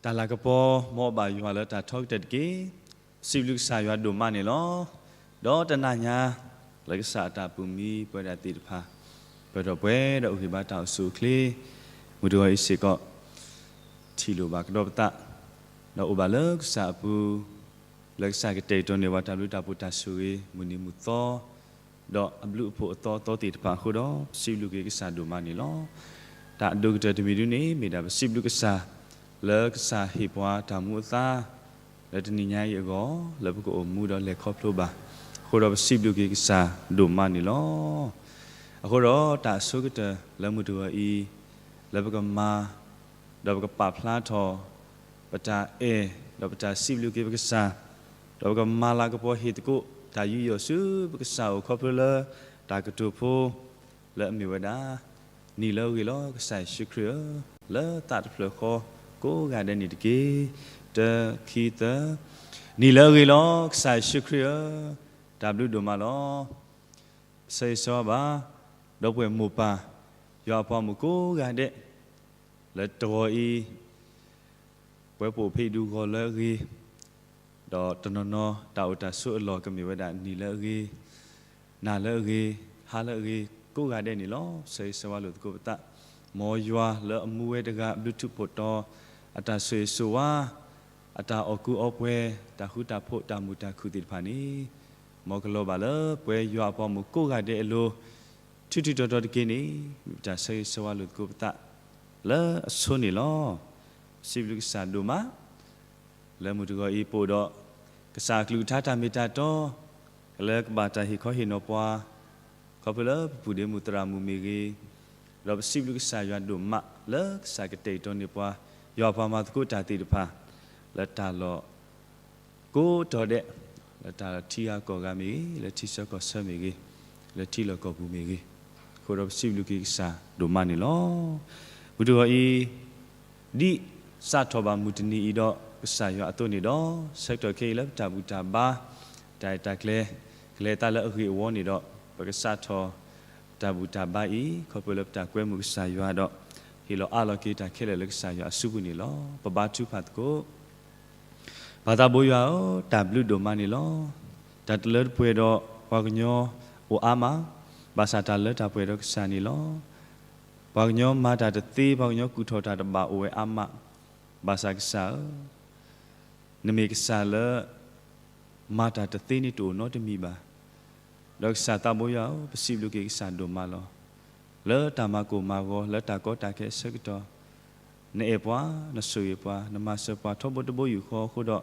တၢ်လၤကပီၤ မ်အဘၣ်ယွၤလၢတၢ်ထီကတၢၢ်တက့ၢ်. စံးဘျုးကစၢ်ယွၤဒိၣ်မးန့ၣ်လီၤ. ဒီးတနၤညါ လၢကစၢ်အတၢ်ပူၤမံပဝဲဒၣ်သ့ၣ်တဖၣ် ပၢၢ်ထီၣ်ပှဲၤဒီးအဂံၢ်ဘါတၢ်အိၣ်ဆူၣ်အိၣ်ချ့ မုၢ်တဂီၤအံၤစ့ၢ်ကီး ထံၣ်လိာ်ဘၣ်ကဒီးပသး ဒီးအိၣ်ဘၣ်လၢကစၢ်အပူၤ လၢကစၢ်ကတဲာ်ကတီၤန့ၢ်ပှၤတၢ်ဘျုးတၢ်ဖှိၣ်တၢ်ဆိၣ်ဂ့ၤ မုၢ်နံၤမုၢ်သီ ဒီးအဘျုးအဖှိၣ်အသီအသီသ့ၣ်တဖၣ်အဃိဒီး ပစံးဘျုးက့ၤကစၢ်ဒိၣ်မးန့ၣ်လီၤ. တၢ်အဒိၣ်ကတၢၢ်တမံၤဒုန့ၣ် မ့ၢ်ဒၣ်ပစံးဘျုးကစၢ် လၢကစၢ်ဟ့ၣ်ပှၤတၢ်မူအသါ လၢတနံၤညါအံၤအဂီၢ် လၢပကအိၣ်မူဒီးလဲၤခီဖျိဘၣ် အဃိဒီးပစံးဘျုးက့ၤကစၢ်ဒိၣ်မးန့ၣ်လီၤ. အဃိဒီးတၢ်အဆိကတၢၢ်လၢမုၢ်တဂီၤအံၤ လၢပကမၤ ဒီးပကပာ်ဖျါထီၣ် ပတၢ်အဲၣ် ဒီးပတၢ်စံးဘျုးက့ၤပကစၢ် ဒီးပကမၤလၤကပီၤဟ့ၣ်သကိး တၢ်ယူးယီၣ်ဆူပကစၢ်အအိၣ်ခီဖျိလၢ တၢ်ကတိၤဖိ လၢအမ့ၢ်ဝဲဒၣ် နံၤလၢအဂ့ၤလီၤ ကစၢ်ယ့ၣ်ၡူးခရံာ်ဧၢ, လၢသးတဖျၢၣ်ဃီ ကိးဂၤဒဲးန့ၣ်တက့ၢ်. တၢ ခံ သၢ, နံၤလၢအဂ့ၤလီၤ ကစၢ်ယ့ၣ်ၡူးခရံာ်ဧၢ, တၢ်ဘျုးဒိၣ်မးလီၤ. ဆၢဂ့ၤဆၢဝါဘၣ် ဒီပုၢ်ဝဲၢ်မိၢ်ပၢ် ယွၤအပှၤဂီၢ်မုၢ်ကိးဂၤဒဲး လၢတဂီၤအံၤ ပဝဲပအိၣ်ဖဲအံၤဒုးဂီၤလၢအဂ့ၤ, ဒီးတနီၤနီၤ တၢ်အိၣ်တၢ်ဆိးအလီၢ်ကမ့ၢ်ဝဲဒၣ်နံၤလၢအဂ့ၤ, နၤလၢအဂ့ၤ, ဟါလၢအဂ့ၤ ကိးဂၤဒဲးန့ၣ်လီၤ. ဆၢဂ့ၤဆၢဝါလိာ်သကိးပသး, မ်ယွၤလၢအမူဝဲတဂၤ ဘျုးထူးဖှိၣ်တီၤ အတၢ်ဆိၣ်ဂ့ၤဆိၣ်ဝါ အတၢ်အီၣ်ကူအီပှဲၤ တၢ်ဃူတၢ်ဖိး တၢ်မုာ်တၢ်ခုၣ်သ့ၣ်တဖၣ်န့ၣ် မ်ကလီၤဘၣ်လၢပဝဲယွၤအပှၤဂီၢ်မုၢ်ကိးဂၤဒဲးအလိၤ ထူးထူးတီၤတီၤတက့ၢ်န့ၣ် မ့ၢ်ပတၢ်ဆၢဂ့ၤဆၢဝါလိာ်သကိးပသး လၢအဆိန့ၣ်လီၤ. ပစံးဘျုးကစၢ်ဒိၣ်မး လၢမုၢ်တဂီၤအံၤ ပအိၣ်ဒီး ကစၢ်အကလုၢ်ကထါတၢ်မ့ၢ်တၢ်တီ လၢကဘၣ်တၢ်ဟ့ၣ်ခီဟ့ၣ်နီၤပှၤ ခီဖျိလၢပပုၢ်ဒ့မုၣ်သရၣ်မုၣ်မ့ၢ်ဂ့ၤ, ဒီးပစံးဘျုးကစၢ်ယွၤဒိၣ်မး လၢကစၢ်ကတဲာ်ကတီၤန့ၢ်ပှၤ ယွၤအပှၤမၤသကိးတၢ်သ့ၣ်တဖၣ် လၢတၢ်လီၢ် ကိးတီၤဒဲး လၢတၢ်ထံဂၤကီၢ်ဂၤမ့ၢ်ဂ့ၤ, လၢထံဆၢကီၢ်ဆၢမ့ၢ်ဂ့ၤ, လၢထံလီၢ်ကီၢ်ပူၤမ့ၢ်ဂ့ၤ, အဃိဒီးပစံးဘျုးက့ၤကစၢ်ဒိၣ်မးန့ၣ်လီၤ. မုၢ်တဂီၤအံၤ ဒ်စးထီၣ်ဘၣ်မုၢ်တနံၤအံၤဒီးကစၢ်ယွၤအသိးန့ၣ်ဒီး ဆၢကတီၢ်ခဲအံၤလၢပတၢ်ဘူၣ်တၢ်ဘါ တၢ်အဲၣ်တၢ်ကျဲ ကလဲၤသးလၢအဂ့ၢ်အဝီန့ၣ်ဒီး ပကစးထီၣ် တၢ်ဘူၣ်တၢ်ဘါအံၤ ခီဖျိလၢပတၢ်ကွဲမုာ်ကစၢ်ယွၤဒီး ဟ့ၣ်လီၤအးလီၤက့ၤတၢ်ခဲလၢာ်လၢကစၢ်ယွၤအစုပူၤန့ၣ်လီၤ. ပဘါထုကဖၣ်သကိး ပၢ်သးဘိယွၤဧၢ, တၢ်ဘျုးဒိၣ်မးန့ၣ်လီၤ. တၢ်တလၢတပှဲၤဒီးပှၤကညီအိၣ်အါမး, ဘၣ်ဆၣ်တၢ်လၢတၢ်ပှဲၤဒီးကစၢ်န့ၣ်လီၤ. ပှၤကညီမၤတၢ်တသ့, ပှၤကညီကူၣ်ထီၣ်တၢ်တဘၣ်အိၣ်ဝဲအါမး, ဘၣ်ဆၣ်ကစၢ်ဧၢ နမ့ၢ်ကစၢ်လၢ မၤတၢ်တသ့န့ၣ်တအိၣ်နီတမံၤဘၣ်. ဒီးကစၢ်သးဘိယွၤဧၢ, ပစံးဘျုးက့ၤကစၢ်ဒိၣ်မးလီၤ. လၢတၢ်မၤကိၢ်မၤဂီၤ လၢတၢ်ကီတၢ်ခဲအဆၢကတီၢ်, နအဲၣ်ပှၤ, နဆိၣ်ဂ့ၤပှၤ, နမၤစၢၤပှၤထီဘိတဘိယူၢ်ဃီအဃိဒီး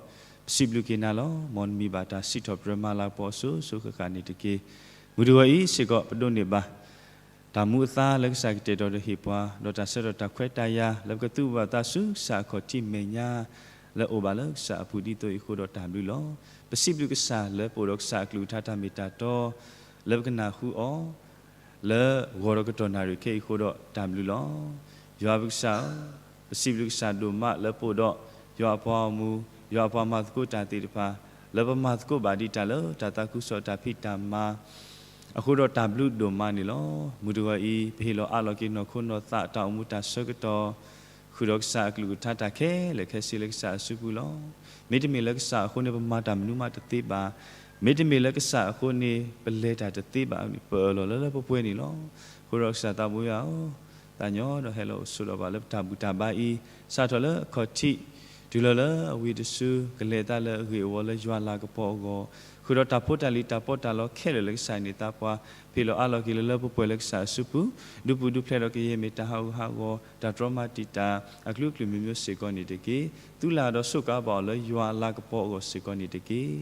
ပစံးဘျုးက့ၤနၤလီၤ. မ်နမံၤဘၣ်တၢ်စံးထီၣ်ပတြၢၤမၤလၤကပီၤအစိၤစိၤဃၣ်ဃၣ်န့ၣ်တက့ၢ်. မုၢ်တဂီၤအံၤစ့ၢ်ကီး ပဒိးန့ၢ်ဘၣ် တၢ်မူအသါလၢကစၢ်ကတဲာ်ကတီၤဒီးဟ့ၣ်ပှၤ, ဒီးတၢ်ဆၢထၢၣ်တၢ်ခွဲးတၢ်ယာ် လၢပကသူၣ်ဘၣ်သးဆူကစၢ်အခီၣ်ထံးမဲာ်ညါ လၢအအိၣ်ဘၣ်လၢကစၢ်အပူၤဒ်သိးအံၤအဃိဒီးတၢ်ဘျုးလီၤ. ပစံးဘျုးကစၢ်လၢပအိၣ်ဒီးကစၢ်အကလုၢ်ကထါတၢ်မ့ၢ်တၢ်တီ လၢပကနၢ်ဟူအီၤ လၢဂီၤဒီးကတီၢ်နၣ်ရံၣ်ခဲအံၤအဃိဒီးတၢ်ဘျုးလီၤ. ယွၤပကစၢ်ဧၢ, ပစံးဘျုးကစၢ်ဒိၣ်မးလၢပအိၣ်ဒီး ယွၤအပှၤဂီၢ်မုၢ်, ယွၤအပှၤမၤသကိးတၢ်သ့ၣ်တဖၣ် လၢပမၤသကိးဘၣ်ဒံးတၢ်လၢတၢ်သးခုကစီၣ်တၢ်ဖံးတၢ်မၤ အဃိဒီးတၢ်ဘျုးဒိၣ်မးန့ၣ်လီၤ. မုၢ်တဂီၤအံၤ ပဟ့ၣ်လီၤအးလီၤက့ၤနီၢ်ခိနီၢ်သးတၢ်အိၣ်မူတၢ်ဆၢကတီၢ် ဃုာ်ဒီးကစၢ်အကလုၢ်ကထါတၢ်ခဲလၢာ်ခဲဆ့လၢကစၢ်အစုပူၤလီၤ. မ့တမ့ၢ်လၢကစၢ်အဃိန့ၣ် ပမၤတၢ်မနုၤမးတသ့ဘၣ်. မ့တမ့ၢ်လၢကစၢ်အဃိန့ၣ် ပလဲၤတၢ်တသ့ဘၣ်န့ၣ် ပအၢၣ်လီၤလၢလၢပှဲၤပှဲၤန့ၣ်လီၤ. အဃိဒီးကစၢ်သးဘိယွၤဧၢ, သးညီဒီးဟဲလီၤအိၣ်ဆိးဒီးပှၤလၢပတၢ်ဘူၣ်တၢ်ဘါအံၤ စးထီၣ်လၢအခီၣ်ထံး တုၤလီၤလၢအဝံၤတစု ကလဲၤသးလၢအဂ့ၢ်အဝီလၢယွၤလၤကပီၤအဂီၢ် ဃုာ်ဒီးတၢ်ဖိတၢ်လံၤတၢ်ပီးတၢ်လီခဲလၢာ်လၢကစၢ်န့ၢ်သါပှၤ ဟ့ၣ်လီၤအးလီၤက့ၤလၢလၢပှဲၤပှဲၤလၢကစၢ်အစုပူၤ ဒုးပူၤဒုးဖျဲးဒီးကယဲၢ်မ့ၢ်တၢ်ဟးဂူာ်ဟးဂီၤ တၢ်တြီမၤတံာ်တာ် အကလုာ်ကလုာ်မျိုးမျိုးစ့ၢ်ကီးန့ၣ်တက့ၢ်. သူလၢ်ဒီးစူးကါဘၣ်အီၤလၢယွၤအလၤကပီၤအဂီၢ်စ့ၢ်ကီးန့ၣ်တက့ၢ်.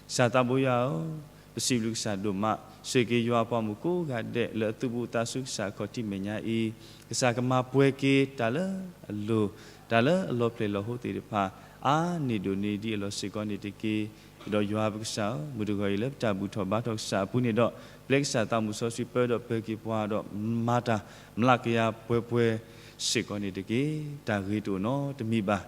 ကစၢ်သးဘိယွၤဧၢ, ပစံးဘျုးကစၢ်ဒိၣ်မး ဆိၣ်ဂ့ၤက့ၤယွၤအပှၤမုၣ်ကိးဂၤဒဲးလၢအသူၣ်ဘၣ်သးဆူကစၢ်အခီၣ်ထံးမဲာ်ညါအံၤ ကစၢ်ကမၤပှဲၤက့ၤတၢ်လၢအလိၤ တၢ်လၢအလီၤဖျဲၣ်လီၤဟိသ့ၣ်တဖၣ် အါန့ၢ်ဒိၣ်န့ၢ်ဒံးအလီၢ်စ့ၢ်ကီးန့ၣ်တက့ၢ်. ဒီးယွၤပကစၢ်ဧၢ, မုၢ်တဂီၤအံၤလၢပတၢ်ဘူၣ်ထီၣ်ဘါထီၣ်ကစၢ်အပူၤန့ၣ်ဒီး ပျဲကစၢ်သးမုၢ်စီဆှံပၢဒီးပၢၤက့ၤပှၤဒီးမၤတၢ် မျးကယၤပှဲၤပှဲၤစ့ၢ်ကီးန့ၣ်တက့ၢ်. တၢ်ဂ့ၤတအိၣ်နီတမံၤဘၣ်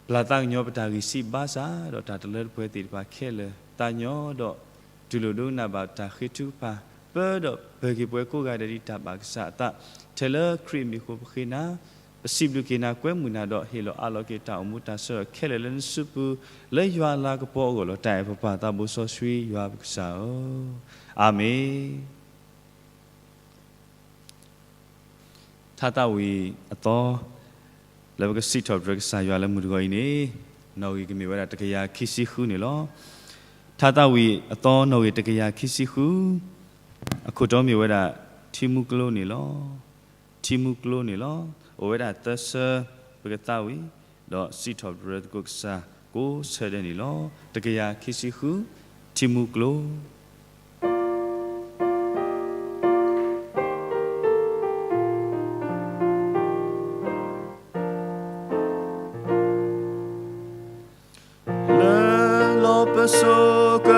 ပျၢ်သးကညီၤပတၢ်ဂံၢ်စၢ်ဘါစၢ် ဒီးတၢ်တလၢတပှဲၤသ့ၣ်တဖၣ်ခဲလၢာ် သးညီဒီးတူၢ်လိာ်ဒိကနၣ်ဘၣ်တၢ်ဃ့ထုကဖၣ် ပၢဒီးပၢၤက့ၤပှၤကိးဂၤဒဲးဒ်တၢ်ဘၣ်ကစၢ်အသး ထဲလၢခရံာ်အမံၤအဃိပဃ့နၤ ပစံးဘျုးက့ၤနၤ ကွဲမုာ်နၤဒီးဟ့ၣ်လီၤအးလီၤက့ၤတၢ်အိၣ်မူတၢ်ဆၢကတီၢ်ခဲလၢာ်လၢနစုပူၤ လၢယွၤအလၤကပီၤအဂီၢ်လီၤ. တၢ်အဲၣ်ပပၢ်သးဘိစီဆှံယွၤပကစၢ်ဧၢ, အၤမ့ၣ်. ထါသးဝံၣ်အသီ လၢပကစံးထီၣ်ပတြၢၤကစၢ်ယွၤလၢမုၢ်တဂီၤအံၤန့ၣ် နီၣ်ဂံၢ်ကမ့ၢ်ဝဲဒၣ်တကယၤခံဆံဃုန့ၣ်လီၤ. ထါသးဝံၣ်အသီနီၣ်ဂံၢ်တကယၤခံဆံဃု, အခိၣ်တီမ့ၢ်ဝဲဒၣ် ထံမူကျိန့ၣ်လီၤ. ထံမူကျိန့ၣ်လီၤ. အိၣ်ဝဲဒၣ်သၢဆၢ ပကသးဝံၣ် ဒီးစံးထီၣ်ပတြၢၤသကိးကစၢ်ကိးဆၢဒဲးန့ၣ်လီၤ. တကယၤခံဆံဃု, ထံမူကျိ လၢလီၢ်ပစိာ်က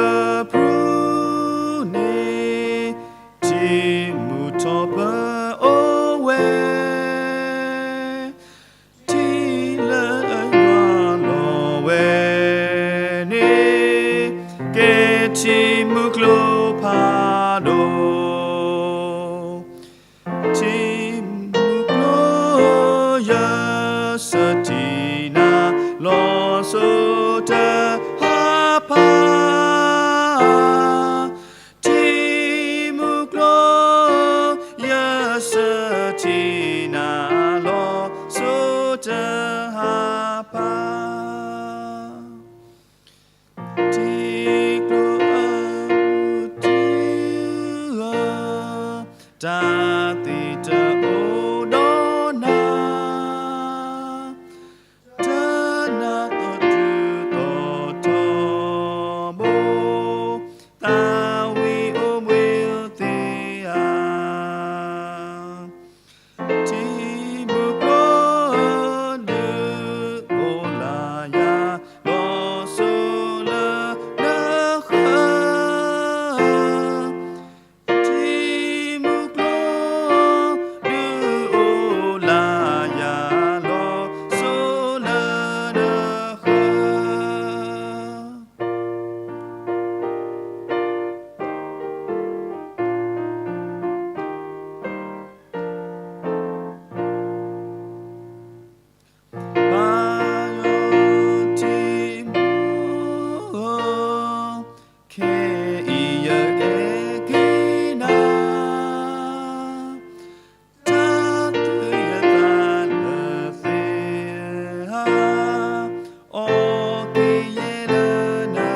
ပြုၢ်န့ၣ် ထံမူထီၣ်ပအိၣ်ဝဲ, ထံလၢယွၤလီၤဝဲန့ၣ် ကဲထံမူကျိဖးဒိၣ် ထံမူကျိ ယစၢထံနၤ လီၤစိၤတဟးဖး, ထံမူကျိ ယစၢထံနၤ လီၤစိၤတဟးဖး ထံကျိအပူၤတုၤအီၤ တၢ်သံတအိၣ်ဒီးနၤ, တၢ်နးသီတုၤသီထီဘိ, သးဝံၣ်အိၣ်ဘှံးသ့ဧါ. ထံမူကျိ ဒုးအိၣ်လၢယၤ လီၤစိၤလၢနဃၢၤ, ထံမူကျိ ဒုးအိၣ်လၢယၤ လီၤစိၤလၢနဃၢၤ. ဘၣ်ယွၤထံမူ ခဲအံၤ ယအဲၣ်က့ၤနၤ, တၢ်သူၣ်ယသးလၢသ့ဧါ, အီၣ်က့ၤယဲလၢနထံ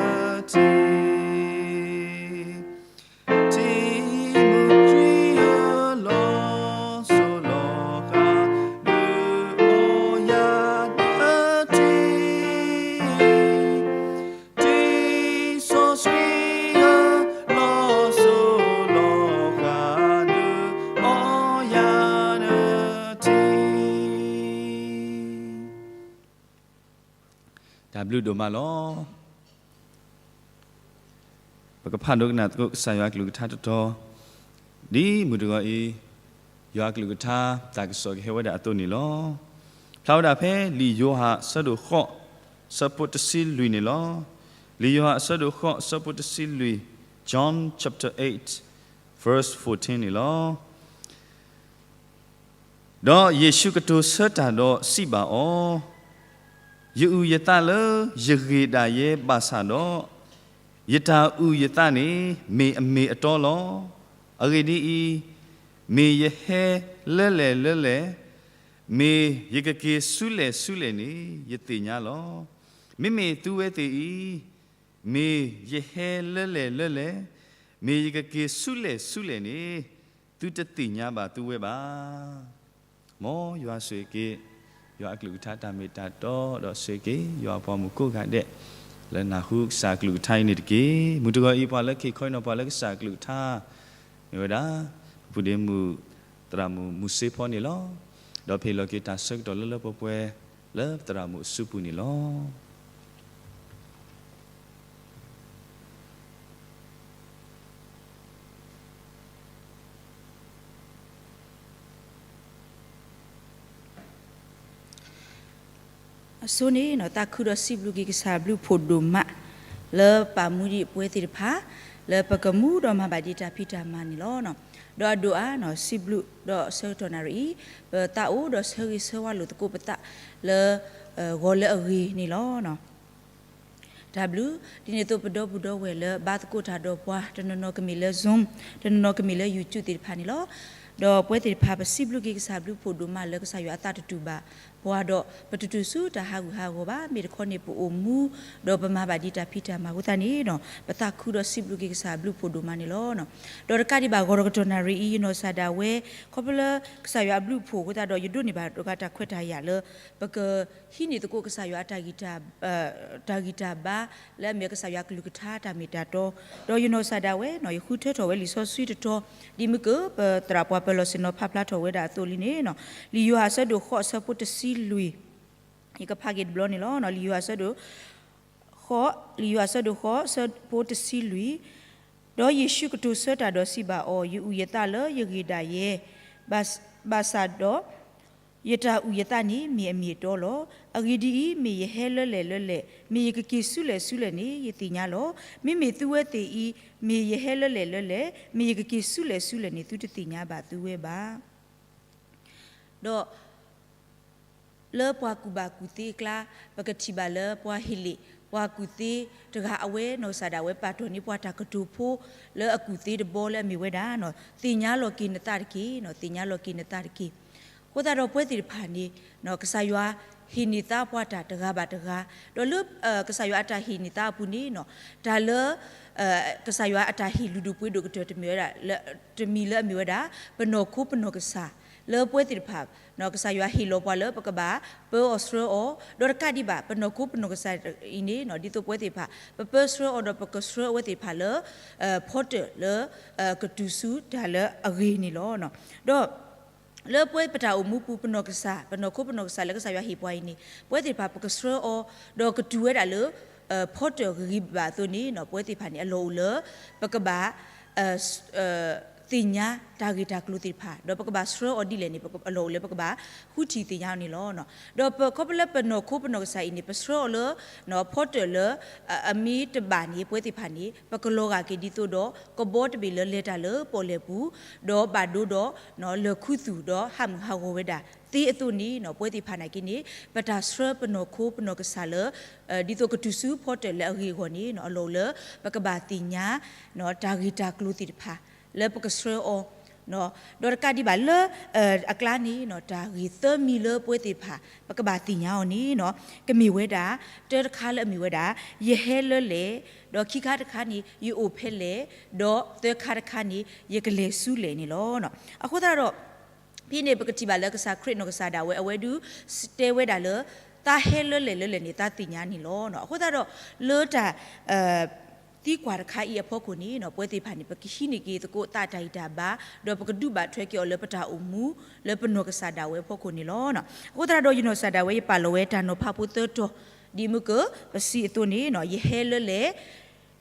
ထံမူထံအလီၤစိၤလီၤဃာ် ဒုးအီယၤနထံ, ထံစီဆှံအလီၤစိၤ လီၤဃာ်ဒုးအီယၤနထံ. တၢ်ဘျုးဒိၣ်မးလီၤ. ပကဖးဒိကနၣ်သကိးကစၢ်ယွၤအကလုၢ်ကထါတတီၤ, ဒ်မုၢ်တဂီၤအံၤ ယွၤအကလုၢ်ကထါ တၢ်ကစီၣ်ကဟဲဝဲဒၣ်အသိးန့ၣ်လီၤ. ဖျါဝဲဒၣ်ဖဲလံာ်ယိၤဟၣ်အဆၢဒိၣ်ဃိး ဆၢဖိတဆံလွံၢ်န့ၣ်လီၤ. လံာ်ယိၤဟၣ်အဆၢဒိၣ်ဃိး ဆၢဖိတဆံလွံၢ်, John chapter eight, verse fourteen န့ၣ်လီၤ. ဒီးယ့ၣ်ၡူးကတိၤဆၢတၢ်ဒီးစံးဘၣ်အီၤ, ယအုၣ်ယသးလၢယဂ့ၢ်ဒၣ်ယဲဘၣ်ဆၣ်ဒီး, ယတၢ်အုၣ်ယသးန့ၣ် မ့ၢ်အမ့ၢ်အတီလီၤ. အဂ့ၢ်ဒ်အံၤ, မ့ၢ်ယဟဲလၢလဲၣ်လၢလဲၣ်, မ့ၢ်ယကက့ၤဆူလဲၣ်ဆူလဲၣ်န့ၣ် ယသ့ၣ်ညါလီၤ. မ့မ့ၢ်သုဝဲသ့ၣ်အံၤ, မ့ၢ်ယဟဲလၢလဲၣ်လၢလဲၣ်, မ့ၢ်ယကက့ၤဆူလဲၣ်ဆူလဲၣ်န့ၣ်, သုတသ့ၣ်ညါဘၣ်သုဝဲဘၣ်. မ်ယွၤဆိၣ်ဂ့ၤက့ၤ ယွၤအကလုၢ်ကထါတၢ်မ့ၢ်တၢ်တီ ဒီးဆိၣ်ဂ့ၤက့ၤ ယွၤအပှၤမုၣ်ကိးဂၤဒဲး လၢနၢ်ဟူကစၢ်အကလုၢ်ကထါအံၤန့ၣ်တက့ၢ်. မုၢ်တဂီၤအံၤ ပှၤလၢက့ၤခီနီၤ ပှၤလၢကစၢ်အကလုၢ်ကထါ မ့ၢ်ဝဲဒၣ် ပပုၢ်ဒ့မုၣ် သရၣ်မုၣ်မူစ့ဖီန့ၣ်လီၤ. ဒီးပဟ့ၣ်လီၤက့ၤတၢ်ဆၢကတီၢ်လၢလၢပှဲၤပှဲၤ လၢသရၣ်မုၣ်အစုပူၤန့ၣ်လီၤ. အဆိန့ၣ် သးခုဒီးစံးဘျုးက့ၤကစၢ်အဘျုးအဖှိၣ်ဒိၣ်မး လၢပၢ်မူဒံးအပှဲၤသ့ၣ်တဖၣ်, လၢပကမူဒီးမၤဘၣ်ဒံးတၢ်ဖံးတၢ်မၤန့ၣ်လီၤ. ဒီးအဒိၣ်အါ စံးဘျုးဒီးဆၢကတီၢ်နၣ်ရံၣ်အံၤ ပသးအိၣ်ဒီးဆၢဂ့ၤဆၢဝါလိာ်သကိးပသးလၢ ဂီၤလၢအဂ့ၤန့ၣ်လီၤ. တၢ်ဘျုး, ဒ်န့ၣ်အသိးပဒီပုၢ်ဒီဝဲၢ်လၢဘါသကိးတၢ်ဒီးပှၤ တနီၤနီၤကမ့ၢ်လၢ Zoom, တနီၤနီၤကမ့ၢ်လၢ YouTube သ့ၣ်တဖၣ်န့ၣ်လီၤ. ဒီးပဝဲသ့ၣ်တဖၣ် ပစံးဘျုးက့ၤကစၢ်ဘျုးဖှိၣ်ဒိၣ်မးလၢကစၢ်ယွၤအသးတတူၢ်ဘၣ်ပှၤဒီး ပတတုၤဆူတၢ်ဟးဂူာ်ဟးဂီၤဘၣ်. မ့ၢ်တခီန့ၣ် ပအိၣ်မူ ဒီးပမၤဘၣ်ဒံးတၢ်ဖံးတၢ်မၤအဃိသတးန့ၣ် ပသးခုဒီးစံးဘျုးက့ၤကစၢ်ဘျုးဖှိၣ်ဒိၣ်မးန့ၣ်လီၤ. ဒီးတကးဒံးဘၣ် ဂီၤတကတီၢ်နၣ်ရံၣ်အံၤ ယနီၢ်ကစၢ်ဒၣ်ဝဲ ခီဖျိလၢကစၢ်ယွၤအဘျုးအဖှိၣ်အဃိသတးဒီး ယဒိးန့ၢ်ဘၣ်တၢ်ခွဲးတၢ်ယာ်လၢ ပကဟံးန့ၢ်သကိးကစၢ်ယွၤအတၢ်ဂံၢ် တၢ်ဂံၢ်တၢ်ဘါ လၢအမ့ၢ်ကစၢ်ယွၤအကလုၢ်ကထါတၢ်မ့ၢ်တၢ်တီ, ဒီးယနီၢ်ကစၢ်ဒၣ်ဝဲ ယဃုထၢထီၣ်ဝဲလံာ်စီဆှံတတီၤ ဒ်မုၢ်ကၢၢ် ပသရၣ်ပှၤပၢၤလီၢ်ဆ့ၣ်နီၤဖးဖျါထီၣ်ဝဲဒၣ်အသိးလံန့ၣ်, လံာ်ယိၤဟၣ်အဆၢဒိၣ်ဃိးအဆၢဖိတဆံလွံၢ်, ယကဖးက့ၤတဘျီန့ၣ်လီၤ. လံာ်ယိၤဟၣ်အဆၢဒိၣ် ဃိး, လံာ်ယိၤဟၣ်အဆၢဒိၣ်ဃိးအဆၢဖိတဆံလွံၢ်, ဒီးယ့ၣ်ၡူးကတိၤဆၢတၢ်ဒီးစံးဘၣ်အီၤ, ယအုၣ်ယသးလၢယဂ့ၢ်ဒၣ်ယဲ, ဘၣ်ဆၣ်ဒီး ယတၢ်အုၣ်ယသးန့ၣ်မ့ၢ်အမ့ၢ်အတီလီၤ. အဂ့ၢ်ဒ်အံၤ, မ့ၢ်ယဟဲလၢလဲၣ်လၢလဲၣ်, မ့ၢ်ယကက့ၤဆူလဲၣ်ဆူလဲၣ်န့ၣ် ယသ့ၣ်ညါလီၤ. မ့မ့ၢ်သုဝဲသ့ၣ်အံၤ, မ့ၢ်ယဟဲလၢလဲၣ်လၢလဲၣ်, မ့ၢ်ယကက့ၤဆူလဲၣ်ဆူလဲၣ်န့ၣ် သုတသ့ၣ်ညါဘၣ်သုဝဲဘၣ်. ဒီး လၢပှၤကူၣ်ဘၣ်ကူၣ်သ့အကျါ, ပကထံၣ်ဘၣ်လၢပှၤဟ့းလ့ၣ် ပှၤကူၣ်သ့တဂၤအဝဲ နီၢ်ကစၢ်ဒၣ်ဝဲပာ်တ့ၢ်န့ၢ်ပှၤတၢ်ကတိၤဖိ လၢအကူၣ်သ့တဘီလၢအမ့ၢ်ဝဲဒၣ်, သ့ၣ်ညါလီၤက့ၤနသးတက့ၢ်, သ့ၣ်ညါလီၤက့ၤနသးတက့ၢ်. အဃိသတးဒီးပဝဲသ့ၣ်တဖၣ်န့ၣ် ကစၢ်ယွၤဟ့ၣ်န့ၢ်သါပှၤတၢ်တဂၤဘၣ်တဂၤ, ဒီးလၢ ကစၢ်ယွၤအတၢ်ဟ့ၣ်န့ၢ်သါအပူၤန့ၣ် တၢ်လၢ ကစၢ်ယွၤအတၢ်ဟ့ၣ်လုၢ်ဒိၣ်ပှ့ၤဒိၣ်ကတၢၢ်တမံၤဝဲဒၣ်, တမံၤလၢအမ့ၢ်ဝဲဒၣ် ပနီၢ်ခိပနီၢ်ကစၢ် လၢပဝဲသ့ၣ်တဖၣ် ကစၢ်ယွၤဟ့ၣ်လီၤပှၤလၢပကဘၣ်ပၢအီၤဆှၢအီၤ, ဒီးတကးဒံးဘၣ် ပနီၢ်ခိပနီၢ်ကစၢ်အံၤန့ၣ် ဒ်သိးပဝဲသ့ၣ်တဖၣ် ပပၢဆှၢအီၤဒီးပကဆှၢအဝဲသ့ၣ်တဖၣ်လၢ ဖီတၢၣ်လၢ ကတုၤဆူတၢ်လၢအဂ့ၤန့ၣ်လီၤ. ဒီး လၢပဝဲပတၢ်အိၣ်မူပူၤ ပနီၢ်ကစၢ် ပနီၢ်ခိပနီၢ်ကစၢ်လၢကစၢ်ယွၤဟ့ၣ်ပှၤအံၤန့ၣ် ပဝဲသ့ၣ်တဖၣ်ပကဆှၢအီၤ ဒီးကတုၤဝဲဒၣ်လၢ ဖီတၢၣ်ဂ့ၤဂ့ၤဘၣ်ဘၣ်အသိးန့ၣ် ပဝဲသ့ၣ်တဖၣ်န့ၣ် အလီၢ်အိၣ်လၢ ပကဘၣ် သ့ၣ်ညါတၢ်ဂ့ၢ်တၢ်ကျိၤသ့ၣ်တဖၣ် ဒီးပကဘၣ်ဆှၢအီၤဒ်လဲၣ်န့ၣ် အလီၢ်အိၣ်လၢပကဘၣ်ဃုထံၣ်သ့ၣ်ညါအီၤန့ၣ်လီၤ. ဒီးပခီဖျိလၢပနီၢ်ခိပနီၢ်ကစၢ်အံၤန့ၣ် ပဆှၢအီၤလၢ ဖီတၢၣ်လၢ အမ့ၢ်တဘၣ်န့ၣ် ပဝဲသ့ၣ်တဖၣ်န့ၣ် ပကလီၤဂာ်က့ၤဒ်သိးဒီး ကဘီတဘ့ၣ်လၢလဲၤတၢ်လၢပီၣ်လဲၣ်ပူၤ ဒီးဘၣ်ဒိဒီး လၢာ်ခူသူၣ်ဒီးဟးမုၢ်ဟးဂီၤဝဲဒၣ်သ့အသိးန့ၣ် ပဝဲသ့ၣ်တဖၣ်နာ်က့န့ၣ် ပတၢ်ဆှၢပနီၢ်ခိပနီၢ်ကစၢ်လၢ ဒ်သိးကတုၤဆူဖီတၢၣ်လၢအဂ့ၤအဂီၢ်န့ၣ် အလီၢ်အိၣ်လၢ ပကဘၣ်သ့ၣ်ညါ တၢ်ဂ့ၢ်တၢ်ကျိၤသ့ၣ်တဖၣ် လၢပကဆှၢအီၤ ဒီးတကးဒံးဘၣ်လၢ အကျါန့ၣ် တၢ်ဂ့ၢ်သၢမံၤလၢပဝဲသ့ၣ်တဖၣ် ပကဘၣ်သ့ၣ်ညါအီၤန့ၣ် ကမ့ၢ်ဝဲဒၣ် တၢတခါလၢအမ့ၢ်ဝဲဒၣ် ယဟဲလၢလဲၣ်, ဒီးခံခါတခါန့ၣ် ယအိၣ်ဖဲလဲၣ်, ဒီးသၢခါတခါန့ၣ် ယကလဲၤဆူလဲၣ်န့ၣ်လီၤ. အဃိသတးဒီး ဖဲန့ၣ်ပကထံၣ်ဘၣ်လၢကစၢ်ခရံာ်နီၢ်ကစၢ်ဒၣ်ဝဲ အဝဲဒုးတဲဝဲဒၣ်လၢ သးဟဲလၢလဲၣ်လၢလဲၣ်န့ၣ် သးသ့ၣ်ညါန့ၣ်လီၤ. အဃိသတးဒီး လၢတၢ် သံကွၢ်တခါအံၤအဖီခိၣ်န့ၣ် ပဝဲသ့ၣ်တဖၣ်န့ၣ် ပကဟံးန့ၢ်က့ၤသကိးသးတၢ်ဂံၢ်တၢ်ဘါ ဒီးပကဒုးဘၣ်ထွဲက့ၤအီၤလၢပတၢ်အိၣ်မူ လၢပနီၢ်ကစၢ်ဒၣ်ဝဲအဖီခိၣ်န့ၣ်လီၤ. အဃိသတးဒီးယနီၢ်ကစၢ်ဒၣ်ဝဲ ယပာ်လီၤဝဲတၢ်နီၤဖးဖိသၢတီၤ ဒ်မုၢ်ကၢၢ် ပစံးအသိးန့ၣ် ယဟဲလၢလဲၣ်,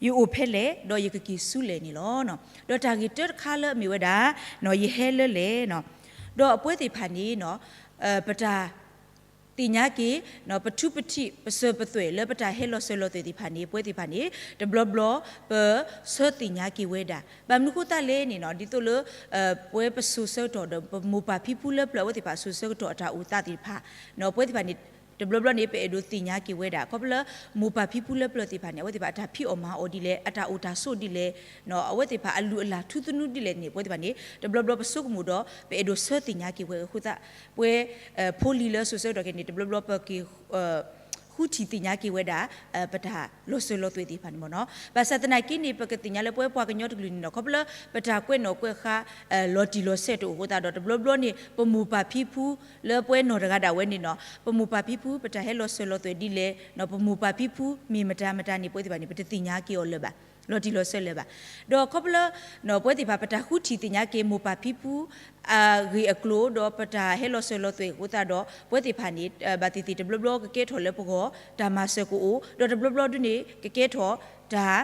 ယအိၣ်ဖဲလဲၣ်, ဒီးယကက့ၤဆူလဲၣ်န့ၣ်လီၤ. ဒီးတၢ်ဂ့ၢ်တၢတခါလၢအမ့ၢ်ဝဲဒၣ် ယဟဲလၢလဲၣ် ဒီးအပဝဲသ့ၣ်တဖၣ်န့ၣ် ပတၢ် သ့ၣ်ညါက့ၤ ပထူပထံး ပစၢၤပသွဲၣ်လၢပတၢ်ဟဲလီၤစၢၤလီၤသွဲၣ်သ့ၣ်တဖၣ်န့ၣ် ပဝဲသ့ၣ်တဖၣ်န့ၣ် တဘျီဘျီ ပဆၢသ့ၣ်ညါက့ၤဝဲဒၣ် ဘၣ်မနုၤဃိသတးလဲၣ်န့ၣ် ဒ်သိးလၢ ပဝဲပစိၤဆၢကတီၢ်ဒီး ပမိၢ်ပၢ်ဖံဖုလၢပျၢၤအဝဲသ့ၣ်တဖၣ်စိၤဆၢကတီၢ်အတၢ်အိၣ်သးသ့ၣ်တဖၣ် ပဝဲသ့ၣ်တဖၣ်န့ၣ် တဘျီဘျီန့ၣ် ပအဲၣ်ဒိးသ့ၣ်ညါက့ၤဝဲဒၣ် ခီဖျိလၢ မိၢ်ပၢ်ဖံဖုလၢပျၢၤသ့ၣ်တဖၣ်န့ၣ် အဝဲသ့ၣ်တဖၣ်အတၢ်ဖံးအီၣ်မၤအီၣ်ဒ်လဲၣ် အတၢ်အိၣ်တၢ်ဆိးဒ်လဲၣ် အဝဲသ့ၣ်တဖၣ်အလုၢ်အလၢ်ထူသနူဒ်လဲၣ်န့ၣ် ပဝဲသ့ၣ်တဖၣ်န့ၣ် တဘျီဘျီပဆိကမိၣ်ဒီး ပအဲၣ်ဒိးဆၢသ့ၣ်ညါက့ၤဝဲအဃိသတး ပဝဲ ဖိလံၤလၢစိၤဆၢကတီၢ်ခဲအံၤန့ၣ် တဘျီဘျီပက့ၤ ဃုထံၣ်သ့ၣ်ညါက့ၤဝဲဒၣ် ပတၢ်လီၤစၢၤလီၤသွဲၣ်သ့ၣ်တဖၣ်န့ၣ်မ့ၢ်နီၤ. ဘၣ်ဆၣ်သနာ်က့န့ၣ် ပကသ့ၣ်ညါလၢပဝဲပှၤကညီတကလုာ်န့ၣ်နီၤ ခီဖျိလၢပတၢ်ကွဲးနီၣ်ကွဲးဃါ လီၤတံၢ်လီၤဆဲးတအိၣ်အဃိသတးဒီး တဘျီဘျီန့ၣ် ပမိၢ်ပၢ်ဖံဖု လၢပဝဲနီၢ်တဂၤဒၣ်ဝဲန့ၣ်နီၤ ပမိၢ်ပၢ်ဖံဖု ပတၢ်ဟဲလီၤစၢၤလီၤသွဲၣ်ဒ်လဲၣ် ပမိၢ်ပၢ်ဖံဖု မ့ၢ်မတၤမတၤန့ၣ် ပဝဲသ့ၣ်တဖၣ်န့ၣ် ပတသ့ၣ်ညါက့ၤအီၤလၢၤဘၣ် လီၤတံၢ်လီၤဆဲးလၢၤဘၣ်. ဒီးခီဖျိလၢ ပဝဲသ့ၣ်တဖၣ် ပတၢ်ဃုထံၣ်သ့ၣ်ညါက့ၤ မိၢ်ပၢ်ဖံဖု အဂ့ၢ်အကျိၤ ဒီးပတၢ်ဟဲလီၤစၢၤလီၤသွဲၣ်အဃိသတးဒီး ပဝဲသ့ၣ်တဖၣ်န့ၣ် ဘၣ်သ့ၣ်သ့ၣ်တဘျီဘျီကကဲထီၣ်လၢပဂီၢ် တၢ်မၤစၢၤကအိၣ် ဒီးတဘျီဘျီဒုန့ၣ် ကကဲထီၣ်တၢ်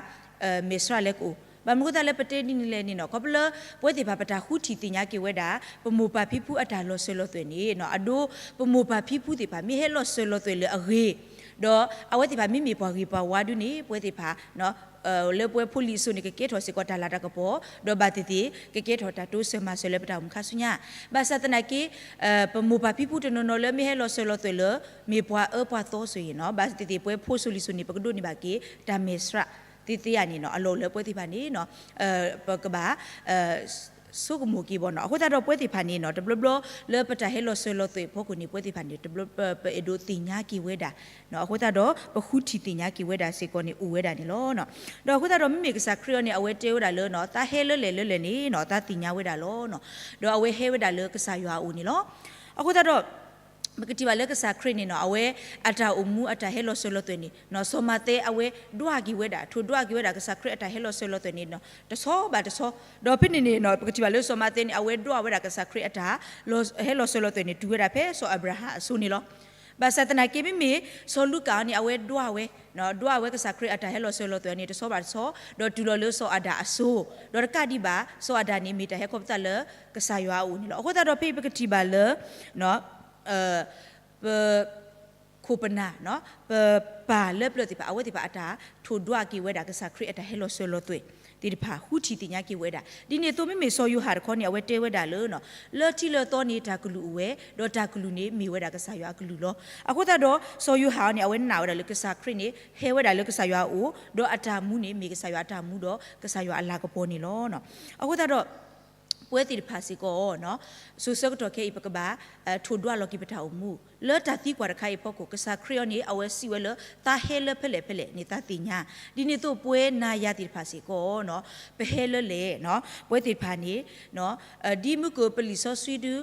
မဲာ်ဆှးလဲကအိၣ် ဘၣ်မနုၤအဃိသတးလၢပတဲဒ်န့ၣ်လဲၣ်န့ၣ်နီၤ, ခီဖျိလၢပဝဲသ့ၣ်တဖၣ်ပတၢ်ဃုထံၣ်သ့ၣ်ညါက့ၤဝဲဒၣ် ပမိၢ်ပၢ်ဖံဖုအတၢ်လီၤစၢၤလီၤသွဲၣ်န့ၣ်နီၤ, အဒိ ပမိၢ်ပၢ်ဖံဖုသ့ၣ်တဖၣ် မ့ၢ်ဟဲလီၤစၢၤလီၤသွဲၣ်လၢအဂ့ၤ, ဒီးအဝဲသ့ၣ်တဖၣ်မ့မ့ၢ်ပှၤဂ့ၤပှၤဝါဒုန့ၣ် ပဝဲသ့ၣ်တဖၣ် လၢပဝဲဖိလံၤစိၤန့ၣ် ကကဲထီၣ်စ့ၢ်ကီးတၢ်လၤတၢ်ကပီၤ, ဒီးဘၣ်သ့ၣ်သ့ၣ် ကကဲထီၣ်တၢ်တိစၢၤမၤစၢၤလၢပတၢ်အိၣ်မူခါဆူညါ. ဘၣ်ဆၣ်သနာ်က့ ပမိၢ်ပၢ်ဖံဖုတနီၤနီၤလၢမ့ၢ်ဟဲလီၤစၢၤလီၤသွဲၣ်လၢ မ့ၢ်ပှၤအၢပှၤသီစိၤအံၤနီၤ, ဘၣ်သ့ၣ်သ့ၣ်ပဝဲဖိစိၤလံၤစိၤန့ၣ် ပကဒိးန့ၢ်ဘၣ်က့ၤ တၢ်မဲာ်ဆှးသ့သ့ဧါန့ၣ်နီၤ, အလီၢ်အိၣ်လၢပဝဲသ့ၣ်တဖၣ်န့ၣ် ပကဘၣ် ဆိကမိၣ်က့ၤဘၣ်နီၤ. အဃိသတးဒီးပဝဲသ့ၣ်တဖၣ်န့ၣ်နီၤ, တဘျီဘျီလၢပတၢ်ဟဲလီၤစၢၤလီၤသွဲၣ်အဖီခိၣ်န့ၣ် ပဝဲသ့ၣ်တဖၣ်န့ၣ် တဘျီ ပ ပအဲၣ်ဒိးသ့ၣ်ညါက့ၤဝဲဒၣ်, အဃိသတးဒီး ပဃုထံၣ်သ့ၣ်ညါက့ၤဝဲဒၣ်စ့ၢ်ကီးန့ၣ် အိၣ်ဝဲဒၣ်န့ၣ်လီၤ. ဒီးအဃိသတးဒီး မ့မ့ၢ်ကစၢ်ခရံာ်အံၤန့ၣ် အဝဲတဲဝဲဒၣ်လၢ သးဟဲလၢလဲၣ်လၢလဲၣ်န့ၣ်နီၤ, သးသ့ၣ်ညါဝဲဒၣ်လီၤ. ဒီးအဝဲဟဲဝဲဒၣ်လၢကစၢ်ယွၤအအိၣ်န့ၣ်လီၤ. အဃိသတးဒီး ပကထံၣ်ဘၣ်လၢကစၢ်ခရံာ်န့ၣ်နီၤ, အဝဲအတၢ်အိၣ်မူအတၢ်ဟဲလီၤစၢၤလီၤသွဲၣ်န့ၣ် စီၤမးသဲအဝဲဒွးက့ၤဝဲဒၣ်, ထိၣ်ဒွးက့ၤဝဲဒၣ်ကစၢ်ခရံာ်အတၢ်ဟဲလီၤစၢၤလီၤသွဲၣ်န့ၣ် တဆီဘၣ်တဆီ, ဒီးဖဲန့ၣ်န့ၣ် ပကထံၣ်ဘၣ်လၢစီၤမးသဲန့ၣ် အဝဲဒွးဝဲဒၣ်ကစၢ်ခရံာ်အတၢ် ဟဲလီၤစၢၤလီၤသွဲၣ်န့ၣ် တုၤဝဲဒၣ်ဖဲစီၤအၤဘြၤဟၣ်အစိၤန့ၣ်လီၤ. ဘၣ်ဆၣ်သနာ်က့ မ့မ့ၢ်စီၤလူၤကၣ်အံၤန့ၣ် အဝဲဒွးဝဲ ဒွးဝဲကစၢ်ခရံာ်အတၢ်ဟဲလီၤစၢၤလီၤသွဲၣ်န့ၣ် တဆီဘၣ်တဆီ, ဒီးတုၤလီၤလၢစီၤအၤဒၣ်အစိၤ, ဒီးတကးဒံးဘၣ် စီၤအၤဒၣ်န့ၣ် မ့ၢ်တၢ်ဟဲခီဖျိသးလၢကစၢ်ယွၤအအိၣ်န့ၣ်လီၤ. အဃိသတးဒီးဖဲအံၤ ပကထံၣ်ဘၣ်လၢ ပ ခိၣ်ပနၢ် ပပၢ်လၢပျၢၤသ့ၣ်တဖၣ် အဝဲသ့ၣ်တဖၣ်အတၢ်ထိၣ်ဒွးက့ၤဝဲဒၣ်ကစၢ်ခရံာ်အတၢ်ဟဲလီၤစၢၤလီၤသွဲၣ်သ့ၣ်တဖၣ် ဃုထံၣ်သ့ၣ်ညါက့ၤဝဲဒၣ်. ဒ်န့ၣ်အသိး မ့မ့ၢ်စီၤယိၤဟၣ်တခီန့ၣ် အဝဲတဲဝဲဒၣ်လၢ လၢထံလၢသီန့ၣ် တၢ်ကလုၢ်အိၣ်ဝဲ, ဒီးတၢ်ကလုၢ်န့ၣ်မ့ၢ်ဝဲဒၣ်ကစၢ်ယွၤအကလုၢ်လီၤ. အဃိသတးဒီး စီၤယိၤဟၣ်န့ၣ် အဝဲနာ်ဝဲဒၣ်လၢကစၢ်ခရံာ်န့ၣ် ဟဲဝဲဒၣ်လၢကစၢ်ယွၤအအိၣ်, ဒီးအတၢ်မူန့ၣ် မ့ၢ်ကစၢ်ယွၤအတၢ်မူဒီးကစၢ်ယွၤအလၤကပီၤန့ၣ်လီၤ. အဃိသတးဒီး ပဝဲသ့ၣ်တဖၣ်စ့ၢ်ကီး စိၤဆၢကတီၢ်ခဲအံၤ ပကဘၣ် ထိၣ်ဒွးလီၤက့ၤပတၢ်အိၣ်မူ လၢတၢ်သံကွၢ်တခါအံၤအဖီခိၣ် ကစၢ်ခရံာ်အံၤန့ၣ် အဝဲစံးဝဲလၢ သးဟဲလၢဖဲလဲၣ်ဖဲလဲၣ်န့ၣ် သးသ့ၣ်ညါ, ဒ်န့ၣ်အသိးပဝဲနၤယၤသ့ၣ်တဖၣ်စ့ၢ်ကီး ပဟဲလၢလဲၣ် ပဝဲသ့ၣ်တဖၣ်န့ၣ် ဒ်မုၢ်ကၢၢ်ပလံာ်စီဆှံဒု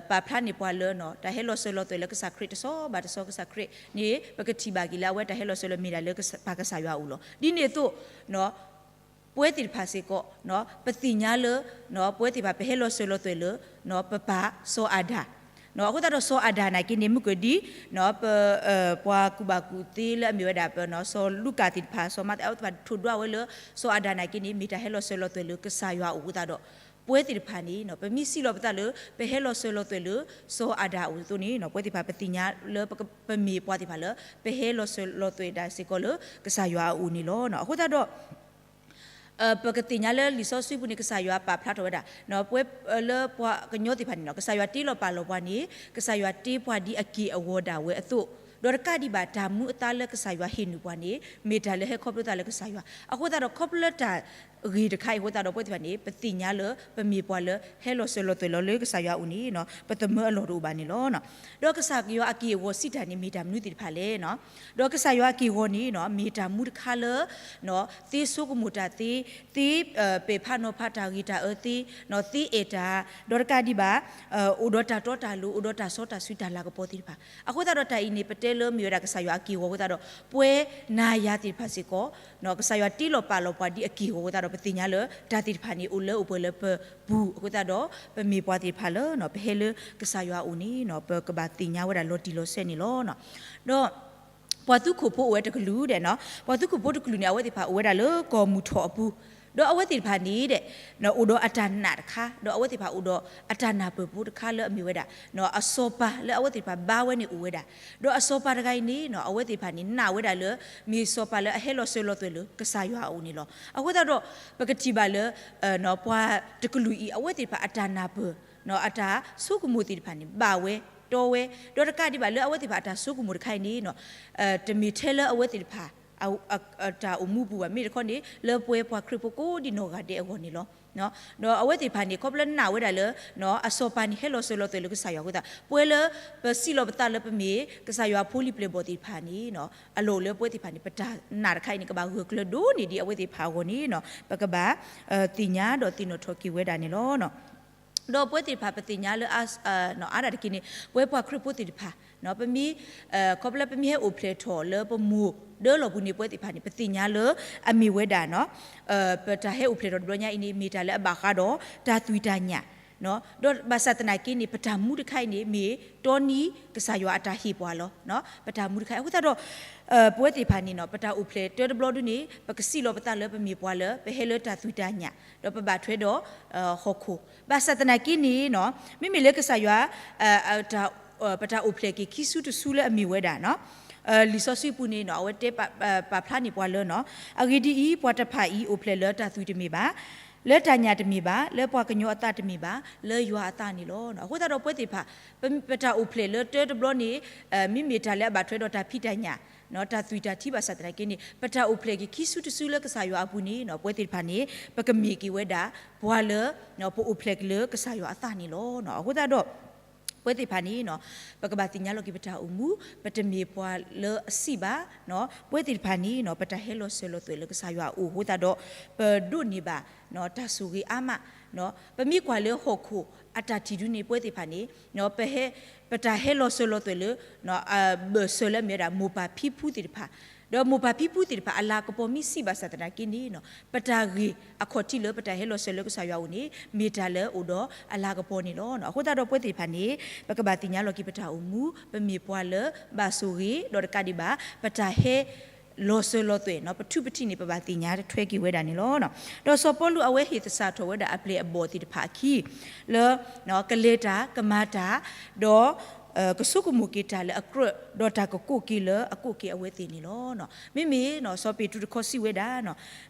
ပာ်ဖျါန့ၢ်ပှၤလၢ တၢ်ဟဲလီၤစၢၤလီၤသွဲၣ်လၢကစၢ်ခရံာ်တဆီဘၣ်တဆီ ကစၢ်ခရံာ်န့ၣ် ပကထံၣ်ဘၣ်က့ၤလၢအဝဲတၢ်ဟဲလီၤစၢၤလီၤမ့ၢ်ဒၣ်လၢပၢ်ကစၢ်ယွၤအအိၣ်လီၤ. ဒ်န့ၣ်အသိး ပဝဲသ့ၣ်တဖၣ်စ့ၢ်ကီး ပသ့ၣ်ညါလၢ ပဝဲသ့ၣ်တဖၣ်ပဟဲလီၤစၢၤလီၤသွဲၣ်လၢ ပပၢ်စီၤအၤဒၣ်, အဃိသတးဒီးစီၤအၤဒၣ်နာ်က့န့ၣ် မုၢ်ကၢၢ်ဒ် ပ ပှၤကူၣ်ဘၣ်ကူၣ်သ့လၢအမ့ၢ်ဝဲဒၣ်ပ စီၤလူၤကၣ်သ့ၣ်တဖၣ် စီၤမးသဲ အဝဲသ့ၣ်တဖၣ်ထိၣ်ဒွးဝဲလၢ စီၤအၤဒၣ်နာ်က့န့ၣ် မ့ၢ်တၢ်ဟဲလီၤစၢၤလီၤသွဲၣ်လၢကစၢ်ယွၤအအိၣ်အဃိသတးဒီး ပဝဲသ့ၣ်တဖၣ်န့ၣ် ပမ့ၢ်စံးလီၤပသးလၢ ပဟဲလီၤစၢၤလီၤသွဲၣ်လၢ စီၤအၤဒၣ်အအိၣ်အသိးန့ၣ် ပဝဲသ့ၣ်တဖၣ်ပသ့ၣ်ညါလၢ ပမ့ၢ်ပှၤသ့ၣ်တဖၣ်လၢ ပဟဲလီၤစၢၤလီၤသွဲၣ်ဒၣ်စ့ၢ်ကီးလၢကစၢ်ယွၤအအိၣ်န့ၣ်လီၤ. အဃိသတးဒီး ပကသ့ၣ်ညါလၢလံာ်စီဆှံပူၤန့ၣ် ကစၢ်ယွၤပာ်ဖျါထီၣ်ဝဲဒၣ် ပဝဲ လၢပှၤကညီသ့ၣ်တဖၣ်န့ၣ် ကစၢ်ယွၤတ့လီၤပာ်လီၤပှၤန့ၣ် ကစၢ်ယွၤတ့ပှၤဒ်အက့ၢ်အဂီၤဒၣ်ဝဲအသိး, ဒီးတကးဒံးဘၣ်တၢ်မူအသါလၢကစၢ်ယွၤဟ့ၣ်နုာ်ပှၤန့ၣ် မ့ၢ်တၢ်လၢဟဲခီဖျိသးလၢကစၢ်ယွၤ အဃိသတးဒီးခီဖျိလၢတၢ်ဂ့ၢ်တခါအံၤအဃိသတးဒီး ပဝဲသ့ၣ်တဖၣ်န့ၣ် ပသ့ၣ်ညါလၢပမ့ၢ်ပှၤလၢဟဲလီၤစၢၤလီၤသွဲၣ်လီၤလၢကစၢ်ယွၤအအိၣ်န့ၣ် ပသမၢအလီၢ်တအိၣ်ဘၣ်န့ၣ်လီၤ. ဒီးကစၢ်ယွၤအက့ၢ်အဂီၤစံးတၢ်န့ၣ် မ့ၢ်တၢ်မနုၤသ့ၣ်တဖၣ်လဲၣ်. ဒီးကစၢ်ယွၤအက့ၢ်အဂီၤန့ၣ် မ့ၢ်တၢ်မူတခါလၢ သ့ဆိကမိၣ်တၢ်သ့, သ့ ပဲာ်ဖးနီၤဖးတၢ်ဂ့ၤတၢ်အၢသ့, သ့အဲၣ်တၢ်, ဒီးတကးဒံးဘၣ် အိၣ်ဒီးတၢ်တီတၢ်လိၤ, အိၣ်ဒီးတၢ်စီတၢ်ဆှံတၢ်လၤကပီၤသ့ၣ်တဖၣ်. အဃိသတးဒီးတၢ်အံၤန့ၣ် ပတဲလၢမ့ၢ်ဝဲဒၣ်ကစၢ်ယွၤအက့ၢ်အဂီၤအဃိသတးဒီး ပဝဲနၤယၤသ့ၣ်တဖၣ်စ့ၢ်ကီး ကစၢ်ယွၤတ့လီၤပာ်လီၤပှၤဒ်အက့ၢ်အဂီၤအဃိသတးဒီး ပသ့ၣ်ညါလၢတၢ်သ့ၣ်တဖၣ်န့ၣ် အိၣ်လၢအိၣ်ပှဲၤလၢပပူၤအဃိသတးဒီး ပမ့ၢ်ပှၤသ့ၣ်တဖၣ်လၢ ပဟဲလၢကစၢ်ယွၤအအိၣ်န့ၣ် ပကဘၣ်သ့ၣ်ညါဝဲဒၣ်လီၤတံၢ်လီၤဆဲးန့ၣ်လီၤ. ဒီး ပှၤသူခိၣ်ဖိအိၣ်ဝဲတကလုာ်ဒဲးနီၤ, ပှၤသူခိၣ်ဖိတကလုာ်န့ၣ် အဝဲသ့ၣ်တဖၣ်အိၣ်ဝဲဒၣ်လၢကီၢ်မုၢ်ထီၣ်အပူၤ, ဒီးအဝဲသ့ၣ်တဖၣ်န့ၣ်ဒဲး အိၣ်ဒီးအတၢ်နာ်တခါ, ဒီးအဝဲသ့ၣ်တဖၣ်အိၣ်ဒီးအတၢ်နာ်ပၢၢ်ဖိတခါလၢအမ့ၢ်ဝဲဒၣ် အစီၤပၤလၢအဝဲသ့ၣ်တဖၣ်ဘါဝဲန့ၣ်အိၣ်ဝဲဒၣ်, ဒီးအစီၤပၤတဂၤအံၤန့ၣ် အဝဲသ့ၣ်တဖၣ်န့ၣ် နာ်ဝဲဒၣ်လၢ မ့ၢ်စီၤပၤလၢအဟဲလီၤစၢၤလီၤသွဲၣ်လၢကစၢ်ယွၤအအိၣ်န့ၣ်လီၤ. အဃိသတးဒီး ပကထံၣ်ဘၣ်လၢ ပှၤတကလုာ်အံၤ အဝဲသ့ၣ်တဖၣ်အတၢ်နာ်ပၢၢ် အတၢ်ဆိကမိၣ်သ့ၣ်တဖၣ်န့ၣ် ဘၣ်ဝဲတီဝဲ, ဒီးတကးဒံးဘၣ်လၢအဝဲသ့ၣ်တဖၣ်အတၢ်ဆိကမိၣ်တခါအံၤန့ၣ် တမ့ၢ်ထဲလၢအဝဲသ့ၣ်တဖၣ် တၢ်အိၣ်မူပူၤဘၣ်, မ့ၢ်တခီန့ၣ် လၢပဝဲပှၤခရံာ်ဖိကိးဒံနီၢ်ဂၤဒဲးအဂီၢ်န့ၣ်လီၤ. ဒီးအဝဲသ့ၣ်တဖၣ်န့ၣ် ခီဖျိနာ်ဝဲဒၣ်လၢ အစီၤပၤန့ၣ် ဟဲလီၤစၢၤလီၤသွဲၣ်လၢကစၢ်ယွၤအဃိသတး ပဝဲလၢ ပစံးလီၤပသးလၢပမ့ၢ် ကစၢ်ယွၤဖိလံၤပျဲၢ်ဘီၣ်သ့ၣ်တဖၣ်န့ၣ် အလီၢ်အိၣ်လၢပဝဲသ့ၣ်တဖၣ်န့ၣ် ပတၢ်နာ်တခါအံၤန့ၣ် ကဘၣ်ဂၢၢ်ကျၢၤဒိၣ်န့ၢ်ဒံးအဝဲသ့ၣ်တဖၣ်အဂီၢ်န့ၣ် ပကဘၣ် သ့ၣ်ညါဒီးသ့ၣ်နီၣ်ထီၣ်က့ၤဝဲဒၣ်န့ၣ်လီၤ. ဒီးပဝဲသ့ၣ်တဖၣ်ပသ့ၣ်ညါလၢ အါဒၣ်တက့ၢ်န့ၣ် ပဝဲပှၤခရံာ်ဖိသ့ၣ်တဖၣ် ပမ့ၢ် ခီဖျိပမ့ၢ်ဟဲအိၣ်ဖျဲၣ်ထီၣ်လၢပမိၢ်ဒၢလီၢ်ပူၤန့ၣ် ပဝဲသ့ၣ်တဖၣ်န့ၣ် ပသ့ၣ်ညါလၢ အမ့ၢ်ဝဲဒၣ် ပတၢ်ဟဲအိၣ်ဖျဲၣ်ထီၣ်တဘျီညါအံၤန့ၣ် မ့ၢ်တၢ်လၢအဘၣ်ဃးဒီးတၢ်သွံၣ်တၢ်ညၣ် ဒီးဘၣ်ဆၣ်သနာ်က့န့ၣ် ပတၢ်မူတခါအံၤန့ၣ် မ့ၢ်တီနံၤကစၢ်ယွၤအတၢ်ဟ့ၣ်ပှၤလီၤ. ပတၢ်မူတခါအံၤ အဃိသတးဒီး ပဝဲသ့ၣ်တဖၣ်န့ၣ်နီၤ ပတၢ်အိၣ်ဖျဲၣ်တၢတဘျီဒုန့ၣ် ပကစံးလီၤပသးလၢပမ့ၢ်ပှၤလၢ ပဟဲလၢတၢ်သွံၣ်တၢ်ညၣ် ဒီးပဘၣ်ထွဲဒီး ဟီၣ်ခိၣ်. ဘၣ်ဆၣ်သနာ်က့န့ၣ်နီၤ မ့မ့ၢ်လၢကစၢ်ယွၤ ပတၢ်အိၣ်ဖျဲၣ်က့ၤခံစုတစုလၢအမ့ၢ်ဝဲဒၣ်နီၤ လံာ်စီဆှံပူၤန့ၣ်နီၤ အဝဲတဲပာ်ဖျါန့ၢ်ပှၤလၢနီၤ အဂ့ၢ်ဒ်အံၤ, ပှၤတဖၣ်အံၤအိၣ်ဖျဲၣ်လၢတၢ်သွံၣ်တမ့ၢ်ဘၣ်, လၢတၢ်ညၣ်တမ့ၢ်ဘၣ်, လၢပှၤကညီအသးတမ့ၢ်ဘၣ်, လၢယွၤအသးန့ၣ်လီၤ. အဃိသတးဒီးပဝဲသ့ၣ်တဖၣ် ပတၢ်အိၣ်ဖျဲၣ်လၢတၢတဘျီန့ၣ် မ့မ့ၢ်တၢ်လၢအဘၣ်ထွဲဒီးတၢ်ဖံးတၢ်ညၣ် တၢ်သွံၣ်တၢ်ထံဘၣ်ဆၣ်သနာ်က့န့ၣ် ပတၢ်အိၣ်ဖျဲၣ်က့ၤခံစုတစုလၢကစၢ်ယွၤအပူၤန့ၣ် ပဝဲသ့ၣ်တဖၣ်န့ၣ် ပကမ့ၢ်က့ၤဝဲဒၣ် ပှၤလၢ ပအိၣ်ဖျဲၣ်က့ၤလၢကစၢ်ယွၤအသးန့ၣ်လီၤ. အဃိသတးဒီး ပဝဲသ့ၣ်တဖၣ်န့ၣ် ပကဘၣ်သ့ၣ်ညါလီၤက့ၤပတၢ်အိၣ်မူ, ပတမ့ၢ်ပှၤလၢအစံးဘၣ်, ပဝဲသ့ၣ်တဖၣ်န့ၣ် ပတၢ်ဟဲလီၤစၢၤလီၤသွဲၣ်လၢကစၢ်ယွၤအအိၣ်အဃိသတးဒီး ပဒိးန့ၢ်ဘၣ် တၢ်ဆိၣ်ဂ့ၤအါမး, ပမ့ၢ်ကွၢ်လၢဟီၣ်ခိၣ်အတၢ်ထံၣ်ဒုန့ၣ် ပဝဲသ့ၣ်တဖၣ်န့ၣ် ပဟဲ ပတၢ်ဟဲလီၤစၢၤလီၤသွဲၣ်လၢ ဘၢၣ်စၢၤလၢအမ့ၢ်ဝဲဒၣ်မိၢ်ပၢ်ဖံဖုသ့ၣ်တဖၣ်, ဒီးမိၢ်ပၢ်ဖံဖုသ့ၣ်တဖၣ်အလၤကပီၤမ့ၢ်စံးဘၣ်ဆၣ်သနာ်က့န့ၣ် ပတၢ်ဂ့ၢ်အခီၣ်ထံးလၢပတၢ်ဟဲလီၤစၢၤလၢကစၢ်ယွၤအအိၣ်န့ၣ် မ့ၢ်တၢ်လၢအိၣ်ဒီးအလၤကပီၤန့ၣ်လီၤ. အဃိသတးဒီးပဝဲသ့ၣ်တဖၣ်န့ၣ် ပကဘၣ်သ့ၣ်ညါလီၤက့ၤပတၢ်အိၣ်မူ, ပမ့ၢ်ပှၤလၢဘၣ်ဆိၣ်ဂ့ၤ, ဒီးတကးဒံးဘၣ် ပတၢ်ဟဲလီၤစၢၤလီၤသွဲၣ် ပထူးပထံးန့ၣ် ပဘၣ်သ့ၣ်ညါထွဲက့ၤဝဲဒၣ်န့ၣ်လီၤ. ဒီးစီၤပီလူးအဝဲဟ့ၣ်သဆၣ်ထီၣ်ဝဲဒၣ်အပျဲၢ်အဘီၣ်သ့ၣ်တဖၣ်အခံ လၢ ကလဲၤတၢ်, ကမၤတၢ်, ဒီး ကဆိကမိၣ်က့ၤတၢ်လၢအကြၢး, ဒီးတၢ်ကကိးက့ၤလၢအကိးက့ၤအဝဲသ့ၣ်န့ၣ်လီၤ. မ့မ့ၢ်စီၤပ့းတရူးတခီစံးဝဲဒၣ်,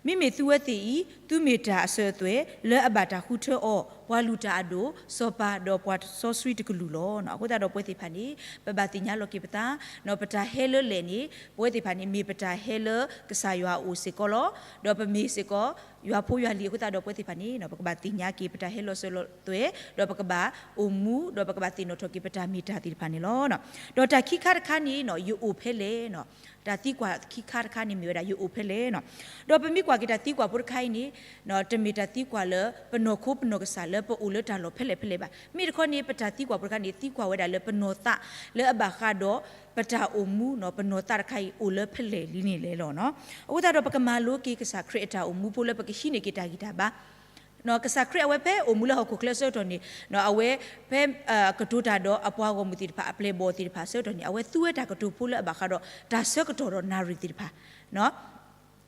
မ့မ့ၢ်သုဝဲသ့ၣ်အံၤ သုမ့ၢ်တၢ်အစၢၤအသွဲၣ် လၢအဘၣ်တၢ်ဃုထၢအီၤ, ပှၤလုၢ်တၢ်အဒိၣ်, စီၤပၤ, ဒီးပှၤစီဆှံတကလုာ်လီၤ. အဃိသတးဒီးပဝဲသ့ၣ်တဖၣ်န့ၣ် ပဘၣ်သ့ၣ်ညါလီၤက့ၤပသး, ပတၢ်ဟဲလၢလဲၣ်န့ၣ် ပဝဲသ့ၣ်တဖၣ်န့ၣ် မ့ၢ်ပတၢ်ဟဲလၢကစၢ်ယွၤအအိၣ်စ့ၢ်ကီးလီၤ. ဒီးပမ့ၢ်စ့ၢ်ကီး ယွၤဖိယွၤလံၤအဃိသတးဒီးပဝဲသ့ၣ်တဖၣ်န့ၣ် ပကဘၣ်သ့ၣ်ညါက့ၤပတၢ်ဟဲလီၤစၢၤလီၤသွဲၣ်, ဒီးပကဘၣ်အိၣ်မူ, ဒီးပကဘၣ်သ့ၣ်နီၣ်ထီၣ်က့ၤပတၢ်မ့ၢ်တၢ်သ့ၣ်တဖၣ်န့ၣ်လီၤ. ဒီးတၢ်ခံခါတခါန့ၣ် ယအိၣ်ဖဲလဲၣ်, တၢ်သံကွၢ်ခံခါတခါန့ၣ်မ့ၢ်ဝဲဒၣ် ယအိၣ်ဖဲလဲၣ်. ဒီးပမ့ၢ်ကွၢ်က့ၤတၢ်သံကွၢ်ဖိတခါအံၤန့ၣ် တမ့ၢ်တၢ်သံကွၢ်လၢပနီၢ်ခိပနီၢ်ကစၢ်လၢပအိၣ်လၢတၢ်လီၢ်ဖဲလဲၣ်ဖဲလဲၣ်ဘၣ်. မ့ၢ်တခီန့ၣ် ပတၢ်သံကွၢ်ဖိတခါန့ၣ် သံကွၢ်ဝဲဒၣ်လၢပနီၢ်သး လၢအဘၣ်ဃးဒီးပတၢ်အိၣ်မူ ပနီၢ်သးတခါအံၤ အိၣ်လၢဖဲလဲၣ်လံန့ၣ်လဲၣ်လီၤ. အဃိသတးဒီးပကမၤလိက့ၤကစၢ်ခရံာ်အတၢ်အိၣ်မူဖိလၢပကဟံးန့ၢ်က့ၤတၢ်ဂံၢ်တၢ်ဘါ ကစၢ်ခရံာ်အဝဲဖဲအိၣ်မူလၢဟီၣ်ခိၣ်ချၢအဆၢကတီၢ်န့ၣ် အဝဲဖဲ ကတိၤတၢ်ဒီးအပှၤဂီၢ်မုၢ်သ့ၣ်တဖၣ် အပျဲၢ်အဘီၣ်သ့ၣ်တဖၣ်အဆၢကတီၢ်န့ၣ် အဝဲသူဝဲတၢ်ကတိၤဖိလၢအဘၣ်ဃးဒီးတၢ်ဆၢကတီၢ်ဒီးနၣ်ရံၣ်သ့ၣ်တဖၣ်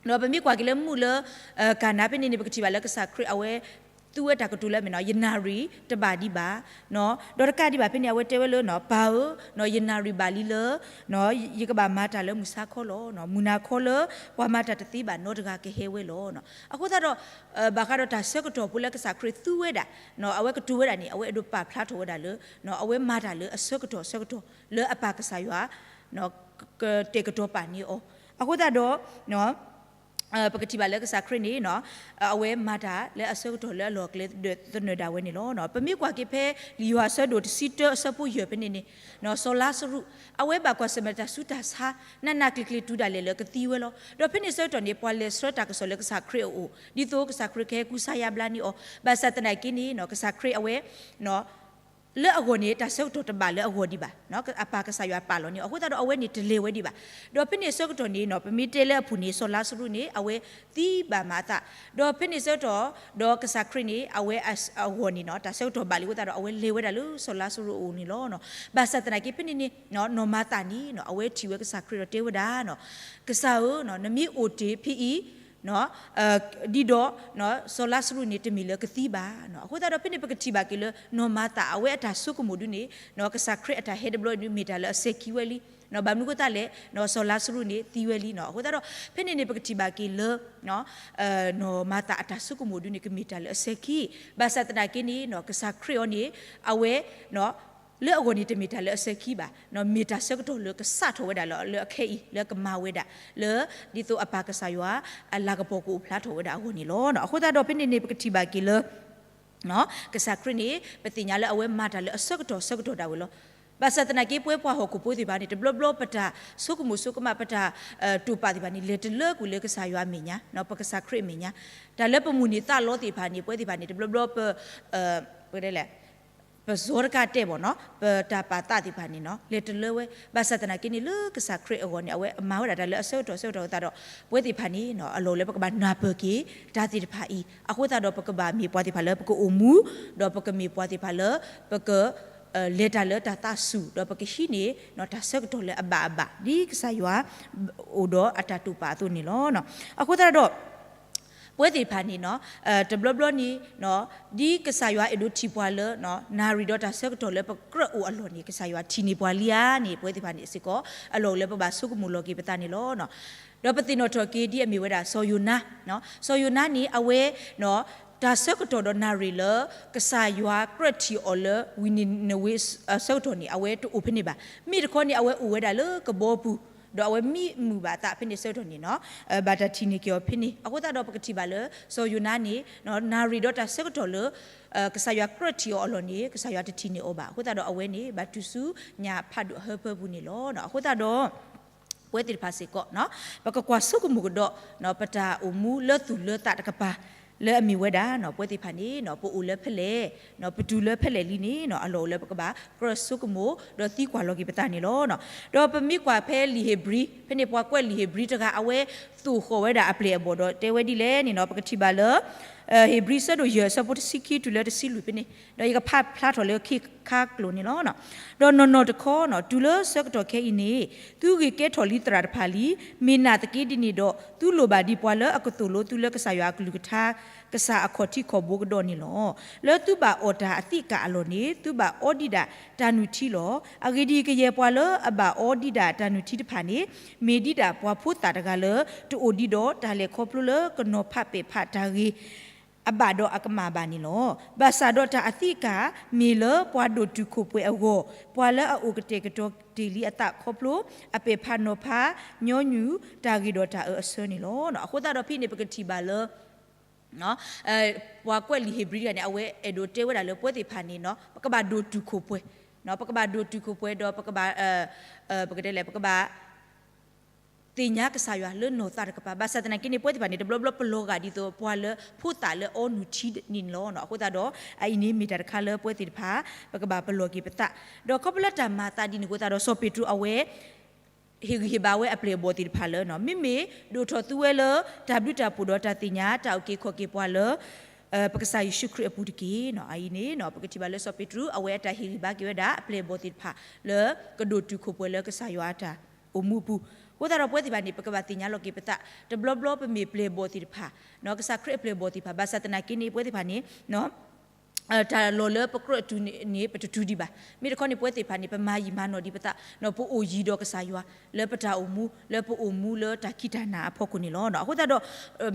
ဒီးပမ့ၢ်ကွၢ်က့ၤလၢမူးလၢ ကၤနၤဖဲန့ၣ်န့ၣ် ပကထံၣ်ဘၣ်လၢကစၢ်ခရံာ်အဝဲ သူဝဲတၢ်ကတိၤလၢအမ့ၢ်နီၤ ယနၣ်ရံၣ်တဘၣ်ဒံးဘၣ်, ဒီးတကးဒံးဘၣ်ဖဲန့ၣ် အဝဲတဲဝဲလၢ ပၢ်ဧၢ, ယနၣ်ရံၣ်ဘၣ်လံလၢ ယကဘၣ်မၤတၢ်လၢမုၢ်ဆါခီလီၤ. မုၢ်နၤခီလၢ ပှၤမၤတၢ်တသ့ဘၣ်နီတဂၤကဟဲဝဲလီၤ. အဃိသတးဒီး ဘၣ်ဃးဒီးတၢ်ဆၢကတီၢ်ဖိလၢကစၢ်ခရံာ်သူဝဲဒၣ် အဝဲကတိၤဝဲဒၣ်န့ၣ် အဝဲအဲၣ်ဒိးပာ်ဖျါထီၣ်ဝဲဒၣ်လၢ အဝဲမၤတၢ်လၢအဆၢကတီၢ်ဆၢကတီၢ် လၢအပၢ်ကစၢ်ယွၤ ကတဲာ်ကတီၤပာ်န့ၢ်အီၤ. အဃိသတးဒီး ပကထံၣ်ဘၣ်လၢကစၢ်ခရံာ်န့ၣ် အဝဲမၤတၢ်လၢအဆၢကတီၢ်လၢအလီၢ်အကျဲသနၢၣ်ဒၣ်ဝဲန့ၣ်လီၤ. ပမ့ၢ်ကွၢ်က့ၤဖဲလံာ်ယိၤဟၣ်အဆၢဒိၣ်တဆံတၢအဆၢဖိယဲၢ်ဖဲန့ၣ်န့ၣ် စီၤလါစရူး အဝဲဘၣ်ကွၢ်ဆၢၣ်မဲာ်တၢ်ဆူးတၢ်ဆါ နးနးကျံၤကျံၤတုၤဒၣ်လဲာ်လၢကသံဝဲလီၤ. ဒီးဖဲန့ၣ်ဆၢကတီၢ်န့ၣ် ပှၤလဲၤဆှၢတၢ်ကစီၣ်လၢကစၢ်ခရံာ်အအိၣ် ဒ်သိးကစၢ်ခရံာ်ကဟဲကူစါယါဘျါန့ၢ်အီၤ ဘၣ်ဆၣ်သနာ်က့န့ၣ် ကစၢ်ခရံာ်အဝဲ လၢအဂီၢ်န့ၣ် တၢ်ဆၢကတီၢ်တဘၣ်လၢအဂီၢ်ဒံးဘၣ်. အပၢ်ကစၢ်ယွၤပာ်လီၤန့ၢ်အီၤ အဃိသတးဒီးအဝဲန့ၣ်တလဲၤဝဲဒံးဘၣ်. ဒီးဖဲန့ၣ်အဆၢကတီၢ်န့ၣ် ပမ့ၢ်တဲလၢအပူၤန့ၣ် စီၤလါစရူးန့ၣ် အဝဲသံဘၣ်မၤအသး, ဒီးဖဲန့ၣ်ဆၢကတီၢ် ဒီးကစၢ်ခရံာ်န့ၣ် အဝဲအဂီၢ်န့ၣ် တၢ်ဆၢကတီၢ်ဘၣ်လံအဃိသတးဒီး အဝဲလဲၤဝ�ဒၣ်လၢစီၤလါစရူးအအိၣ်န့ၣ်လီၤ. ဘၣ်ဆၣ်သနာ်က့ဖဲန့ၣ်န့ၣ် နီၢ်မၤသးန့ၣ် အဝဲထံၣ်ဝဲကစၢ်ခရံာ်ဒီးတဲဝဲဒၣ် ကစၢ်ဧၢ, နမ့ၢ်အိၣ်တ့ၢ်ဖဲအံၤ ဒ်ဒီး စီၤလါစရူးန့ၣ် တမ့ၢ်လၢကသံဘၣ်. အဃိသတးဒီးဖဲန့ၣ်ပကထံၣ်ဘၣ်က့ၤလၢ နီၢ်မၤသးအဝဲအတၢ်ဆိကမိၣ်ဒုန့ၣ် ကစၢ်ခရံာ်အတၢ်ဟဲတဘျီဒု မ့ၢ်တၢ်လၢအစဲၤခံဝဲလံ. ဘၣ်မနုၤအဃိသတးလဲၣ် စီၤလါစရူးန့ၣ်သံဝဲလံ. အဃိသတးဒီး ဖဲန့ၣ်န့ၣ် ပကထံၣ်ဘၣ်က့ၤလၢ နီၢ်မၤသးအတၢ်ဆိကမိၣ်ဒုန့ၣ် ကမ့ၢ်တၢ်လၢအစဲၤခံ, ဘၣ်ဆၣ်သနာ်က့န့ၣ် ကစၢ်ခရံာ်အံၤန့ၣ် အဝဲ လၢအဂီၢ်န့ၣ် တမ့ၢ်တၢ်လၢအစဲၤခံဘၣ်, မ့ၢ်တၢ်ဆၢကတီၢ်လၢကစးထီၣ်ဝဲဒၣ်လၢ လၢအခဲအံၤ လၢကမၤဝဲဒၣ် လၢ ဒ်သိးအပၢ်ကစၢ်ယွၤ အလၤကပီၤကအိၣ်ဖျါထီၣ်ဝဲဒၣ်အဂီၢ်န့ၣ်လီၤ. အဃိသတးဒီးဖဲန့ၣ်န့ၣ် ပကထံၣ်ဘၣ်က့ၤလၢ ကစၢ်ခရံာ်န့ၣ် ပသ့ၣ်ညါလၢအဝဲမၤတၢ်လၢအဆၢကတီၢ်ဆၢကတီၢ်ဒၣ်ဝဲလီၤ. ဘၣ်ဆၣ်သနာ်က့ ပဝဲပှၤဟီၣ်ခိၣ်ဖိသ့ၣ်တဖၣ်န့ၣ် တဘျီဘျီပတၢ်ဆိကမိၣ်ဆိကမး ပတၢ်တိာ်ပာ်သ့ၣ်တဖၣ်န့ၣ် လဲၤတလၢကွံာ်လၢကစၢ်ယွၤအမဲာ်ညါ, ပကစၢ်ခရံာ်အမဲာ်ညါ, တၢ်လၢပမုၢ်န့ၢ်သးလီသ့ၣ်တဖၣ်န့ၣ် ပဝဲသ့ၣ်တဖၣ်န့ၣ် တဘျီဘျီပ ပလဲၣ် ပစီတကၢ်တဲာ်ဘၣ်နီၤ ပတၢ်ပာ်သးသ့ၣ်တဖၣ်န့ၣ်နီၤ လဲၤတလၢဝဲ, ဘၣ်ဆၣ်သနာ်က့န့ၣ် လၢကစၢ်ခရံာ်အဂီၢ်န့ၣ် အဝဲမၤဝဲဒၣ်တၢ်လၢအဆၢကတီၢ်ဆၢကတီၢ်အဃိသတးဒီး ပဝဲသ့ၣ်တဖၣ်န့ၣ်နီၤ အလီၢ်လၢပကဘၣ်နၢ်ပၢၢ်က့ၤ တၢ်သ့ၣ်တဖၣ်အံၤ အဃိသတးဒီး ပကဘၣ်မ့ၢ်ပှၤသ့ၣ်တဖၣ်လၢပကအိၣ်မူ ဒီးပကမ့ၢ်ပှၤသ့ၣ်တဖၣ်လၢ ပက လဲၤတၢ်လၢတၢ်သးစူၤ ဒီးပကဟံးန့ၢ် တၢ်ဆၢကတီၢ်လၢအဘၣ်အဘၣ် ဒ်ကစၢ်ယွၤ အိၣ်ဒီးအတၢ်တိာ်ပာ်အသိးန့ၣ်လီၤ. အဃိသတးဒီး ပဝဲသ့ၣ်တဖၣ်န့ၣ်နီၤ တဘျီဘျီန့ၣ် ဒ်ကစၢ်ယွၤအဲၣ်ဒိးထံၣ်ပှၤလၢ နၣ်ရံၣ်ဒီးတၢ်ဆၢကတီၢ်လၢပကြၢးအိၣ်အလီၢ်န့ၣ် ကစၢ်ယွၤထံၣ်န့ၢ်ပှၤလံဧါန့ၣ် ပဝဲသ့ၣ်တဖၣ်န့ၣ်စ့ၢ်ကီး အလီၢ်အိၣ်လၢပဘၣ်ဆိကမိၣ်လီၤက့ၤပသးန့ၣ်လီၤ. ဒီးပသ့ၣ်နီၣ်ထီၣ်က့ၤဒ်အမ့ၢ်ဝဲဒၣ်စီၤယိၤနါ, စီၤယိၤနါန့ၣ် အဝဲ တၢ်ဆၢကတီၢ်ဒီးနၣ်ရံၣ်လၢ ကစၢ်ယွၤကြၢးထံၣ်အီၤလၢ ဝ့ၢ်နံၤနဝ့အဆၢကတီၢ်န့ၣ် အဝဲတအိၣ်ဖဲန့ၣ်ဘၣ်. မ့ၢ်တခီန့ၣ် အဝဲအိၣ်ဝဲဒၣ်လၢကဘီပူၤ ဒီးအဝဲမံမုာ်ဘၣ်အသးဖဲန့ၣ်အဆၢကတီၢ်န့ၣ်နီၤ ဘၣ်တၢ်ထံၣ်န့ၢ်က့ၤအီၤဖဲန့ၣ်. အဃိသတးဒီးပကထံၣ်ဘၣ်လၢ စီၤယိၤနါန့ၣ် နၣ်ရံၣ်ဒီးတၢ်ဆၢကတီၢ်လၢ ကစၢ်ယွၤကြၢးထံၣ်အီၤအလီၢ်န့ၣ် ကစၢ်ယွၤတထံၣ်န့ၢ်အီၤဘၣ်. အဃိသတးဒီးအဝဲန့ၣ် ဘၣ်တူၢ်ဆူညၣ်ဖးဒိၣ်အဟၢဖၢပူၤန့ၣ်လီၤ. အဃိသတးဒီး ပဝဲသ့ၣ်တဖၣ်စ့ၢ်ကီး ပကကွၢ်ဆိကမိၣ်ကဒီး ပတၢ်အိၣ်မူလၢသူၣ်လၢသးတကပၤ လၢအမ့ၢ်ဝဲဒၣ် ပဝဲသ့ၣ်တဖၣ်န့ၣ် ပအိၣ်လၢဖဲလဲၣ် ပတုၤလၢဖဲလဲၣ်လံန့ၣ် အလီၢ်အိၣ်လၢပကဘၣ်ကြၢးဆိကမိၣ် ဒီးသံကွၢ်လီၤက့ၤပသးန့ၣ်လီၤ. ဒီးပမ့ၢ်ကွၢ်ဖဲလံာ်ဧ့ၤဘြံၤ ဖဲန့ၣ်ပှၤကွဲးလံာ်ဧ့ၤဘြံၤတဂၤ အဝဲသိၣ်ဃီၣ်ဝဲဒၣ်အပျဲၢ်အဘီၣ်ဒီးတဲဝဲဒ်လဲၣ်န့ၣ်နီၤ ပကထံၣ်ဘၣ်လၢ ဧ့ၤဘြံၤဆၢဒိၣ်ယဲၢ်အဆၢဖိတဆံခံတုၤလၢတဆံလွံၢ်ဖဲန့ၣ် ဒီးယကဖးဖျါထီၣ်လၢခံခါကျိာ်န့ၣ်လီၤ. ဒီးနီၢ်နီၢ်တခီ တုၤလၢဆၢကတီၢ်ခဲအံၤန့ၣ် သုဂ့ၤကဲထီၣ်လံသရၣ်တဖၣ်လံ. မ့ၢ်နာ်သက့ဒ်န့ၣ်ဒီး သုလိၣ်ဘၣ်ဒံးပှၤလၢအကသိၣ်လိသုလၢကစၢ်ယွၤအကလုၢ်ကထါ ကစၢ်အခီၣ်ထံးခီၣ်ဘိကဒီးန့ၣ်လီၤ. လၢသုဘၣ်အီၣ်တၢ်အသံးအကာ်အလီၢ်န့ၣ် သုဘၣ်အီဒံးဒၣ်တၢ်နုၢ်ထံလီၤ. အဂ့ၢ်ဒ်အံၤ, ကယဲၢ်ပှၤလၢအဘၣ်အီဒံးဒၣ်တၢ်နုၢ်ထံတဖၣ်န့ၣ် မ့ၢ်ဒံးဒၣ်ပှၤဖိသၣ်တဂၤလၢ တအိၣ်ဒံးဒီးတၢ်လဲၤခီဖျိလၢကနီၤဖးပဲာ်ဖးတၢ်ဂ့ၤ အဘၣ်ဒီးအကမၣ်ဘၣ်န့ၣ်လီၤ. ဘၣ်ဆၣ်ဒီးတၢ်အသံးအကာ် မ့ၢ်လၢပှၤဒိၣ်တုာ်ခိၣ်ပှဲၤအဂီၢ်, ပှၤလၢအအိၣ်ကတဲာ်ကတီၤတ့ၢ်လံအသးခီဖျိ အပဲာ်ဖးနီၤဖး ညီနုၢ်တၢ်ဂ့ၤဒီးတၢ်အၢအဆၢန့ၣ်လီၤ. အဃိသတးဒီးဖဲန့ၣ် ပကထံၣ်ဘၣ်လၢ ပှၤကွဲးလံာ်ဧ့ၤဘြံၤတဂၤန့ၣ် အဝဲအဲၣ်ဒိးတဲဝဲဒၣ်လၢပဝဲသ့ၣ်တဖၣ်န့ၣ် ပကဘၣ်ဒိၣ်တုာ်ခိၣ်ပှဲၤ, ပကဘၣ်ဒိၣ်တုာ်ခိၣ်ပှဲၤဒီးပကဘၣ် ပကတဲလဲၣ် ပကဘၣ် သ့ၣ်ညါကစၢ်ယွၤလၢနီၢ်သးတကပၤ. ဘၣ်ဆၣ်သနာ်က့န့ၣ် ပဝဲသ့ၣ်တဖၣ်န့ၣ် တဘျီဘျီပလီၤဂာ်ဒ်သိးပှၤလၢဖိသၣ်လၢအီနုၢ်ထံန့ၣ်လီၤ. အဃိသတးဒီး အအံၤန့ၣ်မ့ၢ်တၢ်တခါလၢပဝဲသ့ၣ်တဖၣ် ပကဘၣ်ပလီၢ်က့ၤပသး, ဒီးခီဖျိလၢတၢ်မၤသးဒ်န့ၣ်အဃိသတးဒီး စီၤပ့းတရူးအဝဲ ဟ့ၣ်ဂံၢ်ဟ့ၣ်ဘါဝဲအပျဲၢ်အဘီၣ်သ့ၣ်တဖၣ်လၢ မ့မ့ၢ်ဒိၣ်ထီၣ်သုဝဲလၢ တၢ်ဘျုးတၢ်ဖှိၣ်ဒီးတၢ်သ့ၣ်ညါတၢ်အုၣ်က့ၤခီၣ်က့ၤပှၤလၢ ပကစၢ်ယ့ၣ်ၡူးခရံာ်အပူၤတက့ၢ်. အအံၤန့ၣ် ပကထံၣ်ဘၣ်လၢစီၤပ့းတရူး အဝဲအတၢ်ဟ့ၣ်ဂံၢ်ဟ့ၣ်ဘါက့ၤဝဲဒၣ် အပျဲၢ်အဘီၣ်သ့ၣ်တဖၣ်လၢ ကဒိၣ်တုာ်ခိၣ်ပှဲၤလၢကစၢ်ယွၤအတၢ်အိၣ်မူအပူၤ. အဃိသတးဒီးပဝဲသ့ၣ်တဖၣ်န့ၣ် ပကဘၣ်သ့ၣ်ညါလီၤက့ၤပသး တဘျီဘျီပမ့ၢ်ပျဲၢ်အဘီၣ်သ့ၣ်တဖၣ် ကစၢ်ခရံာ်အပျဲၢ်အဘီၣ်သ့ၣ်တဖၣ် ဘၣ်ဆၣ်သနာ်က့န့ၣ် ပဝဲသ့ၣ်တဖၣ်န့ၣ် တၢ်လီၢ်လၢပကြၢးတုၤန့ၣ် ပတတုၤဒံးဘၣ်. မ့ၢ်တခီန့ၣ် ပဝဲသ့ၣ်တဖၣ်န့ၣ် ပမၤယံာ်မၤနီၢ်ဒံးပသး ပအိၣ်ယံၤဒီးကစၢ်ယွၤ လၢပတၢ်အိၣ်မူ လၢပအိၣ်မူလၢတၢ်ခံးတၢ်နၤအဖီခိၣ်န့ၣ်လီၤ. အဃိသတးဒီး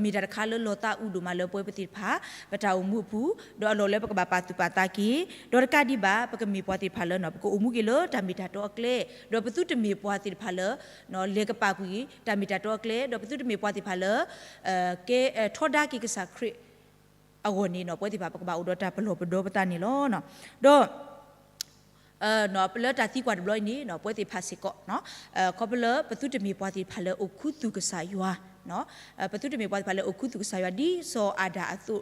မ့ၢ်တၢ်တခါလၢလီၤသးအုးဒိၣ်မးလၢပဝဲပသ့ၣ်တဖၣ် ပတၢ်အိၣ်မူအပူၤ ဒီးအလီၢ်လၢပကဘၣ်ပာ်သူၣ်ပာ်သးက့ၤ ဒီးတကးဒံးဘၣ် ပကမ့ၢ်ပှၤသ့ၣ်တဖၣ်လၢ ပကအိၣ်မူက့ၤလၢတၢ်မ့ၢ်တၢ်တီအကျဲ ဒီးပသုတမ့ၢ်ပှၤသ့ၣ်တဖၣ်လၢ လဲၤကပာ်ကွံာ်တၢ်မ့ၢ်တၢ်တီအကျဲ ဒီးပသုတမ့ၢ်ပှၤသ့ၣ်တဖၣ်လၢ ကဲထီဒါက့ၤကစၢ်ခရံာ် အဂီၢ်န့ၣ် ပဝဲသ့ၣ်တဖၣ် ပကဘၣ်အိၣ်ဒီးတၢ်ပလီၢ်ပဒီပသးန့ၣ်လီၤ. ဒီး လၢတၢ်သံကွၢ်တဘျီအံၤန့ၣ် ပဝဲသ့ၣ်တဖၣ်စ့ၢ်ကီး ခီဖျိလၢပသုတမ့ၢ်ပှၤသ့ၣ်တဖၣ်လၢအိၣ်ခူသူၣ်ကစၢ်ယွၤ ပသုတမ့ၢ်ပှၤသ့ၣ်တဖၣ်လၢအိၣ်ခူသူၣ်ကစၢ်ယွၤ ဒ်စီၤအၤဒၣ်အသိး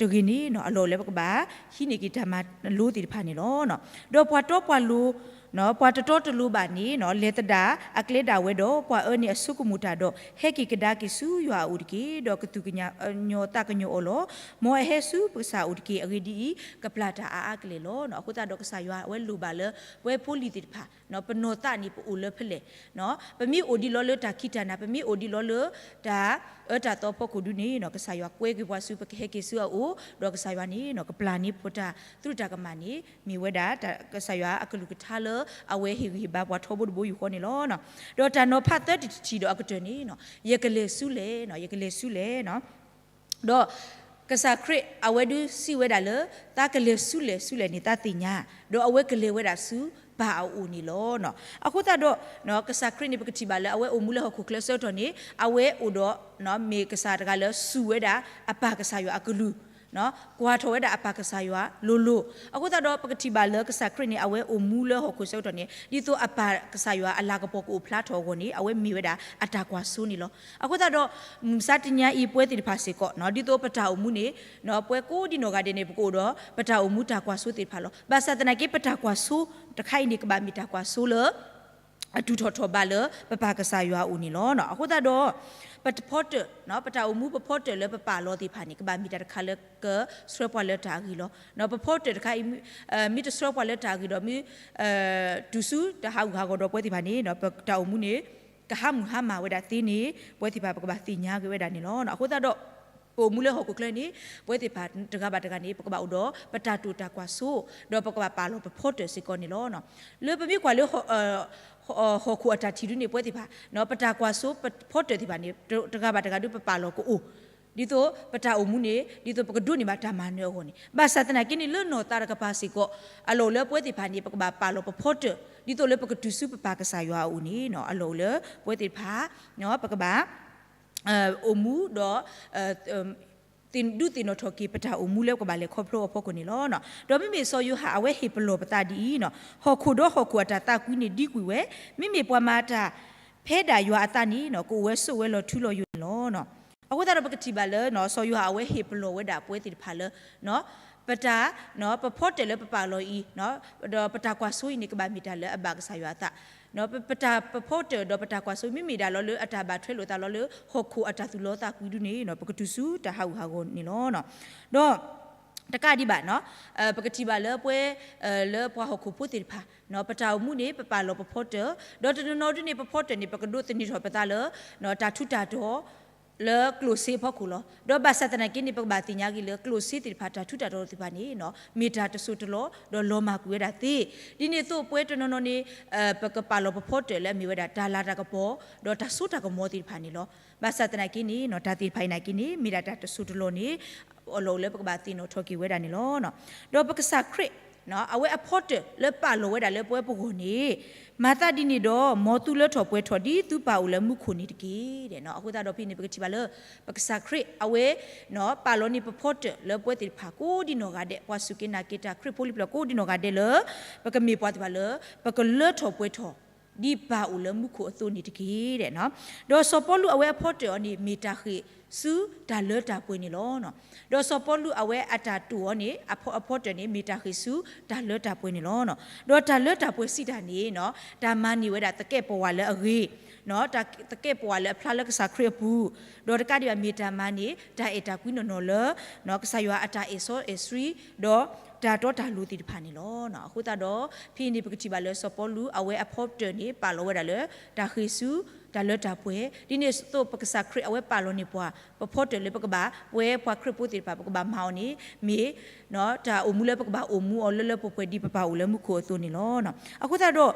တဂ့ၤန့ၣ် အလီၢ်အိၣ်လၢပကဘၣ် ဟံးန့ၢ်က့ၤတၢ်မၤလိသ့ၣ်တဖၣ်န့ၣ်လီၤ. ဒီးပှၤတီပှၤလိၤ ပှၤတတီတလိၤဘၣ်န့ၣ် လဲၤသဒၣ်အကျဲဒၣ်ဝဲဒီး ပှၤအၢန့ၣ်အဆိကမိၣ်တၢ်ဒီး ဟဲက့ၤကဒါက့ၤဆူယွၤအအိၣ်တက့ၢ်. ဒီးကသူၣ်ကညီၤသးကညီၤအီၤလီၤ. မ်အဟဲဆူပကစၢ်အအိၣ်တက့ၢ်. အဂ့ၢ်ဒ်အံၤ, ကပျၢ်တၢ်အါအါကလဲာ်လီၤ. အဃိသတးဒီးကစၢ်ယွၤအဝဲလိၣ်ဘၣ်လၢ ပဝဲဖိလံၤသ့ၣ်တဖၣ် ပနီၢ်သးန့ၣ် ပအိၣ်လၢဖဲလဲၣ် ပမ့ၢ်အိၣ်ဒံးလီၤလၢတၢ်ခံးတၢ်နၤ ပမ့ၢ်အိၣ်ဒံးလီၤလၢ တၢ်အၢတၢ်သီဖီခိၣ်ဒုန့ၣ် ကစၢ်ယွၤကွဲက့ၤပှၤဆူ ပကဟဲက့ၤဆူအအိၣ် ဒီးကစၢ်ယွၤန့ၣ် ကပျၢ်န့ၢ်ပတၢ်သရူးတၢ်ကမၣ်န့ၣ် မ့ၢ်ဝဲဒၣ် ကစၢ်ယွၤအကလုၢ်ကထါလၢ အဝဲဟ့ၣ်ဂံၢ်ဟ့ၣ်ဘါပှၤထီဘိတဘိယူၢ်ဃီန့ၣ်လီၤ. ဒီးတၢ်နီၤဖးသၢတထံၣ်ဒီးအကတၢၢ်န့ၣ် ယကလဲၤဆူလဲၣ် ယကလဲၤဆူလဲၣ် ဒီးကစၢ်ခရံာ်အဝဲဒုးစံးဝဲဒၣ်လၢ သးကလဲၤဆူလဲၣ်ဆူလဲၣ်န့ၣ် သးသ့ၣ်ညါ, ဒီးအဝဲကလဲၤဝဲဒၣ်ဆူပၢ်အအိၣ်န့ၣ်လီၤ. အဃိသတးဒီး ကစၢ်ခရံာ်န့ၣ် ပကထံၣ်ဘၣ်လၢအဝဲအိၣ်မူလၢဟီၣ်ခိၣ်ချၢဆၢကတီၢ်န့ၣ် အဝဲအိၣ်ဒီး မ့ၢ်ကစၢ်တဂၤလၢစူၢ်ဝဲဒၣ်အပၢ်ကစၢ်ယွၤအကလုၢ် ကွၢ်ထီၣ်ဝဲဒၣ်အပၢ်ကစၢ်ယွၤလိၤလိၤ. အဃိသတးဒီး ပကထံၣ်ဘၣ်လၢကစၢ်ခရံာ်န့ၣ် အဝဲအိၣ်မူလၢဟီၣ်ခိၣ်ဆၢကတီၢ်န့ၣ် ဒ်သိးအပၢ်ကစၢ်ယွၤအလၤကပီၤကအိၣ်ဖျါထီၣ်အဂီၢ်န့ၣ် အဝဲမ့ၢ်ဝဲဒၣ်အတၢ်ကွၢ်စိန့ၣ်လီၤ. အဃိသတးဒီး မုၢ်မဆါတနံၤအံၤ ပဝဲသ့ၣ်တဖၣ်စ့ၢ်ကီး ဒ်သိးပတၢ်အိၣ်မူန့ၣ် ပှၤကိးဒံနီၢ်ဂၤဒဲးန့ၣ် ပကအိၣ်ဒီးပတၢ်အိၣ်မူတၢ်ကွၢ်စိသ့ၣ်တဖၣ်လီၤ. ဘၣ်ဆၣ်သနာ်က့ ပတၢ်ကွၢ်စိတခါအံၤန့ၣ် ကဘၣ်မ့ၢ်တၢ်ကွၢ်စိလၢ အတုၤထီၣ်ထီၣ်ဘးလၢပပၢ်ကစၢ်ယွၤအအိၣ်န့ၣ်လီၤ. အဃိသတးဒီး ပဖီတၢၣ် ပတၢ်အိၣ်မူပဖီတၢၣ်လၢပပာ်လီၤသ့ၣ်တဖၣ်န့ၣ် ကဘၣ်မ့ၢ်တၢ်တခါလၢကဆှၢပှၤလၢတၢ်အဂ့ၤလီၤ. ပဖီတၢၣ်တခါအံၤ မ့ၢ်တဆှၢပှၤလၢတၢ်အဂ့ၤဒီး မ့ၢ် တုၤဆူတၢ်ဟးဂူာ်ဟးဂီၤဒီးပဝဲသ့ၣ်တဖၣ်န့ၣ် ပတၢ်အိၣ်မူန့ၣ် ကဟးမုၢ်ဟါမၢ်ဝဲဒၣ်သ့န့ၣ် ပဝဲသ့ၣ်တဖၣ်ပကဘၣ်သ့ၣ်ညါက့ၤဝဲဒၣ်န့ၣ်လီၤ. အဃိသတးဒီး ပအိၣ်မူလၢဟီၣ်ခိၣ်ချၢန့ၣ် ပဝဲသ့ၣ်တဖၣ်တဂၤဘၣ်တဂၤန့ၣ် ပကဘၣ်အိၣ်ဒီးပတၢ်တိာ်တၢ်ကွၢ်စိ ဒီးပကဘၣ်ပာ်လီၤပဖီတၢၣ်စ့ၢ်ကီးန့ၣ်လီၤ. လၢပမ့ၢ်ကွၢ်လၢ ဟီၣ်ခိၣ်အတၢ်ထံၣ်ဒုန့ၣ် ပဝဲသ့ၣ်တဖၣ် ပတၢ်ကွၢ်စိပဖီတၢၣ်သ့ၣ်တဖၣ်န့ၣ် တဂၤဘၣ်တဂၤဒုပပာ်လီၤကအိၣ် ဒ်သိးပတၢ်အိၣ်မူန့ၣ် ဒ်သိးပကဒိးန့ၢ်ဘၣ်တၢ်မၤနၢၤအဂီၢ်န့ၣ် ဘၣ်ဆၣ်သနာ်က့န့ၣ် လၢနီၢ်သးတကပၤစ့ၢ်ကီး အလီၢ်အိၣ်လၢပဝဲသ့ၣ်တဖၣ်န့ၣ် ပကဘၣ်ပာ်လီၤပဖီတၢၣ် ဒ်သိးလၢပကတုၤဆူပပၢ်ကစၢ်ယွၤအအိၣ်န့ၣ် အလီၢ်အိၣ်လၢပဝဲသ့ၣ်တဖၣ် ပကဘၣ် အိၣ်မူဒီး ဒုးသ့ၣ်နီၣ်ထီၣ်က့ၤပတၢ်အိၣ်မူလၢပကဘၣ်လဲၤခီဖျိအဖီခိၣ်န့ၣ်လီၤ. ဒီးမ့မ့ၢ်စီၤယိၤဟၣ်အဝဲဟ့ၣ်ပလီၢ်ပသးဒ်အံၤ, ဟီၣ်ခိၣ်ဒီးဟီၣ်ခိၣ်အတၢ်သးကွံန့ၣ်ဒံကွံာ်ဝဲ, မ့မ့ၢ်ပှၤမၤတၢ်ဖဲဒၣ်ယွၤအသးန့ၣ် ကအိၣ်ဝဲဆိးဝဲလီၤထူလီၤယိာ်န့ၣ်လီၤ. အဃိသတးဒီးပကထံၣ်ဘၣ်လၢ စီၤယိၤဟၣ်အဝဲဟ့ၣ်ပလီၢ်ဝဲဒၣ်ပဝဲသ့ၣ်တဖၣ်လၢ ပတၢ် ပဖီတၢၣ်လၢပပာ်လီၤအံၤ ဒီးပတၢ်ကွၢ်စိအံၤန့ၣ် ကဘၣ်မ့ၢ်တၢ်လၢအဘၣ်ကစၢ်ယွၤအသး, ပတၢ်ပဖီတၢၣ်ဒီးပတၢ်ကွၢ်စိ မ့မ့ၢ်ဒၣ်လီၤလၢအတၢ်ဘၣ်ထွဲလိာ်သးလီၤလၢဟီၣ်ခိၣ်အတၢ်သူၣ်လီသးကွံဒုန့ၣ် ပကတုၤဆူတၢ်ဟးဂူာ်ဟးဂီၤန့ၣ်လီၤ. ဒီး တကးဒံးဘၣ် ပကထံၣ်ဘၣ်လၢပဝဲ လၢပှၤဟီၣ်ခိၣ်ဖိသ့ၣ်တဖၣ် ပတၢ်အိၣ်မူန့ၣ် ပပာ်လီၤပဖီတၢၣ်, ဒီးတနီၤနီၤဒုန့ၣ် ပဖီတၢၣ်န့ၣ် ပကဒိးသန့ၤထီၣ်ပသးလၢ တၢ်ထူးတၢ်တီၤ လၢကျိၣ်စ့အဖီခိၣ်လီၤ. ဒီးဘၣ်ဆၣ်သနာ်က့န့ၣ် ပကဘၣ်သ့ၣ်ညါက့ၤလၢကျိၣ်စ့သ့ၣ်တဖၣ် တၢ်ထူးတၢ်တီၤသ့ၣ်တဖၣ်န့ၣ် မ့ၢ်တၢ်တစိၢ်တလီၢ် ဒီးလီၤမၢ်ကွံာ်ဝဲဒၣ်သ့. ဒ်န့ၣ်အသိးပဝဲတနီၤနီၤန့ၣ် ပကပာ်လီၤပဖီတၢၣ်လၢအမ့ၢ်ဝဲဒၣ်တၢ်လၤတၢ်ကပီၤ ဒီးတၢ်စိတၢ်ကမီၤသ့ၣ်တဖၣ်န့ၣ်လီၤ. ဘၣ်ဆၣ်သနာ်က့န့ၣ် တၢ်သ့ၣ်တဖၣ်အံၤနာ်က့န့ၣ် မ့ၢ်ဒၣ်တၢ်တစိၢ်တလီၢ်န့ၣ် အလီၢ်အိၣ်လၢပကဘၣ်သ့ၣ်နီၣ်ထီၣ်က့ၤဝဲဒၣ်န့ၣ်လီၤ. ဒီးပကစၢ်ခရံာ် အဝဲအဖီတၢၣ်လၢပာ်လီၤဝဲဒၣ်လၢပဝဲပဂီၢ်န့ၣ် မၤသးဒ်န့ၣ်ဒီး မ်သုလၢထီၣ်ပှဲၤထီၣ်ဒ်သုပၢ်အိၣ်လၢမူခိၣ်န့ၣ်တက့ၢ်. အဃိသတးဒီးဖဲန့ၣ် ပကထံၣ်ဘၣ်လၢ ပကစၢ်ခရံာ်အဝဲ ပာ်လီၤန့ၢ်ပဖီတၢၣ်လၢပဝဲသ့ၣ်တဖၣ်ကိးဒံနီၢ်ဂၤဒဲး ပှၤစူၢ်က့ၤနာ်က့ၤတၢ်ခရံာ်ဖိလံၤပျီၢ်ကိးဒံနီၢ်ဂၤဒဲးလၢ ပကမ့ၢ်ပှၤသ့ၣ်တဖၣ်လၢ ပကလၢထီၣ်ပှဲၤထီၣ် ဒ်ပၢ်အိၣ်လၢမူခိၣ်အသိးန့ၣ်တက့ၢ်. ဒီးစီၤပီလူးအဝဲအဖီတၢၣ်အီၤန့ၣ် မ့ၢ်တၢ်ဃ့ၢ်ဆူတၢ်လၢတၢ်ပှဲၤန့ၣ်လီၤ. ဒီးစီၤပီလူးအဝဲအတၢ်တိာ်အီၤန့ၣ် အဖီတၢၣ်န့ၣ် မ့ၢ်တၢ်ဃ့ၢ်ဆူတၢ်လၢတၢ်ပှဲၤန့ၣ်လီၤ. ဒီးတၢ်လၢတၢ်ပှဲၤစံးတၢ်န့ၣ် တၢ်မၤန့ၢ်ဝဲဒၣ်သကဲးပဝးလၢအဂ့ၤ သကဲးပဝးလၢအဖျါလၢကစၢ်ခရံာ်အပူၤ, ဒီးတကးဒံးဘၣ်မ့ၢ်တၢ်မၤန့ၣ် တၢ်အဲၣ်တၢ်ကွံနီၢ်နီၢ်လၢ ကစၢ်ယွၤအတၢ်အဲၣ်စီအဲၣ်ဆှံ ဒီးတၢ်တီတၢ်လိၤသ့ၣ်တဖၣ်န့ၣ်လီၤ. အဃိသတးဒီး ဖဲန့ၣ်ပကထံၣ်ဘၣ်လၢစီၤပီလူး အဝဲအဖီတၢၣ်န့ၣ် ပာ်လီၤဝဲဒၣ်လၢ တၢ်ဃ့ၢ်ဆူ တၢ်လၢတၢ်ပှဲၤ, ဒ်န့ၣ်အသိးပကစၢ်ခရံာ်အဝဲပာ်လီၤန့ၢ်ပှၤ ပဖီတၢၣ်လၢပကဘၣ် ပဝဲပှၤခရံာ်ဖိသ့ၣ်တဖၣ် ပကဘၣ်မၤအီၤန့ၣ် မ့ၢ် တၢ်အိၣ်မူလၢပကဘၣ်အိၣ်မူအီၤလၢလၢပှဲၤပှဲၤဒ်ပပၢ်အိၣ်လၢမူခိၣ်အသိးန့ၣ်လီၤ. အဃိသတးဒီး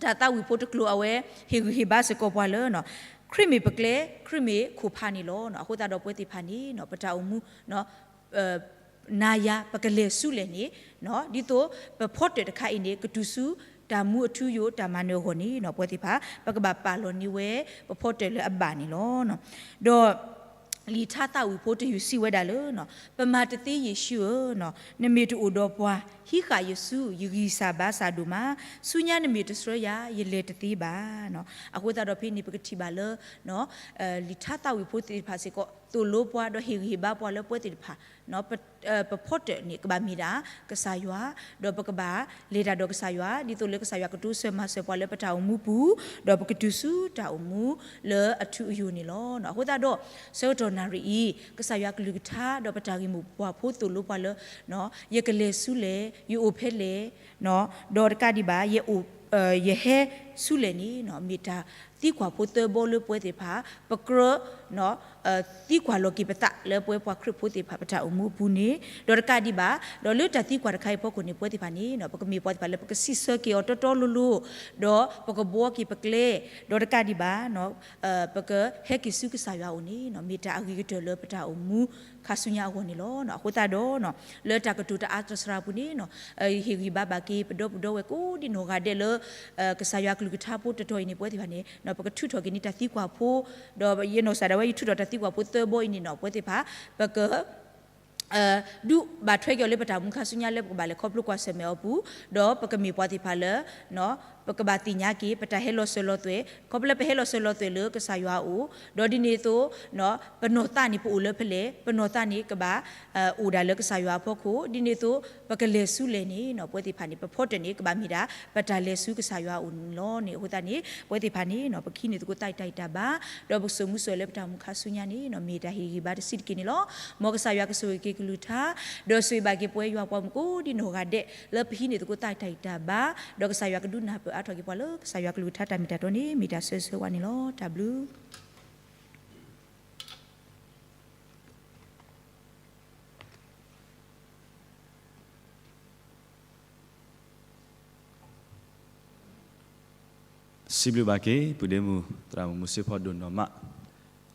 တၢ်သးဝံၣ်ဖိတကျိၤအဝဲ ဟ့ၣ်ဂံၢ်ဟ့ၣ်ဘါစ့ၢ်ကီးပှၤလၢ ခရံာ်မ့ၢ်ပကျဲ ခရံာ်မ့ၢ်ခိၣ်ဖးန့ၣ်လီၤ. အဃိသတးဒီးပဝဲသ့ၣ်တဖၣ်န့ၣ် ပတၢ်အိၣ်မူ နၤယၤ ပကလဲၤဆူလဲၣ်န့ၣ် ဒ်သိးပဖီတၢၣ်တခါအံၤန့ၣ် ကတုၤဆူတၢ်မူအထူအယိာ် တၢ်မၤနၢၤအဂီၢ်န့ၣ် ပဝဲသ့ၣ်တဖၣ် ပကဘၣ်ပာ်လီၤန့ၢ်ဝဲ ပဖီတၢၣ်လၢအဘၣ်န့ၣ်လီၤ. ဒီး လံာ်ထါသးဝံၣ်ဖိတယုၢ်စံးဝဲဒၣ်လၢ ပမၤတသ့ယ့ၣ်ၡူးဧၢ, နမ့ၢ်တအိၣ်ဒီးပှၤ ဟံးဃာ်ယစု ယဂံၢ်စၢ်ဘါစၢ်ဒိၣ်မး, ဆူညါနမ့ၢ်တဆှၢယၤ ယလဲၤတသ့ဘၣ်. အဃိသတးဒီးဖဲန့ၣ် ပကထံၣ်ဘၣ်လၢ လံာ်ထါသးဝံၣ်ဖိသ့ၣ်တဖၣ်စ့ၢ်ကီး သိၣ်လိပှၤဒီးဟ့ၣ်ဂံၢ်ဟ့ၣ်ဘါပှၤလၢပဝဲသ့ၣ်တဖၣ် ပဖီတၢၣ်န့ၣ် ကဘၣ်မ့ၢ်ဒၣ်ကစၢ်ယွၤ, ဒီးပကဘၣ်လဲၤတၢ်ဒီးကစၢ်ယွၤ ဒ်သိးလၢကစၢ်ယွၤကတိစၢၤမၤစၢၤပှၤလၢပတၢ်အိၣ်မူပူၤ, ဒီးပကတုၤဆူတၢ်အိၣ်မူလၢအထူအယိာ်န့ၣ်လီၤ. အဃိသတးဒီး ဆၢကတီၢ်နၣ်ရံၣ်အံၤ ကစၢ်ယွၤကလုၢ်ကထါ ဒီးပတၢ်ဂ့ၢ်မိၢ်ပှၢ်ဖိသိၣ်လိပှၤလၢ ယကလဲၤဆူလဲၣ်, ယအိၣ်ဖဲလဲၣ်, ဒီးတကးဒံးဘၣ် ယအိၣ် ယဟဲဆူလဲၣ်န့ၣ် မ့ၢ်တၢ်သံကွၢ်ဖိသၢဘီလၢပဝဲသ့ၣ်တဖၣ် ပကြၢး သံကွၢ်လီၤက့ၤပသးလၢပဝဲပှၤခရံာ်ဖိသ့ၣ်တဖၣ်ပတၢ်အိၣ်မူအပူၤန့ၣ်, ဒီးတကးဒံးဘၣ် ဒီးလၢတၢ်သံကွၢ်တခါအံၤအဖီခိၣ်န့ၣ် ပဝဲသ့ၣ်တဖၣ်န့ၣ် ပကမ့ၢ်ပှၤသ့ၣ်တဖၣ်လၢပကစံးဆၢက့ၤအီၤတီတီလိၤလိၤ, ဒီးပကဘှီက့ၤပကျဲ, ဒီးတကးဒံးဘၣ် ပကဟဲက့ၤဆူကစၢ်ယွၤအအိၣ်န့ၣ် မ့ၢ်တၢ်အဂ့ၤကတၢၢ်လၢပတၢ်အိၣ်မူခါဆူညါအဂီၢ်န့ၣ်လီၤ. အဃိသတးဒီး လၢတၢ်ကတိၤတအါတစှၤပူၤန့ၣ် ယဟ့ၣ်ဂံၢ်ဘါဘၣ်က့ၤပဒီပုၢ်ဒီဝဲၢ်ကိးဒံနီၢ်ဂၤဒဲးလၢ ကစၢ်ယွၤကလုၢ်ကထါဖိတတီၤအံၤန့ၣ် ပဝဲသ့ၣ်တဖၣ်န့ၣ် ပကထုးထီၣ်က့ၤန့ၢ်တၢ်သံကွၢ်ဖိ, ဒီးယနီၢ်ကစၢ်ဒၣ်ဝဲ ယထုးထီၣ်တၢ်သံကွၢ်ဖိသၢဘီအံၤန့ၣ် ပဝဲသ့ၣ်တဖၣ် ပက ဒုးဘၣ်ထွဲက့ၤအီၤလၢပတၢ်အိၣ်မူခါဆူညါလၢပကဘၣ်လဲၤခီဖျိကွၢ်ဆၢၣ်မဲာ်အီၤပူၤ, ဒီးပကမ့ၢ်ပှၤသ့ၣ်တဖၣ်လၢ ပကဘၣ်သ့ၣ်ညါက့ၤ ပတၢ်ဟဲလီၤစၢၤလီၤသွဲၣ်, ခီဖျိလၢပဟဲလီၤစၢၤလီၤသွဲၣ်လၢကစၢ်ယွၤအအိၣ်, ဒီးဒ်န့ၣ်အသိး ပနီၢ်သးန့ၣ် ပအိၣ်လၢဖဲလဲၣ်, ပနီၢ်သးန့ၣ် ကဘၣ် အိၣ်ဒၣ်လၢကစၢ်ယွၤအဖီခိၣ်, ဒ်န့ၣ်အသိး ပကလဲၤဆူလဲၣ်န့ၣ် ပဝဲသ့ၣ်တဖၣ်န့ၣ် ပဖီတၢၣ်န့ၣ် ကဘၣ်မ့ၢ်ဒၣ် ပတၢ်လဲၤဆူကစၢ်ယွၤအအိၣ်န့ၣ်လီၤန့ၣ်. အဃိသတးန့ၣ် ပဝဲသ့ၣ်တဖၣ်န့ၣ် ပကဟံးန့ၢ်သကိးတၢ်အံၤတၢ်ဘါ, ဒီးပကစိာ်မူစိာ်လၢပတၢ်အိၣ်မူခါဆူညါန့ၣ် မ့ၢ်တၢ်ဟ့ၣ်ဂံၢ်ဘါတဆံးတက့ၢ်န့ၣ်လီၤ. မ်ကစၢ်ယွၤကဆိၣ်ဂ့ၤက့ၤကလုၢ်ကထါ, ဒီးဆိၣ်ဂ့ၤဘၣ်က့ၤပဝဲယွၤပှၤမုၣ်ကိးဒံနီၢ်ဂၤဒဲး လၢပဟံးန့ၢ်သကိးတၢ်အံၤတၢ်ဘါ, ဒီးကစၢ်ယွၤကဒုးနၢ်ပၢၢ်အါထီၣ်က့ၤပှၤလၢကစၢ်ယွၤကလုၢ်ကထါတၢ်မ့ၢ်တၢ်တီန့ၣ် မ့ၢ်တၢ်ဆၢဂ့ၤဆၢဝါန့ၣ်လီၤ. တၢ်ဘျုး စံးဘျုးဘၣ်က့ၤ ပုၢ်ဒ့မုၣ်သရၣ်မုၣ်မူစ့ဖီဒိၣ်နီၢ်မး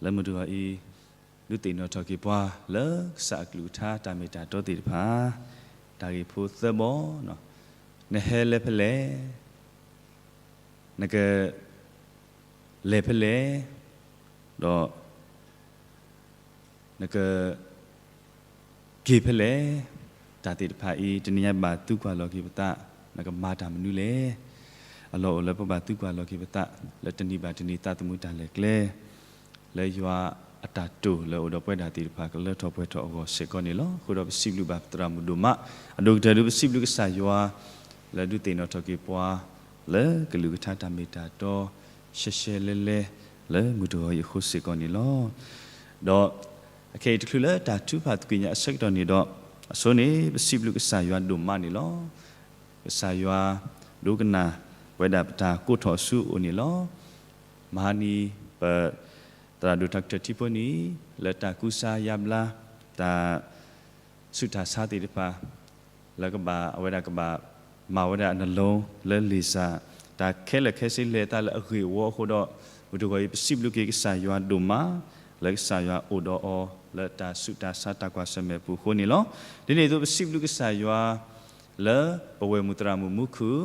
လၢမုၢ်တဂီၤအံၤ ဒုးသ့ၣ်နီၣ်ထီၣ်က့ၤပှၤ လၢကစၢ်အကလုၢ်ကထါတၢ်မ့ၢ်တၢ်တီသ့ၣ်တဖၣ်, တၢ်ဂ့ၢ်ဖိသၢဘီ, နဟဲလၢဖဲလဲၣ်, နက လဲၤဖဲလဲၣ်, ဒီး နက က့ၤဖဲလဲၣ်, တၢ်သ့ၣ်တဖၣ်အံၤ တနံၤညါဘၣ်သံကွၢ်လီၤက့ၤပသး, နကမၤတၢ်မနုၤလဲၣ်. အလီၢ်အိၣ်လၢပဘၣ်သံကွၢ်လီၤက့ၤပသး လၢတနံၤဘၣ်တနံၤသးသမူတၢ်လဲၤကျဲ လၢယွၤအတၢ်တိာ်လၢအိၣ်ဒီးပဝဲဒၣ်သ့ၣ်တဖၣ် ကလၢထီၣ်ပှဲၤထီၣ်အဂီၢ်စ့ၢ်ကီးန့ၣ်လီၤ. အဃိဒီးပစံးဘျုးဘၣ်သရၣ်မုၣ်ဒိၣ်မး, အဒိၣ်ကတၢၢ်ဒုးပစံးဘျုးကစၢ်ယွၤ လၢဒုးသ့ၣ်နီၣ်ထီၣ်က့ၤပှၤ လၢကလုၢ်ကထါတၢ်မ့ၢ်တၢ်တီ ရှဲရှဲလဲလဲ လၢမုၢ်တဂီၤအံၤအဃိစ့ၢ်ကီးန့ၣ်လီၤ. ဒီးအခဲအံၤတချုးလၢတၢ်ထုကဖၣ်သကွံာ်ညါအဆၢကတီၢ်န့ၣ်ဒီး အဆိန့ၣ် ပစံးဘျုးကစၢ်ယွၤဒိၣ်မးန့ၣ်လီၤ. ကစၢ်ယွၤဒိကနၣ်ဝဲဒၣ်ပတၢ်ကိးထီၣ်ဆူအအိၣ်န့ၣ်လီၤ. မဟါနံၤ ပ သရၣ်ဒိၣ်တၢ်ကတၢၢ်ထံဖိန့ၣ် လၢတၢ်ကူစါယါဘျါ တၢ် ဆူးတၢ်ဆါသ့ၣ်တဖၣ် လၢကဘၣ် အဝဲဒၣ်ကဘၣ်မၤဝဲဒၣ်အနလီလၢလံာ်စၢ် တၢ်ခဲလၢာ်ခဲဆ့လဲၤသးလၢအဂ့ၢ်အဝီအဃိဒီး မုၢ်တဂီၤအံၤ ပစံးဘျုးက့ၤကစၢ်ယွၤဒိၣ်မး လၢကစၢ်ယွၤအိၣ်ဒီးအီၤ လၢတၢ်ဆူးတၢ်ဆါတၢ်ကွၢ်ဆၢၣ်မဲာ်ပူၤအဃိန့ၣ်လီၤ. ဒ်န့ၣ်အသိး ပစံးဘျုးကစၢ်ယွၤ လၢပဝဲၢ်မုၣ်သရၣ်မုၣ်မူခိၣ်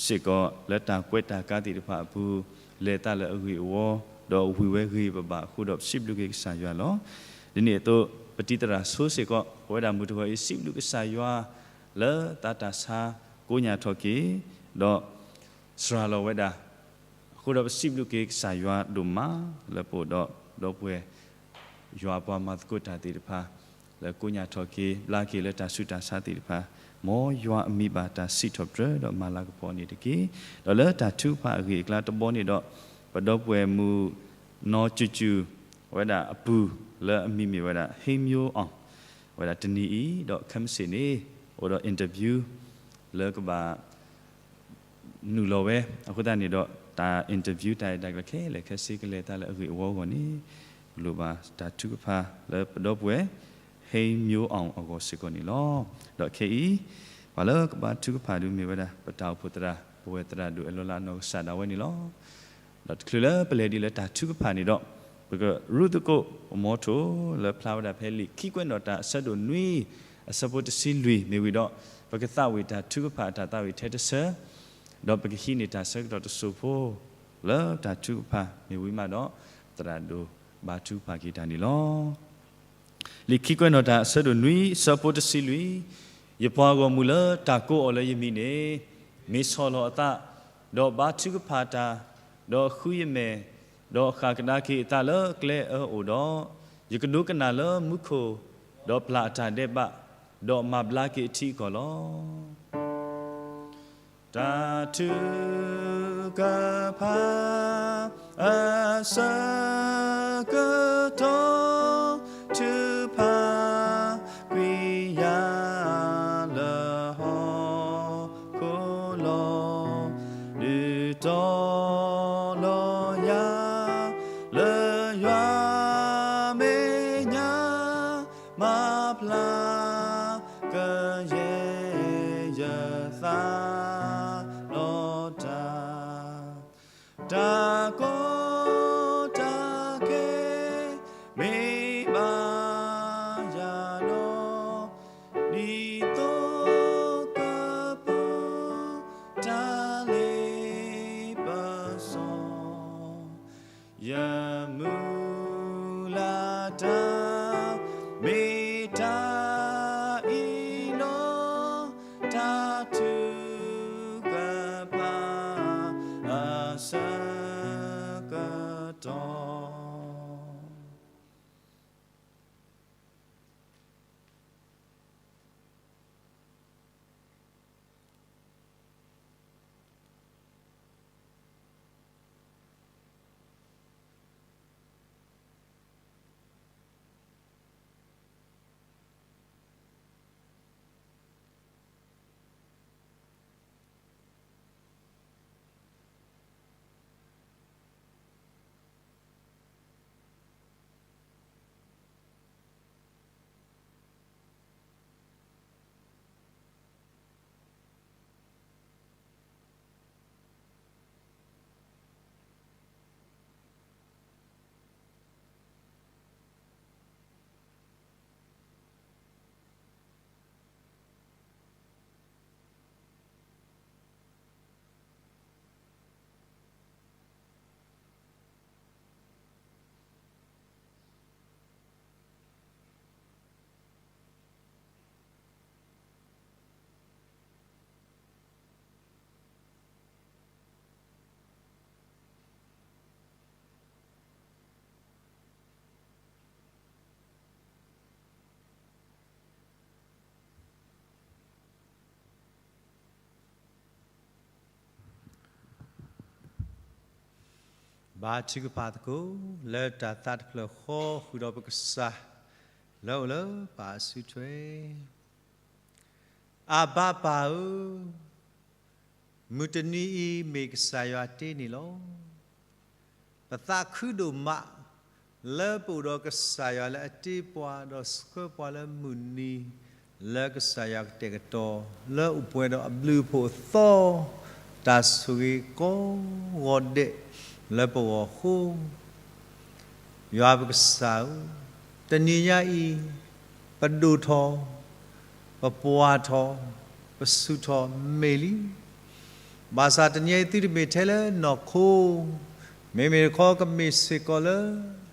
စ့ၢ်ကီး လၢတၢ်ကွဲးတၢ်ကါသ့ၣ်တဖၣ်အပူၤ လဲၤသးလၢအဂ့ၢ်အဝီ ဒီးဝံၤဝဲဂ့ၤပဘၣ်အဃိဒီး ပစံးဘျုးက့ၤကစၢ်ယွၤလီၤ. ဒ်န့ၣ်အသိး ပတံၤသရၣ်ဆိစ့ၢ်ကီး ပဝဲဒၣ်မုၢ်တဂီၤအံၤ စံးဘျုးကစၢ်ယွၤ လၢသးတၢ်ဆါကိးညါထီၣ်က့ၤ ဒီးစှၤလီၤဝဲဒၣ် အဃိဒီးပစံးဘျုးက့ၤကစၢ်ယွၤဒိၣ်မး လၢပအိၣ်ဒီးဒီပုၢ်ဝဲၢ် ယွၤအပှၤမၤသကိးတၢ်သ့ၣ်တဖၣ် လၢကိးညါထီၣ်က့ၤ ဘျါက့ၤလၢတၢ်ဆူးတၢ်ဆါသ့ၣ်တဖၣ်, မ်ယွၤအမံၤဘၣ်တၢ်စံးထီၣ်ပတြၢၤဒီးမၤလၤကပီၤန့ၣ်တက့ၢ်. ဒီးလၢတၢ်ထုကဖၣ်အဂ့ၢ်အကျါတဘီန့ၣ်ဒီး ပဒီပုၢ်ဝဲၢ်မုၣ်နီၢ်စူၤစူၤ အဝဲဒၣ်အပုၢ်လၢအမံၤမ့ၢ်ဝဲဒၣ် ဟ့မျိုးအောင် ဝဲဒၣ်တနံၤအံၤ ဒီးခဲမုၢ်ဆ့ၣ်န့ၣ် အိၣ်ဒီး interview လၢကဘၣ် နုာ်လီၤဝဲ အဃိသတးန့ၣ်ဒီး တၢ် interview တၢ်ရဲၣ်တၢ်ကျဲၤခဲလၢာ်ခဲဆ့ကလဲၤသးလၢအဂ့ၢ်အဝီအဂီၢ်န့ၣ် လိၣ်ဘၣ်တၢ်ထုကဖၣ်လၢပဒီပုၢ်ဝဲၢ် ဟ့မျိုးအောင် အဂီၢ်စ့ၢ်ကီးန့ၣ်လီၤ. ဒီးခဲအံၤ ပှၤလၢကဘါထုကဖၣ်ဒုးမ့ၢ်ဝဲဒၣ် ပတၢ်အိၣ်ဖှိၣ်သရၣ် ပဝဲၢ်သရၣ်ဒိၣ်အဲၣ်လီၤလၢအနီၢ်ကစၢ်ဒၣ်ဝဲန့ၣ်လီၤ. ဒီးတချုးလၢပလဲၤဒ်လၢတၢ်ထုကဖၣ်န့ၣ်ဒီး ပကရူၢ်သကိး ပမီထိၣ်လၢဖျါဝဲဒၣ်ဖဲလံာ်ခံကွဲးနီၣ်တၢ် အဆၢဒိၣ်နွံ အဆၢဖိတဆံလွံၢ်မ့ၢ်ဝံၤဒီး ပကသးဝံၣ်တၢ်ထုကဖၣ်အတၢ်သးဝံၣ်ထဲတဆၢ ဒီးပကဟံးန့ၢ်တၢ်ဆၢကတီၢ်တစိၢ်ဖိ လၢတၢ်ထုကဖၣ်မ့ၢ်ဝံၤမးဒီး သရၣ်ဒိၣ်ဘါထုကဖၣ်က့ၤတၢ်န့ၣ်လီၤ. လံာ်ခံကွဲးနီၣ်တၢ် အဆၢဒိၣ်နွံ အဆၢဖိတဆံလွံၢ်, ယပှၤဂီၢ်မုၢ်လၢတၢ်ကိးအီၤလၢယမံၤန့ၣ် မ့ၢ်ဆီၣ်လီၤအသး, ဒီးဘါထုကဖၣ်တၢ်, ဒီးဃုယမဲာ်, ဒီးဃၣ်ကဒါက့ၤအသးလၢကျဲအၢအိၣ်ဒီး, ယကဒိကနၣ်လၢမူခိၣ်, ဒီးပျၢ်အတၢ်ဒဲးဘး, ဒီးမၤဘျါက့ၤအထံအကီၢ်လီၤ. တၢ်ထုကဖၣ် အဆၢကတီၢ် ထုကဖၣ်ကွံာ်ယၤလၢ ဟီၣ်ခိၣ်လီၤ. ဒုးတီလီၤယၤ လၢယွၤမဲာ်ညါ မၤဖျါကယဲၢ်ယသးဒီးတၢ် တၢ်ကီတၢ်ခဲ မ့ၢ်ဘၣ်ယၤဒီး ဒ်သိးကပူၤ တၢ်လ့ပစီ ယမုၢ်လၢ်တၢ် မ့ၢ်တၢ် ထုကဖၣ်အဆၢကတီၢ်. ဘါထုကဖၣ်သကိး လၢတၢ်သးတဖျၢၣ်ဃီဃုာ်ဒီးပကစၢ် လၢအိၣ်လၢပၢ်အစုထွဲ. အဘါပၢ်ဧၢ, မုၢ်တနံၤအံၤမ့ၢ်ကစၢ်ယွၤတ့န့ၣ်လီၤ. ပသးခုဒိၣ်မး လၢပအိၣ်ဒီးကစၢ်ယွၤလၢအတ့ပှၤ ဒီးဆှၢပှၤလၢမုၢ်နံၤ လၢကစၢ်ယွၤကတဲာ်ကတီၤ လၢအိၣ်ပှဲၤဒီးအဘျုးအဖှိၣ်အသီ တၢ်ဆိၣ်ဂ့ၤကိးဂီၤဒဲးလၢပဂီၢ်အဃိ ယွၤပကစၢ်ဧၢ, တနံၤညါအံၤ ပဒိၣ်ထီၣ်, ပပှၢ်ထီၣ်, ပဆူၣ်ထီၣ်မ့ၢ်လံ. ဘၣ်ဆၣ်တနံၤညါအံၤသုတမ့ၢ်ထဲလၢနီၢ်ခိ, မ့မ့ၢ်တခီကမ့ၢ်စ့ၢ်ကီးလၢ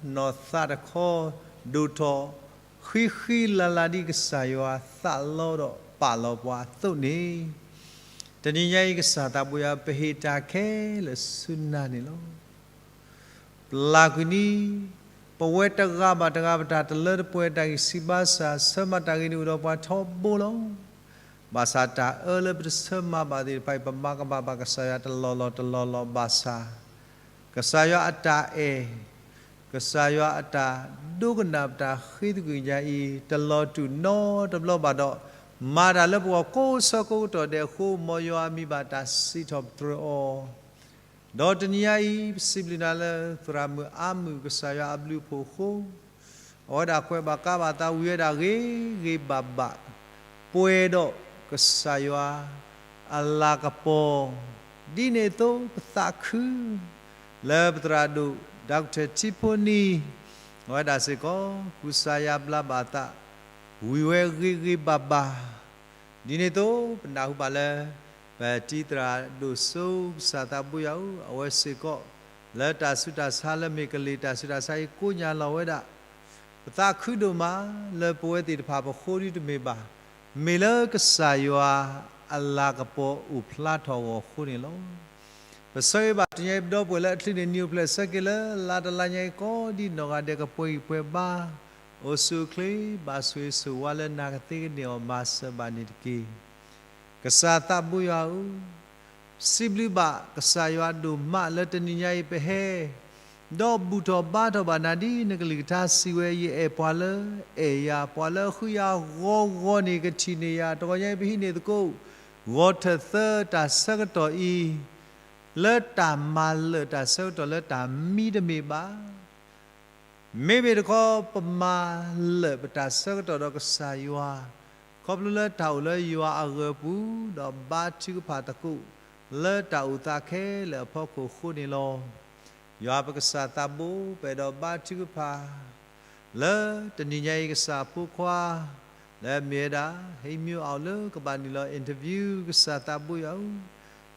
နီၢ်သးတခီ ဒိၣ်ထီၣ် ဃံဃံလၤလၤဒ်ကစၢ်ယွၤသးလီဒီးပာ်လီၤပှၤအသိးန့ၣ်, တနံၤညါအံၤကစၢ်သးဘိယွၤ ပဟ့ၣ်တၢ်ခဲလၢာ်ဆူနၤန့ၣ်လီၤ. ပလၢ်ကွံာ်နံၤ, ပဝဲတဂၤဘၣ်တဂၤ ပတၢ်တလၢတပှဲၤ တၢ်ဂံၢ်စၢ်ဘါစၢ် ဆၢမၤတၢ်ဂ့ၤန့ၣ်အိၣ်ဒီးပှၤထီဘိလီၤ. ဘၣ်ဆၣ်တၢ်အၢလၢပတဆၢမၤဘၣ်သ့ၣ်တဖၣ်အံၤ ပမၤကဘၣ်ဘၣ်ကစၢ်ယွၤတလီၢ်လီၢ်တလီၢ်လီၢ်ဘၣ်ဆၣ်, ကစၢ်ယွၤအတၢ်အဲၣ်, ကစၢ်ယွၤအတၢ်ဒိကနၣ်ပတၢ်ဃ့သကွံာ်ညါအံၤ တလီၤတူာ်နီတဘျီဘၣ်ဒီး, မၤတၢ်လၢပဂီၢ်ကိးဆၢကိးကတီၢ်ဒဲးအဃိ မ်ယွၤအမံၤဘၣ်တၢ်စံးထီၣ်ပတြၢၤအီၤ ဒီးတနံၤညါအံၤ ပစံးဘျုးနၤလၢသရၣ်မုၣ်အါမုၣ် ကစၢ်ယွၤအဘျုးအဖှိၣ်အဃိ, အဝဲဒၣ်ကွဲးဘၣ်ကါဘၣ်သး ဝံၤဝဲဒၣ်ဂ့ၤဂ့ၤဘၣ်ဘၣ်, ပှဲၤဒီးကစၢ်ယွၤအလၤကပီၤ, ဒ်န့ၣ်အသိးပသးခု လၢပသရၣ်ဒိၣ် ဒီကထၢၣ်ထံဖိနံၤ အဝဲဒၣ်စ့ၢ်ကီး ကူစါယါဘျါဘၣ်အသး ဝံၤဝဲဂ့ၤဂ့ၤဘၣ်ဘၣ်, ဒ်န့ၣ်အသိးပနၢ်ဟူဘၣ်လၢ ပတံၤသရၣ်ဒိၣ်စိ ကစၢ်သးဘိယွၤဧၢ, အဝဲစ့ၢ်ကီး လၢတၢ်ဆူးတၢ်ဆါလၢမ့ၢ်ကလံၤတၢ်ဆူးတၢ်ဆါအံၤ ကိးညါလီၤဝဲဒၣ်, ပသးခုဒိၣ်မးလၢပဝဲသ့ၣ်တဖၣ်ပဃိဒ်တမ့ၢ်ဘၣ်, မ့ၢ်လၢကစၢ်ယွၤအလၤကပီၤအိၣ်ဖျါထီၣ်အဂီၢ်အဃိန့ၣ်လီၤ. ပဆၢဂ့ၤဘၣ်တနံၤအံၤပဒီပုၢ်ဝဲၢ်လၢအချုးန့ၣ် နံၤအိၣ်ဖျဲၣ်ဆၢက့ၤလၢလါတလါညါအံၤ ကိးဒ်နီၢ်ဂၤဒဲးကပှဲၤဂံၢ်ပှဲၤဘါ, အိၣ်ဆူၣ်အိၣ်ချ့ ဘၣ်ဆိၣ်ဂ့ၤဆိၣ်ဝါလၢနၤကသ့ကန့ၢ်အီၤမၤစၢၤဘၣ်န့ၣ်တက့ၢ်. ကစၢ်သးဘိယွၤဧၢ, စံးဘျုးဘၣ်ကစၢ်ယွၤဒိၣ်မးလၢတနံၤညါအံၤပဟဲ ဒီးဘူၣ်ထီၣ်ဘါထီၣ်ဘၣ်နၤဒ်နကလုၢ်ကထါစံးဝဲ ယအဲၣ်ပှၤလၢအဲၣ်ယၤ, ပှၤလၢအဃုယၤဂီၤဂီၤန့ၣ် ကထံၣ်န့ၢ်ယၤ, တဂီၤညါအံၤပဟံးန့ၢ်သကိး ဂီၤထၢၣ်သၢတၢ်ဆၢကတီၢ်အံၤ လၢတၢ်မၤလၢာ်တၢ်ဆၢကတီၢ်လၢတၢ်မံတမ့ၢ်ဘၣ် မ့မ့ၢ်တခီ ပမၤလၢာ်ပတၢ်ဆၢကတီၢ်ဒီးကစၢ်ယွၤ, ခီဖျိလၢတၢ်အိၣ်လၢယွၤအဂၢၤပူၤ ဒီးဘါထုကဖၣ်သကိး လၢတၢ်အိၣ်သးခဲလၢာ်အဖီခိၣ်အဃိန့ၣ်လီၤ. ယွၤပကစၢ်သးဘိ ပအဲၣ်ဒိးဘါထုကဖၣ် လၢတနံၤညါအံၤကစၢ်အဖိခွါ လၢအမ့ၢ်ဝဲဒၣ် ဟံးမံအိၣ်လၢကဘၣ်နုာ်လီၤ interview ကစၢ်သးဘိယွၤဧၢ,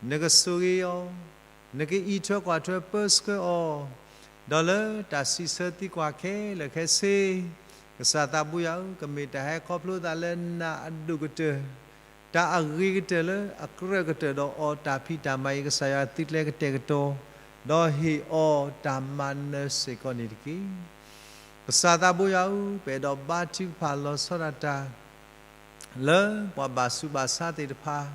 နကဆိၣ်ဂ့ၤအီၤ, နကအံးထွဲကွၢ်ထွဲပၢဆှၢအီၤ, ဒီးလၢတၢ်စံးဆၢသံကွၢ်ခဲလၢာ်ခဲဆ့, ကစၢ်သးဘိယွၤဧၢ, ကမ့ၢ်တၢ်ဟဲခီဖျိသးလၢနၤအဒိၣ်ကတၢၢ် တၢ်အဂ့ၤကတၢၢ်လၢအကြၢးကတၢၢ်ဒီးအီၤ တၢ်ဖံးတၢ်မၤအံၤ ကစၢ်ယွၤသုကျဲကတဲာ်ကတီၤ, ဒီးဟ့ၣ်အီၤတၢ်မၤနၢၤစ့ၢ်ကီးန့ၣ်တက့ၢ်. ကစၢ်သးဘိယွၤဧၢ, ပအဲၣ်ဒိးဘါထုကဖၣ်လီၤဆီဒၣ်တၢ် လၢပှၤဘၣ်ဆူးဘၣ်ဆါသ့ၣ်တဖၣ်,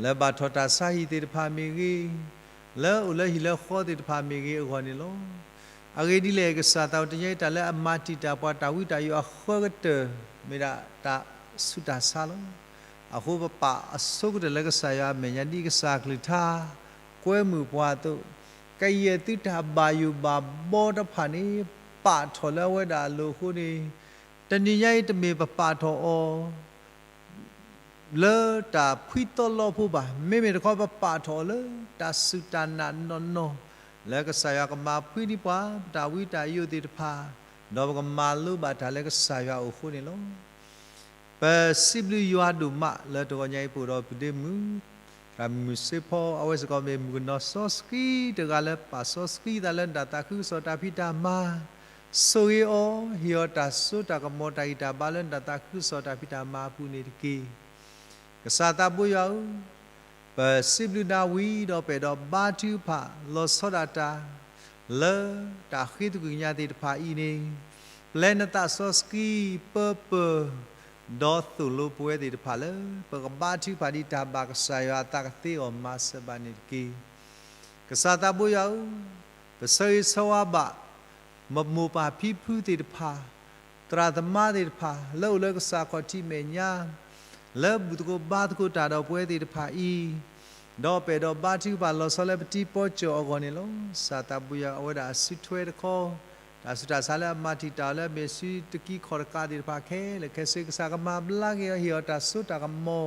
လၢဘၣ်ထီၣ်တၢ်ဆါဟံၣ်သ့ၣ်တဖၣ်မ့ၢ်ဂ့ၤ, လၢအိၣ်လၢဟံၣ်လၢဃီသ့ၣ်တဖၣ်မ့ၢ်ဂ့ၤအဂီၢ်န့ၣ်လီၤ. အဂ့ၢ်ဒ်လဲၣ်, ကစၢ်သးဘိယွၤဧၢ, တၢ်လၢအမၤတံာ်တာ်ပှၤတၢ်ဝံတၢ်ယိာ်အဃၢကတၢၢ် မ့ၢ်ဒၣ်တၢ်ဆူးတၢ်ဆါလီၤ. အဃိပပာ်အဆိကတၢၢ်လၢကစၢ်ယွၤအမဲာ်ညါ ဒ်ကစၢ်အကလုၢ်ကထါ ကွဲမုာ်ပှၤအသိး, ကယဲၢ်သုတၢ်ဘၣ်ယိၣ်ဘၣ်ဘီတဖၣ်န့ၣ် ပာ်ထီၣ်လၢအဝဲဒၣ်အလိၤအဃိန့ၣ်, တနံၤညါအံၤတမ့ၢ်ပပာ်ထီၣ်အီၤ လၢတၢ်ဖှံသီလီဖိဘၣ်. မ့မ့ၢ်တခီ ပပာ်ထီၣ်အီၤလၢတၢ်စူၢ်တၢ်နာ်နီၢ်နီၢ်, လၢကစၢ်ယွၤကမၤဖှံဒံးပှၤ ပတၢ်ဝံတၢ်ယိာ်သ့ၣ်တဖၣ်, ဒီးပကမၤလိဘၣ်တၢ်လၢကစၢ်ယွၤအအိၣ်အဃိန့ၣ်လီၤ. ပစံးဘျုးယွၤဒိၣ်မးလၢတဂီၤညါအံၤ ပအိၣ်ဒီးပုၢ်ဒ့မုၣ် သရၣ်မုၣ်စ့ဖီ, အဝဲစ့ၢ်ကီးမ့ၢ်မုၣ်ကနီၤစီဆှံတဂၤလၢပာ်စီဆှံသးလၢနတၢ်သးခုကစီၣ်တၢ်ဖံးတၢ်မၤ, ဆိၣ်ဂ့ၤအီၤ, ဟ့ၣ်အီၤတၢ်စိတၢ်ကမီၤတၢ်ဂံၢ်တၢ်ဘါလၢနတၢ်သးခုကစီၣ်တၢ်ဖံးတၢ်မၤအပူၤန့ၣ်တက့ၢ်. ကစၢ်သးဘိယွၤဧၢ, ပစံးဘျုးနၤဝံၤဒီး ပအဲၣ်ဒိးဘါထုကဖၣ်လီၤဆီဒၣ်တၢ် လၢတၢ်ဃ့သကွံၢ်ကညးသ့ၣ်တဖၣ်အံၤန့ၣ်, ပျဲနသးစီဆှံပၢပၢၤ, ဒီးသိၣ်လိပဝဲသ့ၣ်တဖၣ်လၢ ပကဘါထုကဖၣ်ဒ်တၢ်ဘၣ်ကစၢ်ယွၤအသးကသ့အဂီၢ် မၤစၢၤဘၣ်န့ၣ်တက့ၢ်. ကစၢ်သးဘိယွၤဧၢ, ပဆၢဂ့ၤဆၢဝါဘၣ် ပမိၢ်ပၢ်ဖံဖုသ့ၣ်တဖၣ်, သရၣ်သမါသ့ၣ်တဖၣ် လၢအိၣ်လၢကစၢ်ခီၣ်ထံးမဲာ်ညါ, လၢဘူၣ်သကိးဘါသကိးတၢ်ဒီးပဝဲသ့ၣ်တဖၣ်အံၤ, ဒီးပအဲၣ်ဒိးဘါထုကဖၣ်လီၤဆီလၢပတံၤပီစၢၤအဂီၢ်န့ၣ်လီၤ. ကစၢ်သးဘိယွၤဧၢ, အဝဲဒၣ်အစုထွဲတခီ, တၢ်ဆူးတၢ်ဆါလၢအမၤတံာ်တာ်အီၤလၢအမ့ၢ်စုတကံခီၣ်တကးသ့ၣ်တဖၣ်ခဲလၢာ်ခဲဆ့ ကစၢ်ကမၤဘျါက့ၤအီၤ ဟ့ၣ်အီၤတၢ်စိတၢ်ကမီ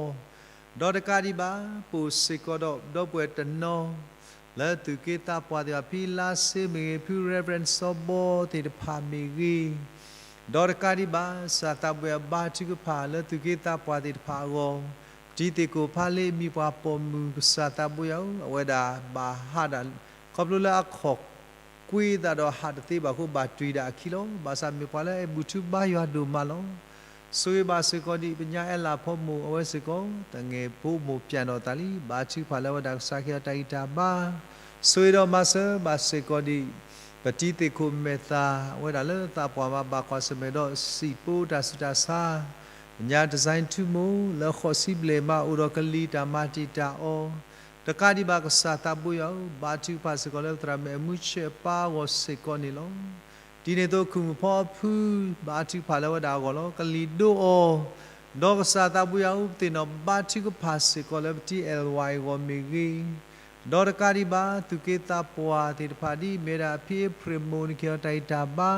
ၤ, ဒီးတကးဒံးဘၣ် ပအိၣ်စ့ၢ်ကီးဒီးပဒီပုၢ်ဝဲၢ်တနီၤ လၢသူၣ်က့သးပှၢ်သ့ၣ်တဖၣ် ဖံလါစ့မ့ၢ်ဂ့ၤ, ဖု Reverend စီၤဘီသ့ၣ်တဖၣ်မ့ၢ်ဂ့ၤ, ဒီးတကးဒံးဘၣ် ကစၢ်သးဘိယွၤဧၢ ဘါထုကဖၣ်လၢသူၣ်က့သးပှၢ်သ့ၣ်တဖၣ်အဂီၢ်, ပတံၤသ့ၣ်ခိၣ်ဖးလ့အမံၤပှၢ်ပိာ်မုၣ် ကစၢ်သးဘိယွၤဧၢ, အဝဲဒၣ်ဘၣ်ဟးဒၣ် ခီဖျိလၢအခီၣ်ကွ့သးဒီးဟးတသ့ဘၣ်အဃိ ဘၣ်တွံၢ်ဒၣ်အခံလီၤ. ဘၣ်ဆၣ်မ့ၢ်ပှၤလၢအအဲၣ်ဘူၣ်ထူဘါယွၤဒိၣ်မးလီၤ. ဆိၣ်ဂ့ၤဘၣ်စ့ၢ်ကီးဒံး ပညါအဲလးဖီမိၢ် အဝဲစ့ၢ်ကီး သငဲၣ်ဖိမိၢ်ပၠးဒီးသးလံ, ဘါထုကဖၣ်လၢအဝဲဒၣ်ကစၢ်ဟ့ၣ်အီၤတၢ်ဂံၢ်တၢ်ဘါ, ဆိၣ်ဂ့ၤဒီးမၤစၢၤဘၣ်စ့ၢ်ကီးဒံး ပတံၤသ့ၣ်ခိၣ်မဲာ်သၣ် အဝဲဒၣ်လၢသးပှၢ်မး ဘၣ်ကွၢ်ဆၢၣ်မဲာ်ဒီးစံာ်ပအိၣ်တၢ်ဆူးတၢ်ဆါ, ပညါ design ထူမိၢ် လၢဃိးဆံဘျဲၣ်မး အိၣ်ဒီးကလံၤတၢ်မၤတံာ်တာ်အီၤ, တကးဒံးဘၣ် ကစၢ်သးဘိယွၤဧၢ, ဘါထုကဖၣ်စ့ၢ်ကီးလၢသရၣ်မုၣ်အမုၢ်ဆ့ၣ်အပၢ်အဂီၢ်စ့ၢ်ကီးန့ၣ်လီၤ. ဒ်န့ၣ်အသိး ခုၣ်မုၣ်ဖီအဖု ဘါထုကဖၣ်လၢအဝဲဒၣ်အဂီၢ်လီၤ. ကလံၤဒိအီၤ, ဒီးကစၢ်သးဘိယွၤဧၢ, ပသ့ၣ်နီၣ်ဘါထုကဖၣ်စ့ၢ်ကီးလၢပတံၤအဲၣ်ဝါအဂီၢ်မ့ၢ်ဂ့ၤ, ဒီးတကးဒံးဘၣ် သူၣ်က့သးပှၢ်သ့ၣ်တဖၣ် ဒ်အမ့ၢ်ဝဲဒၣ် ဖံအ့ဖြ့ၣ်မိၢ် နကဟ့ၣ်အီၤတၢ်ဂံၢ်တၢ်ဘါ,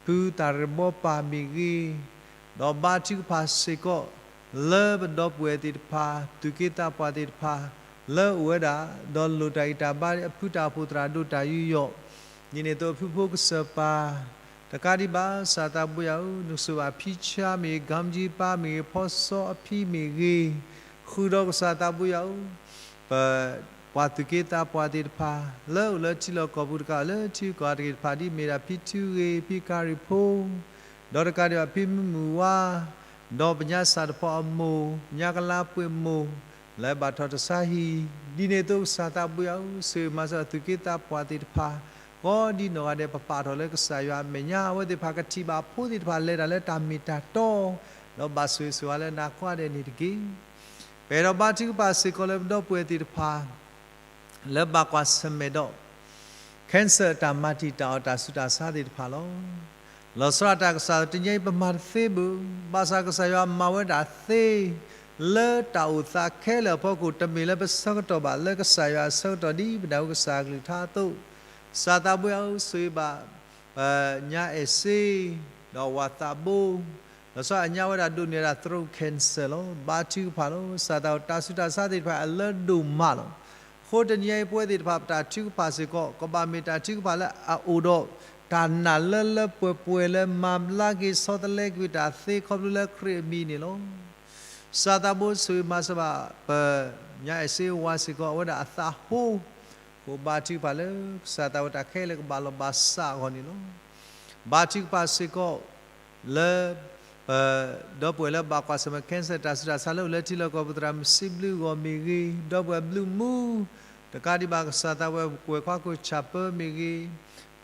ဖုသၣ်ရ့ဘီပၢ်မ့ၢ်ဂ့ၤ, ဒီးဘါထုကဖၣ်စ့ၢ်ကီး လၢပဒီပုၢ်ဝဲၢ်သ့ၣ်တဖၣ် သူၣ်က့သးပှၢ်သ့ၣ်တဖၣ် လၢအိၣ်ဝဲဒၣ် ဒီးလိၣ်တၢ်ဂံၢ်တၢ်ဘါ အဖုတၢ်အိၣ်ဖှိၣ်သရၣ်ဒိၣ်တၢ်ယူးယီၣ်, ဒ်န့ၣ်အသိး ဖုဖိကစၢၢ်ပၢ်, တကးဒံးဘၣ် ကစၢ်သးဘိယွၤဧၢ, နကဆိၣ်ဂ့ၤဘၣ်ဖံဆါမ့ၢ်ဂ့ၤ, ကၣ်မကၠံပၢ်မ့ၢ်ဂ့ၤ, ဖီစီအဖံမ့ၢ်ဂ့ၤ, ဃုာ်ဒီးကစၢ်သးဘိယွၤဧၢ, ပ ပှၤသူၣ်က့သးပှၢ်သ့ၣ်တဖၣ် လၢအိၣ်လၢထံလီၢ်ကီၢ်ပူၤတကး လၢထံဂုၤကီၢ်ဂၤတက့ၢ်တဖၣ် ဒ်အမ့ၢ်ဒၣ်ဖံထူဂ့ၤ, ဖံကၤရံၣ်ဖိ, ဒီးတကးဒံးဘၣ် ဖံမုၢ်မုၢ်ဝါ, ဒီးပညါစၢ်တဖီအမိၢ်, ပညါကလါပှ့ၤမိၢ်, လၢဘၣ်ထီၣ်တၢ်ဆါဟံၣ်, ဒ်န့ၣ်အသိးကစၢ်သးဘိယွၤဧၢ, ဆိၣ်ဂ့ၤမၤစၢၤသူၣ်က့သးပှၢ်သ့ၣ်တဖၣ်, ဃီဒ်နီၢ်ဂၤဒဲး ပပာ်ထီၣ်လၢကစၢ်ယွၤအမဲာ်ညါ အဝဲသ့ၣ်တဖၣ်ကထံၣ်ဘၣ်ဖိသ့ၣ်တဖၣ်လဲၤတၢ်လၢတၢ်မ့ၢ်တၢ်တီ, ဒီးဘၣ်ဆိၣ်ဂ့ၤဆိၣ်ဝါလၢနၤကိးဂၤဒဲးန့ၣ်တက့ၢ်. ပအဲၣ်ဒိးဘါထုကဖၣ်စ့ၢ်ကီးလၢပဒီပုၢ်ဝဲၢ်သ့ၣ်တဖၣ် လၢဘၣ်ကွၢ်ဆၢၣ်မဲာ်ဒီး cancer တၢ်မၤတံာ်တာ်အီၤတၢ်ဆူးတၢ်ဆါသ့ၣ်တဖၣ်လီၤ. လီၤဆီဒၣ်တၢ်ကစၢ် တနံၤအံၤပမၤတသ့ဘၣ်, ဘၣ်ဆၣ်ကစၢ်ယွၤမၤဝဲဒၣ်သ့ လၢတၢ်အိၣ်သးခဲလၢာ်အဖီခိၣ် တမ့ၢ်လၢပဆၢကတီၢ်ဘၣ် လၢကစၢ်ယွၤအဆၢကတီၢ်ဒ်ပနၢ်ဟူကစၢ်အကလုၢ်ကထါအသိး, ကစၢ်သးဘိယွၤဧၢ ဆိၣ်ဂ့ၤဘၣ် ပညါအဲၣ်စ့ ဒီးဝၤသးဘိ, လီၤဆီဒၣ်အညါဝဲဒၣ်ဒိးန့ၢ်ဝဲဒၣ် throat cancer လီၤ. ဘါထုကဖၣ်လီၤ. ကစၢ်သးဘိယွၤဧၢ တၢ်ဆူးတၢ်ဆါသ့ၣ်တဖၣ်အလၢဒိၣ်မးလီၤ. အဃိတနံၤအံၤပဝဲသ့ၣ်တဖၣ် ပတၢ်ထုကဖၣ်စ့ၢ်ကီး ကဘၣ်မ့ၢ်တၢ်ထုကဖၣ်လၢအအိၣ်ဒီး တၢ်နာ်လၢလၢပှဲၤပှဲၤလၢမၤဘျါက့ၤဆီတလဲကွံာ်တၢ်သ့ခီဖျိလၢခရံာ်အမံၤန့ၣ်လီၤ. ကစၢ်သးဘိဆိၣ်ဂ့ၤမၤစၢၤဘၣ် ပညါအဲၣ်စ့ဝၤစ့ၢ်ကီး အဝဲဒၣ်အသးဟိ ဃိဘါထုကဖၣ်လၢ ကစၢ်သးဘိယွၤတၢ်ခဲလၢာ်ကဘၣ်လီၤဘၣ်စးအဂီၢ်န့ၣ်လီၤ. ဘါထုကဖၣ်စ့ၢ်ကီး လၢ ပဒီပုၢ်ဝဲၢ်လၢဘၣ်ကွၢ်ဆၢၣ်မဲာ် cancer တၢ်ဆူးတၢ်ဆါလၢအိၣ်လၢထံလီၢ်ကီၢ်ပူၤ သရၣ်မုၣ်စံးဘျုးဂီၢ်မ့ၢ်ဂ့ၤ, ဒီပုၢ်ဝဲၢ်ဘျုးမူ တကးဒံးဘၣ်ကစၢ်သးပှဲၤ ကွဲးခွါခိၣ်ဆၣ်ပၢမ့ၢ်ဂ့ၤ,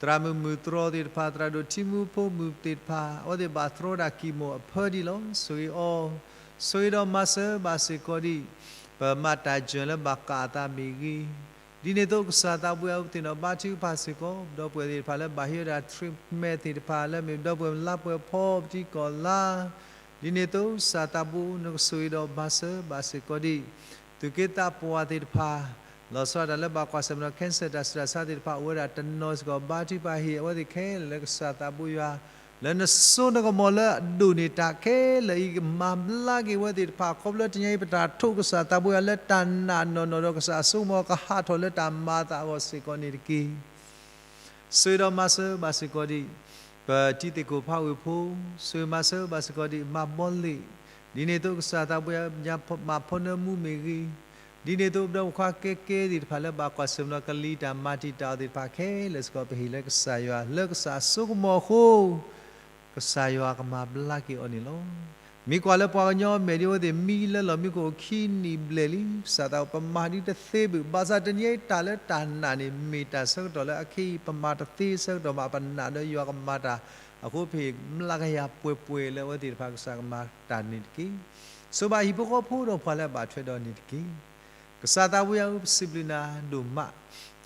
သရၣ်မုၣ်မုၢ်တြီၤသ့ၣ်တဖၣ် သရၣ်ဒိၣ်ထံမူဖိမုၣ်သ့ၣ်တဖၣ် အဝဲသ့ၣ်ဘၣ်တြီဒၣ် chemo အဖၢဒ်လီၤ. ဆိၣ်ဂ့ၤအီၤ, ဆိၣ်ဂ့ၤဒီးမၤစၢၤဘၣ်စ့ၢ်ကီးဒံး ပမၤတၢ်ယၢၢ်လၢဘၣ်ကးအသးမ့ၢ်ဂ့ၤ, ဒ်န့ၣ်အသိးကစၢ်သးပှဲၤအပူၤသ့ၣ်နီၣ်ဘါထုကဖၣ်စ့ၢ်ကီး ပဒီပုၢ်ဝဲၢ်သ့ၣ်တဖၣ်လၢဘၣ်ဟံးဝဲဒၣ် treatment သ့ၣ်တဖၣ် လၢမ့ၢ်ပဒီပုၢ်ဝဲၢ်လါပှဲၤဖီ ပထံကီၢ်လါ ဒ်န့ၣ်အသိးကစၢ်သးပှဲၤ နကဆိၣ်ဂ့ၤဒီးမၤစၢၤဘၣ်စ့ၢ်ကီးဒံး သုးက့သးပှၢ်သ့ၣ်တဖၣ် လီၤဆီဒၣ်တၢ်လၢဘၣ်ကွၢ်ဆၢၣ်မဲာ်နီၣ် cancer တၢ်ဆူးတၢ်ဆါသ့ၣ်တဖၣ် အိၣ်ဝဲဒၣ်တနီၤစ့ၢ်ကီး ဘါထုကဖၣ်ဟ့ၣ်အဝဲသ့ၣ်ခဲလၢာ်လၢကစၢ်သးပှဲၤယွၤ လၢနစိနကမီၤလၢအဒိၣ်န့ၢ်တၢ်ခဲလၢာ်အံၤ ကမၤဘျါက့ၤဝဲသ့ၣ်တဖၣ် ခီဖျိလၢတနံၤအံၤ ပတၢ်ထိးကစၢ်သးပှဲၤယွၤလၢတၢ်နာ်နီၢ်နီၢ်ဒီး ကစၢ်အစိကမီၤကဟးထီၣ်လၢတၢ်မၤအသးအဂီၢ်စ့ၢ်ကီးန့ၣ်တက့ၢ်. ဆိၣ်ဂ့ၤဒီးမၤစၢၤဘၣ်စ့ၢ်ကီးဒံး ပတံၤသကိးဖးဝ့ၢ်ဖိ, ဆိၣ်ဂ့ၤမၤစၢၤဘၣ်စ့ၢ်ကီးဒံး မၤဘီလ့ၣ်, ဒ်န့ၣ်အသိးကစၢ်သးပှဲၤယွၤ မၤဖီနၢမူမ့ၢ်ဂ့ၤ, ဒ်န့ၣ်အသိးပဒီပုၢ်ဝဲၢ်ခွါကဲကဲသ့ၣ်တဖၣ်လၢဘၣ်ကွၢ်ဆၢၣ်မဲာ်နီၣ် ကလံၤတၢ်မၤတံာ်တာ်အီၤသ့ၣ်တဖၣ်ခဲလၢာ်စ့ၢ်ကီး ပဟ့ၣ်လၢကစၢ်ယွၤ လၢကစၢ်အစိကမီၤအဃိ ကစၢ်ယွၤကမၤဘျါက့ၤအီၤန့ၣ်လီၤ. မ့ၢ်ကွၢ်လၢပှၤကညီအမဲာ်ဒ်အဝဲသ့ၣ် မံလၢလီၢ်မံခိၣ်ခံနံၣ်ဘျဲၣ်လံ, ကစၢ်သးပမၤဒ်တသ့ဘၣ်, ဘၣ်ဆၣ်တနံၤအံၤတၢ်လၢတၢ်နာ်န့ၣ် မ့ၢ်တၢ်ဆၢကတီၢ်လၢအခဲအံၤ ပမၤတသ့ဆၢကတီၢ်ဘၣ် ပနာ်ဒီးယွၤကမၤတၢ်အဃိ ပဟ့ၣ်မျးကယၤပှဲၤပှဲၤလၢအဝဲသ့ၣ်တဖၣ်ကစၢ်ကမၤတၢ်န့ၣ်တက့ၢ်. ဆိၣ်ဘၣ်ဟံၣ်ဖိဃီဖိဒီးပှၤလၢအဘၣ်ထွဲဒီးန့ၣ်တက့ၢ်. ကစၢ်သးပှဲၤယွၤဧၢ ပစံးဘျုးနၤဒိၣ်မး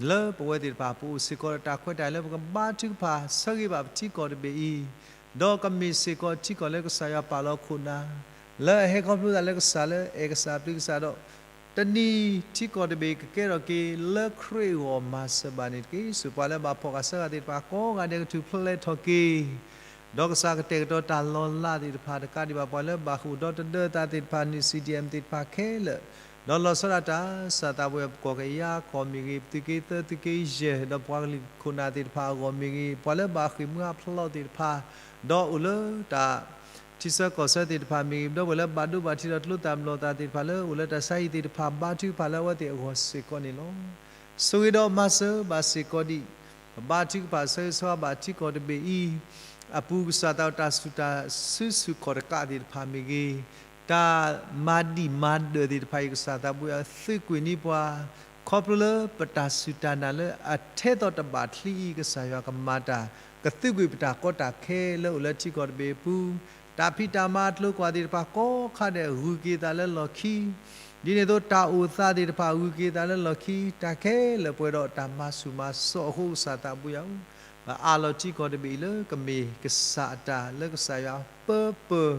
လၢပဝဲသ့ၣ်တဖၣ် ပအိၣ်စ့ၢ်ကီးဒီးတၢ်ခွဲးတၢ်ယာ်လၢပကဘါထုကဖၣ် ဆၢဂ့ၤဘၣ်ပထံကီၢ်တဘ့ၣ်အံၤ, ဒီးကမ့ၢ်စ့ၢ်ကီးထံကီၢ်လၢကစၢ်ယွၤပာ်လီၤခိၣ်နၢ်, လၢအဟဲခီဖျိသးလၢကစၢ်လၢအဲၣ်ကစၢ်ပျံၤကစၢ်ဒီး တနံၤထံကီၢ်တဘ့ၣ်ကကဲထီၣ်က့ၤ လၢခရံာ်အဂီၢ်မၤစၢၤဘၣ်န့ၣ်တက့ၢ်. ဆိၣ်ပှၤလၢဘၣ်ဖီၣ်ဃာ်ဆၢဃာ်သ့ၣ်တဖၣ်ကိးဂၤဒဲးကထူၣ်ဖျဲးထီၣ်က့ၤ ဒီးကစၢ်ကတဲာ်ကတီၤတၢ်လီၤလးသ့ၣ်တဖၣ် တကးဒံးဘၣ်ပှၤလၢဘၣ်ဃုာ်ဒီသဒၢသးသ့ၣ်တဖၣ် နုၢ် CDM သ့ၣ်တဖၣ်ခဲလၢာ်, ဒီးလီၤဆီဒၣ်တၢ် ကစၢ်သးပှဲၤယွၤ ပကီၢ်ကယၤကီၢ်မ့ၢ်ဂ့ၤ ပသုးက့သၢသုးက့ယဲၢ် ဒီးပှၤကလုာ်ခိၣ်နၢ်သ့ၣ်တဖၣ်အဂီၢ်မ့ၢ်ဂ့ၤ ပှၤလၢဘၣ်ဃ့ၢ်မှံဟးဖျိးသ့ၣ်တဖၣ် ဒီးအိၣ်လၢတၢ် ထံဆၢကီၢ်ဆၢသ့ၣ်တဖၣ်မ့ၢ်ဂ့ၤ ပဒီပုၢ်ဝဲၢ်လၢဘၣ်ဒိဘၣ်ထံးဒီးကျိသၣ်မျိာ်သၣ်သ့ၣ်တဖၣ်လၢအိၣ်လၢတၢ်ဆါဟံၣ်သ့ၣ်တဖၣ် ဘါထုကဖၣ်လၢအဝဲသ့ၣ်အဂီၢ်စ့ၢ်ကီးန့ၣ်လီၤ. ဆိၣ်ဂ့ၤဒီးမၤစၢၤဘၣ်စ့ၢ်ကီးဒံး ပဘါထုကဖၣ်ဆၢဂ့ၤဆၢဝါဘၣ်ထံကီၢ်တဘ့ၣ်အံၤ အပူၤ ကစၢ်သးတၢ်စူၢ်တၢ်စုဆူၣ်ခီၣ်တကးသ့ၣ်တဖၣ်မ့ၢ်ဂ့ၤ တၢ်မၤဒံၣ်မၤဒၢၣ်သ့ၣ်တဖၣ်အံၤ ကစၢ်သးပှဲၤယွၤသုးကွံာ်န့ၢ်ပှၤ ခီဖျိလၢပတၢ်စူၢ်တၢ်နာ်လၢအထဲသိးတဘၣ်ချံအံၤ ကစၢ်ယွၤကမၤတၢ် ကသုးကွံာ်ပတၢ်ကီတၢ်ခဲလၢအိၣ်လၢထံကီၢ်တဘ့ၣ်အပူၤ တၢ်ဖံးတၢ်မၤအကျိၤအကွာ်သ့ၣ်တဖၣ်ကိးခါဒဲး ဂုၤက့ၤသးလၢလီၢ်ခံ ဒ်န့ၣ်အသိးတၢ်အိၣ်သးသ့ၣ်တဖၣ် ဂုၤက့ၤသးလၢလီၢ်ခံ တၢ်ခဲလၢာ်ပှဲၤဒီးတၢ်မၤဆူၣ်မၤစိးအဃိ ကစၢ်သးပှဲၤယွၤဧၢ, ပအးလီၤထံကီၢ်တဘ့ၣ်အံၤလၢကမ့ၢ်ကစၢ်အတၢ် လၢကစၢ်ယွၤပၢပၢၢ်,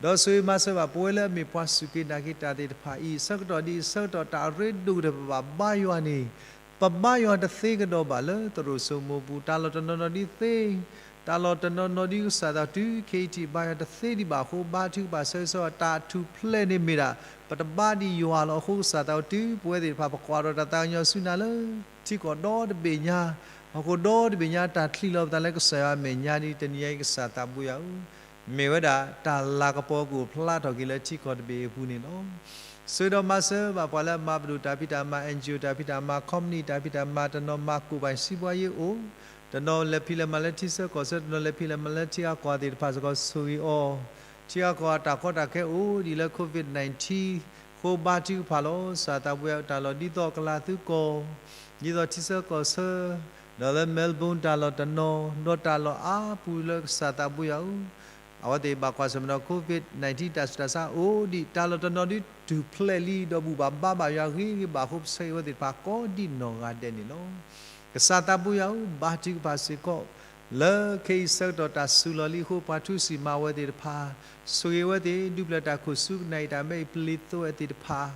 ဒီးဆိၣ်ဂ့ၤမၤစၢၤဘၣ်ပဝဲလၢအမ့ၢ်ပှၤစူၢ်က့ၤနာ်က့ၤတၢ်သ့ၣ်တဖၣ်အံၤ ဆၢကတီၢ်ဒ်အံၤ ဆၢကတီၢ်တၢ်အရ့ဒိၣ်ကတၢၢ် ပဘၣ်ဘါယွၤန့ၣ် ပဘါယွၤတသ့ကဒီးဘၣ်လၢသရိာ်စိမိၤပူၤ တၢ်လီၢ်တနီၤနီၤဒ်သ့ တၢ်လီၢ်တနီၤနီၤဒ်ကစၢ်သးတုၤခဲအံၤထံၣ်ဘါယွၤတသ့ဒံးဘၣ်အဃိ ဘါထုကဖၣ်ဆၢဂ့ၤဆၢဝါ တၢ်ထူၣ်ဖျဲးန့ၣ်မ့ၢ်ဒၣ် ပတဘါဒံးယွၤလီၤအဃိ ကစၢ်သးအိၣ်တုၤပဝဲသ့ၣ်တဖၣ် ပကွၢ်ဒီးတၢ်သးကညီၤဆူနၤလၢ ထံကီၢ်ဒီတဘ့ၣ်ညါ ဟီၣ်ခိၣ်ဒီတဘ့ၣ်ညါ တၢ်ချံးလီၤပသးလၢကစၢ်ယွၤအမဲာ်ညါဒ်တနံၤအံၤ ကစၢ်သးပှဲၤယွၤဧၢ, မ့ၢ်ဝဲဒၣ်တၢ်လၤကပီၤကအိၣ်ဖျါထီၣ်က့ၤလၢထံကီၢ်တဘ့ၣ်အပူၤန့ၣ်လီၤ. ဆိၣ်ဂ့ၤဒီးမၤစၢၤဘၣ်ပှၤလၢအမၤပဒိၣ်တၢ်ဖံးတၢ်မၤ NGO တၢ်ဖံးတၢ်မၤ company တၢ်ဖံးတၢ်မၤ တနီၤမၤကိၣ်ပၤ စံးဘှါယ့ၣ်အိၣ်, တနီၤလဲၤဖံးလဲၤမၤလၢထံဆၢကီၢ်ဆၢ တနီၤလဲၤဖံးလဲၤမၤလၢထံဂၤကီၢ်ဂၤသ့ၣ်တဖၣ်စ့ၢ်ကီး ဆိၣ်ဂ့ၤအီၤ, ထံဂၤကီၢ်ဂၤတၢ်ကီတၢ်ခဲအိၣ်ဒ်လၢ COVID nineteen အဃိ ဘါထုကဖၣ်လီၤ. ကစၢ်သးပှဲၤယွၤ တၢ်လီၢ်ဒ်သိးကလၤသူကီၢ် ဒ်သိးထံဆၢကီၢ်ဆၢ ဒီးလၢ Melbourne တၢ်လီၢ်တနီၤ ဒီးတၢ်လီၢ်အါပူၤလၢကစၢ်သးပှဲၤယွၤဧၢ, အဝဲသ့ၣ်ဘၣ်ကွၢ်ဆၢၣ်မဲာ်ဒီး COVID nineteen တၢ်ဆူးတၢ်ဆါအိၣ်ဒံး တၢ်လီၢ်တနီၤဒ်ထူၣ်ဖျဲးလံ ဒီးဘူၣ်ဘၣ်ဘါဘၣ်ယွၤဂ့ၤဂ့ၤဘၣ်အဃိ ပဆၢဂ့ၤဝဲသ့ၣ်တဖၣ်ကိးဒံးနီၢ်ဂၤဒဲးန့ၣ်လီၤ. ကစၢ်သးပှဲၤယွၤဧၢ, ဘါထုကဖၣ်စ့ၢ်ကီး လၢခဲအံၤဆၢကတီၢ်တၢ်စူၤလီၤလံအဃိ ပှၤထူစံၣ်မၤဝဲသ့ၣ်တဖၣ် ဆိၣ်ဂ့ၤဝဲသ့ၣ် ဒုးပျၢၤတၢ်ခိၣ်ဆူကနၣ်အံၤတၢ်မ့ၢ်အံၤ ပလံၤသိဝဲသ့ၣ်တဖၣ်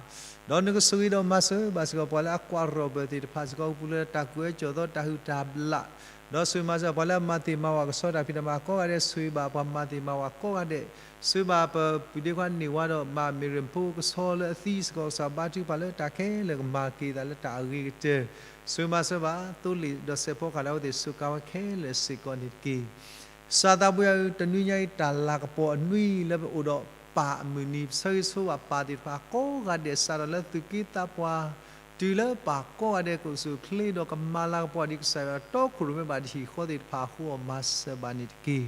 ဒီးနကဆိၣ်ဂ့ၤဒီးမၤစၢၤဘၣ်စ့ၢ်ကီး ပှၤလၢအကွၢ်ရီၣ်ဘၢၣ်သ့ၣ်တဖၣ်စ့ၢ်ကီး ကပူၤလၢတၢ်ကွဲးကၠီၣ်သီတၢ်ဟုၣ်တၢ်ဘျး ဒီးဆိၣ်ဂ့ၤမၤစၢၤပှၤလၢအမၤသ့ၣ်မၤဝၤကဆှီတၢ်ဖံးတၢ်မၤကိးဂၤဒဲး ဆိၣ်ဂ့ၤဘၣ်ပှၤမၤသ့ၣ်မၤဝၤကိးဂၤဒဲး ဆိၣ်ဂ့ၤဘၣ်ပပုၢ်ဒ့ခွါန့ၢ်ဝါဒီးမၤမ့ၢ်ရ့ၣ်ဖိကဆီလၢအသံစ့ၢ်ကီး ကစၢ်ဘါထုကဖၣ်လၢတၢ်ခဲလၢာ်ကမၤက့ၤသးလၢတၢ်အဂ့ၤကတၢၢ် ဆိၣ်ဂ့ၤမၤစၢၤဘၣ် သိလ့ၣ်ဒီးစဲးဖီကၤလၢအဝဲသ့ၣ်စူးကါဝဲခဲလၢာ်စ့ၢ်ကီးန့ၣ်တက့ၢ်. ကစၢ်သးပှဲၤယွၤဧၢ, တနွံညါအံၤတၢ်လၤကပီၤအနွံလၢပအိၣ်ဒီးပၢ်အမုၢ်နံၤ ပဆၢဂ့ၤဆိဘၣ်ပၢ်သ့ၣ်တဖၣ်ကိးဂၤဒဲး စးထီၣ်လၢသုးက့သးပှၢ် တုၤလၢပၢ်ကိးဂၤဒဲး ကအိၣ်ဆူၣ်အိၣ်ချ့ဒီးကမၤလၤကပီၤဒံးကစၢ်ယွၤ တီခိၣ်ရိၣ်မဲဘၣ်တဟံၣ်ဃီသ့ၣ်တဖၣ်အဃိ အီၤမၤစၢၤဘၣ်န့ၣ်တက့ၢ်.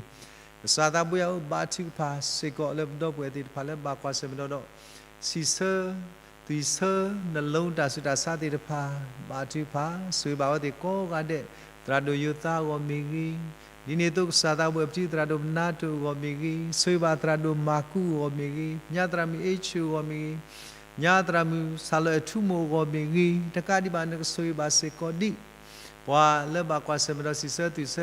ကစၢ်သးဘိယွၤဧၢ, ဘါထုကဖၣ်စ့ၢ်ကီးလၢပဒီပုၢ်ဝဲၢ်သ့ၣ်တဖၣ်လၢဘၣ်ကွၢ်ဆၢၣ်မဲာ်ဒီး စံးဆၢ သွံၣ်ဆၢ နလိတၢ်ဆူးတၢ်ဆါသ့ၣ်တဖၣ်, ဘါထုကဖၣ် ဆိၣ်ဂ့ၤဘၣ်အဝဲသ့ၣ်ကိးဂၤဒဲး, သရၣ်ဒိၣ်ယိၤသးအဂီၢ်မ့ၢ်ဂ့ၤ, ဒ်န့ၣ်အသိးကစၢ်သးဘိယွၤ ပထံၣ်သရၣ်ဒိၣ်မနၤတိၢ်အဂီၢ်မ့ၢ်ဂ့ၤ, ဆိၣ်ဂ့ၤဘၣ်သရၣ်ဒိၣ်မၤကူအဂီၢ်မ့ၢ်ဂ့ၤ, ညါသရၣ်မုၣ်အ့ၣ်ဆူအဂီၢ်မ့ၢ်ဂ့ၤ, ညါသရၣ်မုၣ်စၢ်လီၤအဲၣ်ထူမိၣ်အဂီၢ်မ့ၢ်ဂ့ၤ, တကးဒံးဘၣ်နကဆိၣ်ဂ့ၤဘၣ်စ့ၢ်ကီးဒံး ပှၤလၢဘၣ်ကွၢ်ဆၢၣ်မဲာ်ဒီးစံးဆၢသွံၣ်ဆ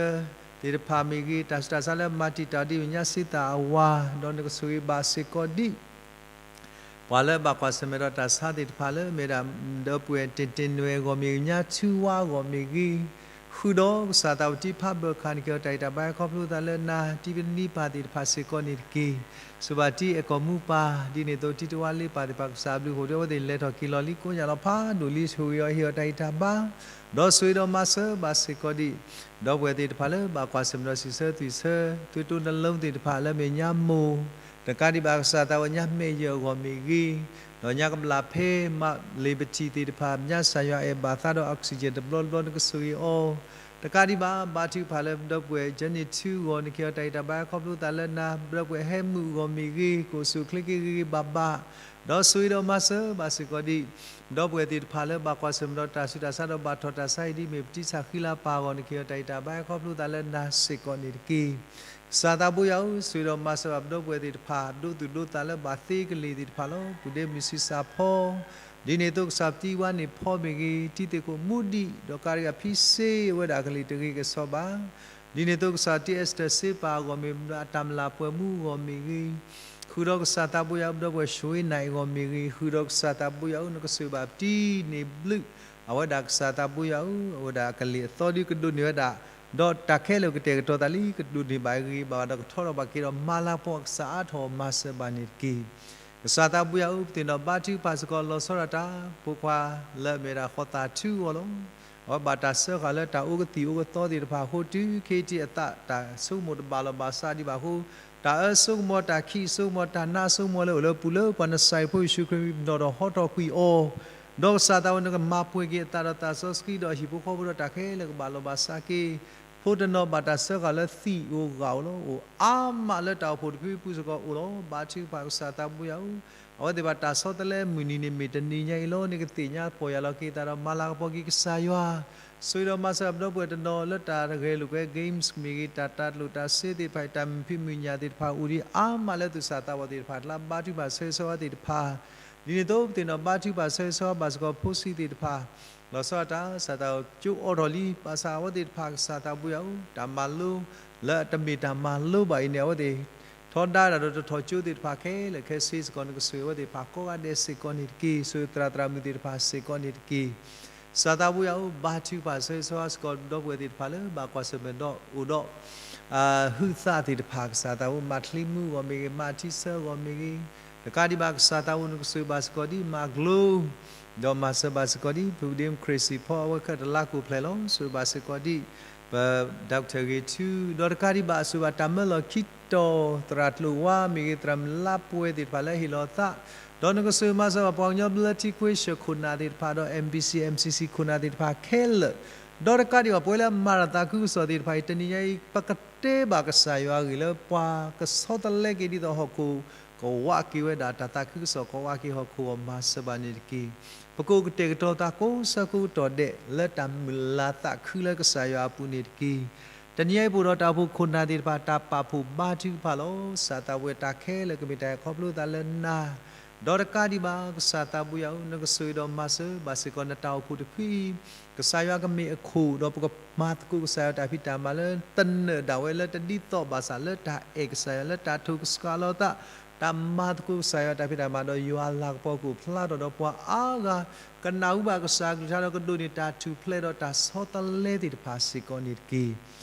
ၢသ့ၣ်တဖၣ်မ့ၢ်ဂ့ၤ, တၢ်ဆူးတၢ်ဆါလၢမၤတံာ်တာ်ဒ်အမ့ၢ်ညါစ့သၣ်အဝၤ, ဒီးနကဆိၣ်ဂ့ၤဘၣ်စ့ၢ်ကီးဒံး ပှၤလၢဘၣ်ကွၢ်ဆၢၣ်မဲာ်ဒီးတၢ်ဆါသ့ၣ်တဖၣ်လၢမ့ၢ်ဒၣ် ဒီပုၢ်ဝဲၢ်တ့ၢ်တ့ၢ်နွဲၣ်အဂီၢ်မ့ၢ်ဂ့ၤ, ညါထူဝါအဂီၢ်မ့ၢ်ဂ့ၤ, ဃုာ်ဒီးကစၢ်သးဘိယွၤ တံဖးဘၢၣ်ခၣ်န့ၣ် က့ၤအီၤတၢ်အံၤတၢ်ဘါ ခီဖျိသးလၢနၤ တံပနံပၢ်သ့ၣ်တဖၣ်စ့ၢ်ကီးန့ၣ်တက့ၢ်. ဆိၣ်ဂ့ၤဘၣ်တံအဲၣ်ကီၢ်မူပၢ်, ဒ်န့ၣ်အသိး တံတဝါလ့ပၢ်သ့ၣ်တဖၣ် ကစၢ်အဘျုးအဖှိၣ်ဒီး အဝဲသ့ၣ်လဲၤထီၣ်က့ၤလီၤလံ ကိညၣ်လီၤဖးဒိၣ်လံ ဆိၣ်ဂ့ၤအီၤဟ့ၣ်အီၤတၢ်အံၤတၢ်ဘါ, ဒီးဆိၣ်ဂ့ၤဒီးမၤစၢၤဘၣ်စ့ၢ်ကီးဒံး ဒီပုၢ်ဝဲၢ်သ့ၣ်တဖၣ်လၢဘၣ်ကွၢ်ဆၢၣ်မဲာ်ဒီးစံးဆၢသွံၣ်ဆၢ, သွံၣ်တိနလိသ့ၣ်တဖၣ်လၢမ့ၢ်ညါမိၢ်, တကးဒံးဘၣ်ကစၢ်သးဘိယွၤ ညါမဲာ်ယၢၢ်အဂီၢ်မ့ၢ်ဂ့ၤ, ဒီးညါကဘျၣ်ဖဲ မးလ့ပထံးသ့ၣ်တဖၣ် ညါစၢ်ယွၤအဲၣ်ဘၣ်သးဒီး oxygen တဘျီတဘျီ နကဆိၣ်ဂ့ၤအီၤ, တကးဒံးဘၣ် ဘါထုကဖၣ်လၢပဒီပုၢ်ဝဲၢ် ကၠၢန့ၢ်ထူအဂီၢ် နက့ၤအီၤတၢ်အံၤတၢ်ဘါ ခီဖျိသးလၢနၤ ပဒီပုၢ်ဝဲၢ်ဟဲမုၣ်အဂီၢ်မ့ၢ်ဂ့ၤ, ကအိၣ်ဆူၣ်အိၣ်ချ့က့ၤဂ့ၤဂ့ၤဘၣ်ဘၣ်, ဒီးဆိၣ်ဂ့ၤဒီးမၤစၢၤဘၣ်စ့ၢ်ကီးဒံး ဒီပုၢ်ဝဲၢ်သ့ၣ်တဖၣ်လၢဘၣ်ကွၢ်ဆၢၣ်မဲာ်ဒီးတၢ်ဆူးတၢ်ဆါဒီးဘၣ်ထီၣ်တၢ်ဆါအံၤ ဒ်မ့ၢ်ပတံဆၣ်ဃံလၤပၢ်အဂီၢ် နက့ၤအီၤတၢ်အံၤတၢ်ဘါ ခီဖျိသးလၢနၤစ့ၢ်ကီးန့ၣ်တက့ၢ်. ကစၢ်သးဘိယွၤဧၢ, ဆိၣ်ဂ့ၤဒီးမၤစၢၤဘၣ်ပဒီပုၢ်ဝဲၢ်သ့ၣ်တဖၣ် ဒိသူၣ်ဒိသးလၢဘၣ်သ့ကလ့ၢ်သ့ၣ်တဖၣ်လီၤ. ပုၢ်ဒ့မုၣ်ဆံးစၢ်ဖီ, ဒ်န့ၣ်အသိးကစၢ်ပတံဝါန့ၣ်ဖီမ့ၢ်ဂ့ၤ, တံၤသ့ၣ်ခိၣ်မူဒံး, ဒီးကးတံာ်ဖံစ့ဝဲဒၣ်ကလံၤတဂ့ၤကစီဘၣ် ဒ်န့ၣ်အသိးကစၢ်တံ Esther စ့ပၢ်အဂီၢ်မ့ၢ်ဂ့ၤ, အတၢ်မုၢ်လၢ်ပှဲၤမူအဂီၢ်မ့ၢ်ဂ့ၤ, ဃုာ်ဒီးကစၢ်သးဘိယွၤ ပဒီပုၢ်ဝဲၢ်ၡွ့နၢ်အဂီၢ်မ့ၢ်ဂ့ၤ, ဃုာ်ဒီးကစၢ်သးဘိယွၤဧၢ, နကဆိၣ်ဂ့ၤဘၣ်ပတံန့ၣ်ဘျုး, အဝဲဒၣ်ကစၢ်သးဘိယွၤဧၢ, အဝဲဒၣ်အကလ့ၢ်အသီဒုးကဒိးန့ၢ်ဝဲဒၣ်, ဒီးတၢ်ခဲလၢာ်ကတဲာ်ကတီၤသးလံ ကဒိးန့ၢ်ဘၣ်ဂ့ၤဘၣ်ဘၣ်ဒီးကထီထီၣ်ဘၣ်က့ၤဒီး မၤလၤကပီၤကစၢ်အါထီၣ်မၤစၢၤဘၣ်န့ၣ်တက့ၢ်. ကစၢ်သးဘိယွၤဧၢ, ပသ့ၣ်နီၣ်ဘါထုကဖၣ်စ့ၢ်ကီး လီၤဆီဒၣ်တၢ်ဖိခွါလၢအမ့ၢ်ဝဲဒၣ်ဃီသးထူအဂီၢ်လီၤ. အဝဲဘၣ်တၢ်စၢဃာ်လၢတၢ်အိၣ်ကသံၣ်အိၣ်ကသီသ့ၣ်တဖၣ်အဃိ တုၤခဲအံၤအသးတၢ်ဆိကမိၣ်တဘၣ်လီၤဘၣ်စးဒံးဘၣ်အဃိ, တၢ်အၢဆိကမိၣ်တၢ်ခံးဆိကမိၣ်တၢ်နါဆိကမိၣ်လၢအိၣ်လၢပူၤလၢ ပှၤနစၤရ့းဖိယ့ၣ်ၡူးခရံာ်မံၤပနီၣ်ဒီးဟီထီၣ်ကွံာ်အီၤ, ဒီးကစၢ်သးဘိယွၤ နကမၤပှဲၤက့ၤအသးဒီးသးစီဆှံဒီးဟံၣ်ဖိဃီဖိဒီးတၢ်ခဲလၢာ်ကဘၣ်လီၤဘၣ်စးက့ၤ ဖိတနီၤဘၣ်တၢ်စၢဃာ်လၢသံၣ်ဧိၤဂာ်ဧိၤလီၤ. အိၣ်အါမးလၢတၢ်အိၣ်ဖှိၣ်တဖုဖုစ့ၢ်ကီးအိၣ်လီၤ. ဘါထုကဖၣ်ကစၢ်သးဘိယွၤဧၢ, အဝဲသ့ၣ်ဘၣ်တၢ်ဆီတလဲမုၢ်နံၤန့ၣ်မ့ၢ်တနံၤညါအံၤလီၤ. နကသ့ၣ်ညါပီၢ်ယၢ်လီၤက့ၤသးဒီးမၤလၤကပီၤက့ၤကစၢ်ယွၤ, ဆိၣ်ဂ့ၤဒီးမၤစၢၤပဒီပုၢ်ဝဲၢ်တနီၤလၢတၢ်ဂဲၤလိာ်ကွဲ games မ့ၢ်ဂ့ၤ, တၢ်တၢ်ကျိၣ်တၢ်စ့သ့ၣ်တဖၣ်အံၤ တၢ်မုာ်ဖံးမုာ်ညၣ်သ့ၣ်တဖၣ်အိၣ်ဒံးအါမးလၢသူၣ်စၢ်သးဘီၣ်သ့ၣ်တဖၣ်အကျါ ဘါထုကဖၣ်ဆၢဂ့ၤဆၢဝါသ့ၣ်တဖၣ် ဒ်န့ၣ်အသိး ပသ့ၣ်နီၣ်ဘါထုကဖၣ်ဆၢဂ့ၤဆၢဝါဘၣ်စ့ၢ်ကီးဖိဆံးသ့ၣ်တဖၣ်, လီၤဆီဒၣ်တၢ် ကစၢ်သးဘိယွၤ ကၠိအိးထီၣ်လံ ဘၣ်ဆၣ်အဝဲသ့ၣ်တဖၣ်ကစၢ်သးဘိယွၤဧၢ, တၢ်မၤလိလၢအတမ့ၢ်တၢ်မၤလိဘၣ်အံၤန့ၣ် အဝဲသ့ၣ်ထီဒါဝဲဒၣ်ဒီးတထီၣ်ကၠိသ့ၣ်တဖၣ်ခဲလၢာ်ခဲဆ့စ့ၢ်ကီး နကဆိၣ်ဂ့ၤအဝဲသ့ၣ်တဖၣ်ကိးဂၤဒဲးစ့ၢ်ကီးန့ၣ်တက့ၢ်. ဆိၣ်ဂ့ၤသရၣ်သရၣ်မုၣ်သ့ၣ်တဖၣ်စ့ၢ်ကီးန့ၣ်တက့ၢ်. ကစၢ်သးဘိယွၤဧၢ, ဘါထုကဖၣ်ဆၢဂ့ၤဆၢဝါစ့ၢ်ကီး ဒီပုၢ်ဝဲၢ်သ့ၣ်တဖၣ်လၢဘၣ်ကွၢ်ဆၢၣ်မဲာ်ဒီးအိၣ်ဒီး ဟုသးသ့ၣ်တဖၣ် ကစၢ်သးဘိ မၤချံမူအဂီၢ်မ့ၢ်ဂ့ၤ, မၤထံဆၢအဂီၢ်မ့ၢ်ဂ့ၤ, တကးဒံးဘၣ်ကစၢ်သးဘိ နကဆိၣ်ဂ့ၤဘၣ်စ့ၢ်ကီးဒ်မၤကျိ ဒီးမၤစၢၤဘၣ်စ့ၢ်ကီးဒ် ပုၢ်ဒ့မုၣ်ခရံာ်စံၣ်ဖီ အဝဲခဲတလါကိၣ်ဖျဲၣ်လီၤ. ဆိၣ်ဂ့ၤဘၣ်စ့ၢ်ကီးဒ် ပ doctor ဂ့ၤထူ, ဒီးတကးဒံးဘၣ် ဆိၣ်ဂ့ၤဘၣ်တၢ်မၢလီၤခံတီၤ သရၣ်ကျိၤဝါမ့ၢ်ဂ့ၤ, သရၣ်မုၣ်လါပှဲၤသ့ၣ်တဖၣ်လၢဟ့ၣ်လီၤသး, ဒီးနကဆိၣ်ဂ့ၤမၤစၢၤဘၣ်ပှၤကညီဘျၢထံခွ့ဆၢၣ်ခိၣ်နၢ်သ့ၣ်တဖၣ် ဒီး MBC MCC ခိၣ်နၢ်သ့ၣ်တဖၣ်ခဲလၢာ်, ဒီးတကးဒံးဘၣ် ပဝဲလၢအမၤတၢ်သးခုကစီၣ်သ့ၣ်တဖၣ်အံၤ တနံၤညါအံၤ ပကတဲဘၣ်ကစၢ်ယွၤအဂ့ၢ်လၢ ပှၤကဆီတလဲက့ၤဒ်သိးဟီၣ်ခိၣ် ကဝးက့ၤဝဲဒၣ်တၢ်သးခုကစီၣ် ကဝးက့ၤဟီၣ်ခိၣ်အဂီၢ် မၤစၢၤဘၣ်န့ၣ်တက့ၢ်. ပကအိၣ်ကတဲာ်ကတီၤသးကိးဆၢကိးကတီၢ်ဒဲး လၢတၢ်မုၢ်လၢ်သးခုလၢကစၢ်ယွၤအပူၤန့ၣ်တက့ၢ်. တနံၤညါအံၤ ပအိၣ်ဒီးတၢ်အိၣ်ဖှိၣ်ခိၣ်နၢ်သ့ၣ်တဖၣ် တၢ်ပာ်ဖှိၣ်ဘါထုကဖၣ်လီၤ. ကစၢ်သးဘိ တၢ်ခဲလၢာ်ကမ့ၢ်တၢ်ခီဖျိသးလၢနၤ, ဒီးတကးဒံးဘၣ် ကစၢ်သးဘိယွၤဧၢ, နကဆိၣ်ဂ့ၤဒီးမၤစၢၤဘၣ်စ့ၢ်ကီး နတၢ်အိၣ်ဖှိၣ်တဖုအံၤ, ကစၢ်ယွၤကမ့ၢ်အခိၣ်, ဒီးပကမၤသကိးကစၢ်ယွၤတၢ်ဖံးတၢ်မၤလၢ သနၢၣ်ဒၣ်ဝဲလၢတဒ်သိးဘၣ်ဆၣ် လၢတၢ်အဲၣ်ကစၢ်ယွၤ လၢတၢ်ထိၣ်ကစှၤလီၤသး, တၢ်မၤသကိးကစၢ်ယွၤတၢ်ဖံးတၢ်မၤ ဒီးယွၤလၤကပီၤကအိၣ်ဖျါထီၣ်ဒီးပှၤအါဂၤ ကနၢ်ဟူဘၣ်ကစၢ်အကလုၢ်ကထါဒီးကဒိးန့ၢ်တၢ်ထူၣ်ဖျဲးဒီးတၢ်ဆီတလဲသ့ၣ်တဖၣ်စ့ၢ်ကီးန့ၣ်တက့ၢ်.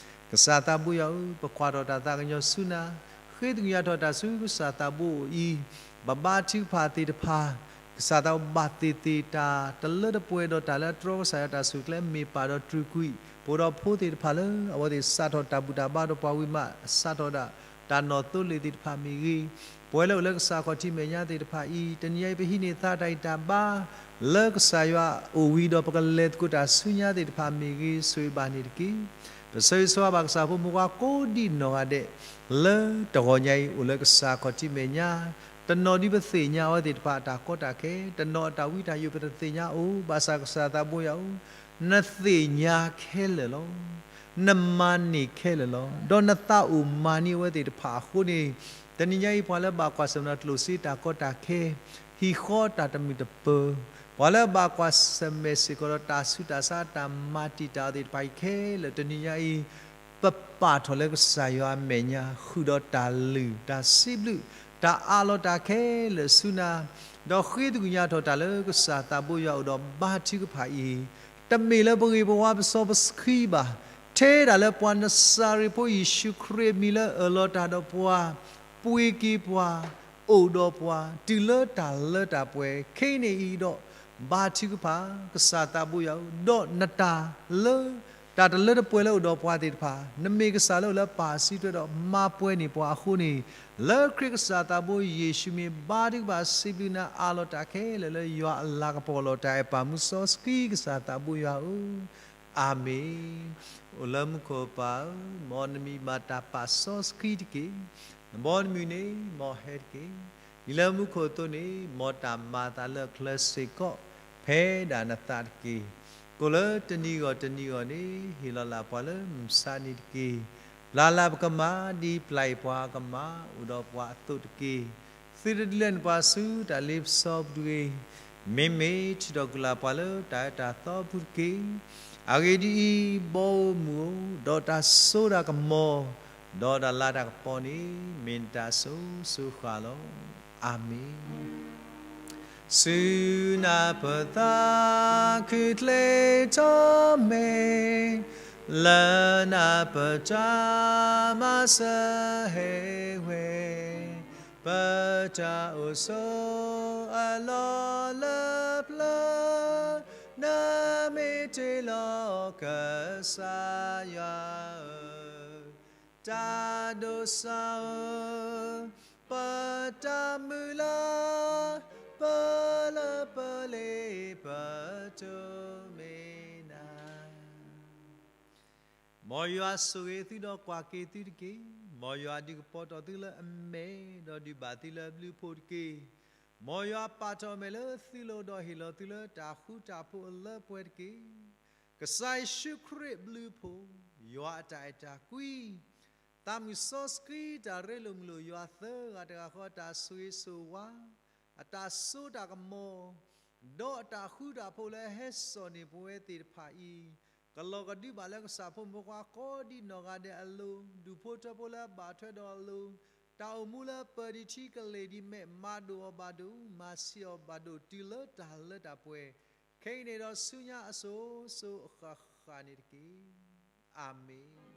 ကစၢ်သးဘိယွၤဧၢ, ပကွၢ်ထီၣ်တၢ်သးကညီၤဆူနၤ, ဃ့သကွံာ်ယွၤထီၣ်တၢ်ဆူကစၢ်သးဘိအအိၣ်အံၤ, ပဘါထုကဖၣ်သ့ၣ်တဖၣ်, ကစၢ်သးဘိဘၣ်သ့ၣ်သ့ၣ်တၢ်တလၢတပှဲၤဒီးတၢ်လၢအတြီကစၢ်ယွၤတၢ်ဆူၣ်ကျဲ မ့ၢ်ပၢ်ဒီးတြူာ်ကွံာ် ပအိၣ်ဒီးဖိသ့ၣ်တဖၣ်လၢ အဝဲသ့ၣ်စးထီၣ်တၢ်ဘူၣ်တၢ်ဘါဒီးပှၤဝံၤမး စးထီၣ်ဒၣ် တၢ်နီၣ်သိလ့ၣ်သ့ၣ်တဖၣ်မ့ၢ်ဂ့ၤ, ပဝဲလၢအိၣ်လၢကစၢ်ခီၣ်ထံးမဲာ်ညါသ့ၣ်တဖၣ်အံၤ တနံၤညါအံၤ ပဟံးန့ၢ်သါတၢ်ဂံၢ်တၢ်ဘါ လၢကစၢ်ယွၤအိၣ်ဝံၤဒီး ပကလဲၤသကိးတၢ်ဆူညါသ့ၣ်တဖၣ်မ့ၢ်ဂ့ၤ, ဆိၣ်ဂ့ၤဘၣ်န့ၣ်တက့ၢ်. ပဆၢဂ့ၤဆၢဝါဘၣ်ကစၢ်ဖိမုၣ်ဖိခွါကိးဒံးနီၢ်ဂၤဒဲး လၢတဂီၤညါအံၤ အိၣ်လၢကစၢ်ခီၣ်ထံးမဲာ်ညါ, တနီၤဒုးပသ့ၣ်ညါအဝဲသ့ၣ်တဖၣ် အတၢ်ကီတၢ်ခဲ, တနီၤအတၢ်ဝံတၢ်ယိး ပတသ့ၣ်ညါအိၣ်, ဘၣ်ဆၣ်ကစၢ်သးဘိယွၤဧၢ, နသ့ၣ်ညါခဲလၢာ်လီၤ. နမၤန့ၢ်ခဲလၢာ်လီၤ. ဒီးနသးအိၣ်မၤန့ၢ်အဝဲသ့ၣ်တဖၣ်အဃိန့ၣ်, တနံၤညါအံၤ ပှၤလၢဘၣ်ကွၢ်ဆၢၣ်မဲာ်ဒီးကျိၣ်စ့တၢ်ကီတၢ်ခဲ, ဟံၣ်ဃီတၢ်တမုာ်တပၢၤ, ပှၤလၢဘၣ်ကွၢ်ဆၢၣ်မဲာ်စ့ၢ်ကီးဒီးတၢ်ဆူးတၢ်ဆါ တၢ်မၤတံာ်တာ်အီၤသ့ၣ်တဖၣ်အံၤခဲလၢာ် တနံၤညါအံၤ ပပာ်ထီၣ်လၢကစၢ်ယွၤအမဲာ်ညါ ဃုာ်ဒီးတၢ်လုၢ်တၢ်စံးဘျုး တၢ်အးလီၤတၢ်ခဲလၢာ်ဆူနၤ, ဒီးဃ့သကွံၢ်ညါထီၣ်တၢ်လၢကစၢ်သးဘိယွၤအိၣ်ဒီးဘါထုကဖၣ်အံၤ, တမ့ၢ်လၢပဂ့ၤပဝါပစီပဆှံဘၣ်, ထဲဒၣ်လၢပှၤနစၤရ့းဖိယ့ၣ်ၡူးခရံာ်အမံၤလၢအၢၣ်လီၤတၢ်ဒီးပှၤ, ပှ့ၤက့ၤပှၤ, အိၣ်ဒီးပှၤ တုၤလၢတၢ်လၢတၢ်ပှဲၤခဲအံၤန့ၣ်အံၤဒီး, ဘါထုကဖၣ် ကစၢ်သးဘိယွၤဧၢ, ဒီးနတၢ်လၢ တၢ်တလၢတပှဲၤလၢအိၣ်ဒီးပှၤသ့ၣ်တဖၣ်, နမ့ၢ်ကစၢ်လၢအိၣ်လၢပၢ်အစုထွဲဒီးမၤပှဲၤန့ၢ်ပှၤအဃိန့ၣ်, လၢခရံာ်ကစၢ်သးဘိယ့ၣ်ၡူးမံၤ ဘါထုကဖၣ်စံးဘျုးနၤအးလီၤတၢ်ခဲလၢာ်လၢယွၤအလၤကပီၤလီၤတၢ်အဲၣ်ပာ်မူစီဆှံကစၢ်သးဘိယွၤဧၢ, အၤမ့ၣ်. အိၣ်လၢမူခိၣ်ပၢ်ဧၢ, မ်နမံၤဘၣ်တၢ်ပာ်စီဆှံတက့ၢ်. နဘီနမုၢ်န့ၣ် မ်ဟဲတက့ၢ်. ဒ်လၢမူခိၣ်အသိးန့ၣ် မ်တၢ်မၤအသးလၢအချၢစ့ၢ်ကီး ဖဲဒၣ်နသးတက့ၢ်. ကိးလၢတနံၤဂီၢ်တနံၤဂီၢ်န့ၣ် ဟ့ၣ်လီၤလၢ်ပှၤလၢမုၢ်ဆါနံၤတက့ၢ်. ပျၢ်လၢ်ပကမၣ် ဒ်ပျၢ်အံၤပှၤကမၣ်အိၣ်ဒီးပှၤအသိးတက့ၢ်. သုတဒုးလဲၤနပှၤဆူတၢ်လ့ပစီပူၤတဂ့ၤ. မ့မ့ၢ်ထုးထီၣ်ကွံာ်လၢ်ပှၤလၢတၢ်အၢတၢ်သီပူၤတက့ၢ်. အဂ့ၢ်ဒ်အံၤ, ဘီဧိၤမုၢ်ဧိၤ, ဒီးတၢ်စိတၢ်ကမီၤ, ဒီးတၢ်လၤတၢ်ကပီၤန့ၣ် မ့ၢ်နတၢ်အစိၤစိၤဃၣ်လီၤ. အၤမ့ၣ်. ဆူနၤပသးခုချ့ထီၣ်မ့ၢ်, လၢနၤပတၢ်မၤစၢၤဟဲဝဲ, ပတၢ်အိၣ်ဆိးအလီၢ်လၢပျၢၤ, နမ့ၢ်တ့လီၤကစၢ်ယွၤဧၢ, တၢ်ဒိးစၢ်ဧၢ, ပတၢ်မုၢ်လၢ်, ပလၢပလ့ပတိၢ်မ့ၢ်နၤ မ်ယွၤဆိၣ်ဂ့ၤသုဒီးကွၢ်က့ၤသုတက့ၢ်. မ်ယွၤဒုးကပီၤထီၣ်သုလၢအမဲာ်, ဒီးဒုးဘၣ်သုလၢအဘျုးအဖှိၣ်တက့ၢ်. မ်ယွၤပာ်ထီၣ်အမဲာ်လၢသုလိၤဒီးဟ့ၣ်လီၤသုလၢတၢ်ဃူတၢ်ဖိးအလၢပှဲၤတက့ၢ်. ကစၢ်ယ့ၣ်ၡူးခရံာ်အဘျုးအဖှိၣ်, ယွၤအတၢ်အဲၣ်တၢ်ကွံ, သးမုၢ်စီဆှံတၢ်ရ့လိာ်မုာ်လိာ်ယွၤသၢဂၤတဂၤဃီ အတၢ်ဆိၣ်ဂ့ၤဆိၣ်ဝါ, အတၢ်စိတၢ်ကမီၤ, ဒီးအတၢ်ဃူတၢ်ဖိးလၢဟဲစိာ်န့ၢ်ပဝဲသ့ၣ်တဖၣ်အံၤ, ကလီၤကဒုဘၣ်လၢကစၢ်ဖိမုၣ်ဖိခွါကိးဒံးနီၢ်ဂၤဒဲးအလိၤ, ဒူၣ်ဖိထၢဖိလၢအဘၣ်ထွဲဒီးအလိၤ, တၢ်အိၣ်မူလၢပၢၤဒံးထံကလ့ၢ်ဒံးမဲာ် မၤဒိၣ်အီၤဘၣ်ဒိၣ်, မၤဆံးအီၤဘၣ်ဒိၣ် တုၤလၢတၢ်လၢတၢ်ပှဲၤ, ခဲအံၤန့ၣ်ဒီးဆူညါအစိၤစိၤအဃၣ်ဃၣ်န့ၣ်တက့ၢ်. အၤမ့ၣ်.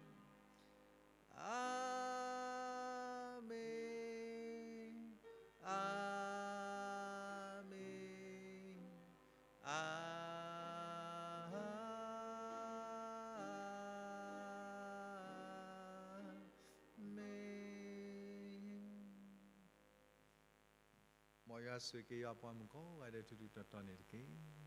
အၤမ့ၣ်, အၤမ့ၣ်, အၤမ့ၣ်. မ်ယွၤဆိၣ်ဂ့ၤက့ၤယွၤပှၤမုၣ်ကိးဂၤဒဲးထူထူတီတီန့ၣ်တက့ၢ်.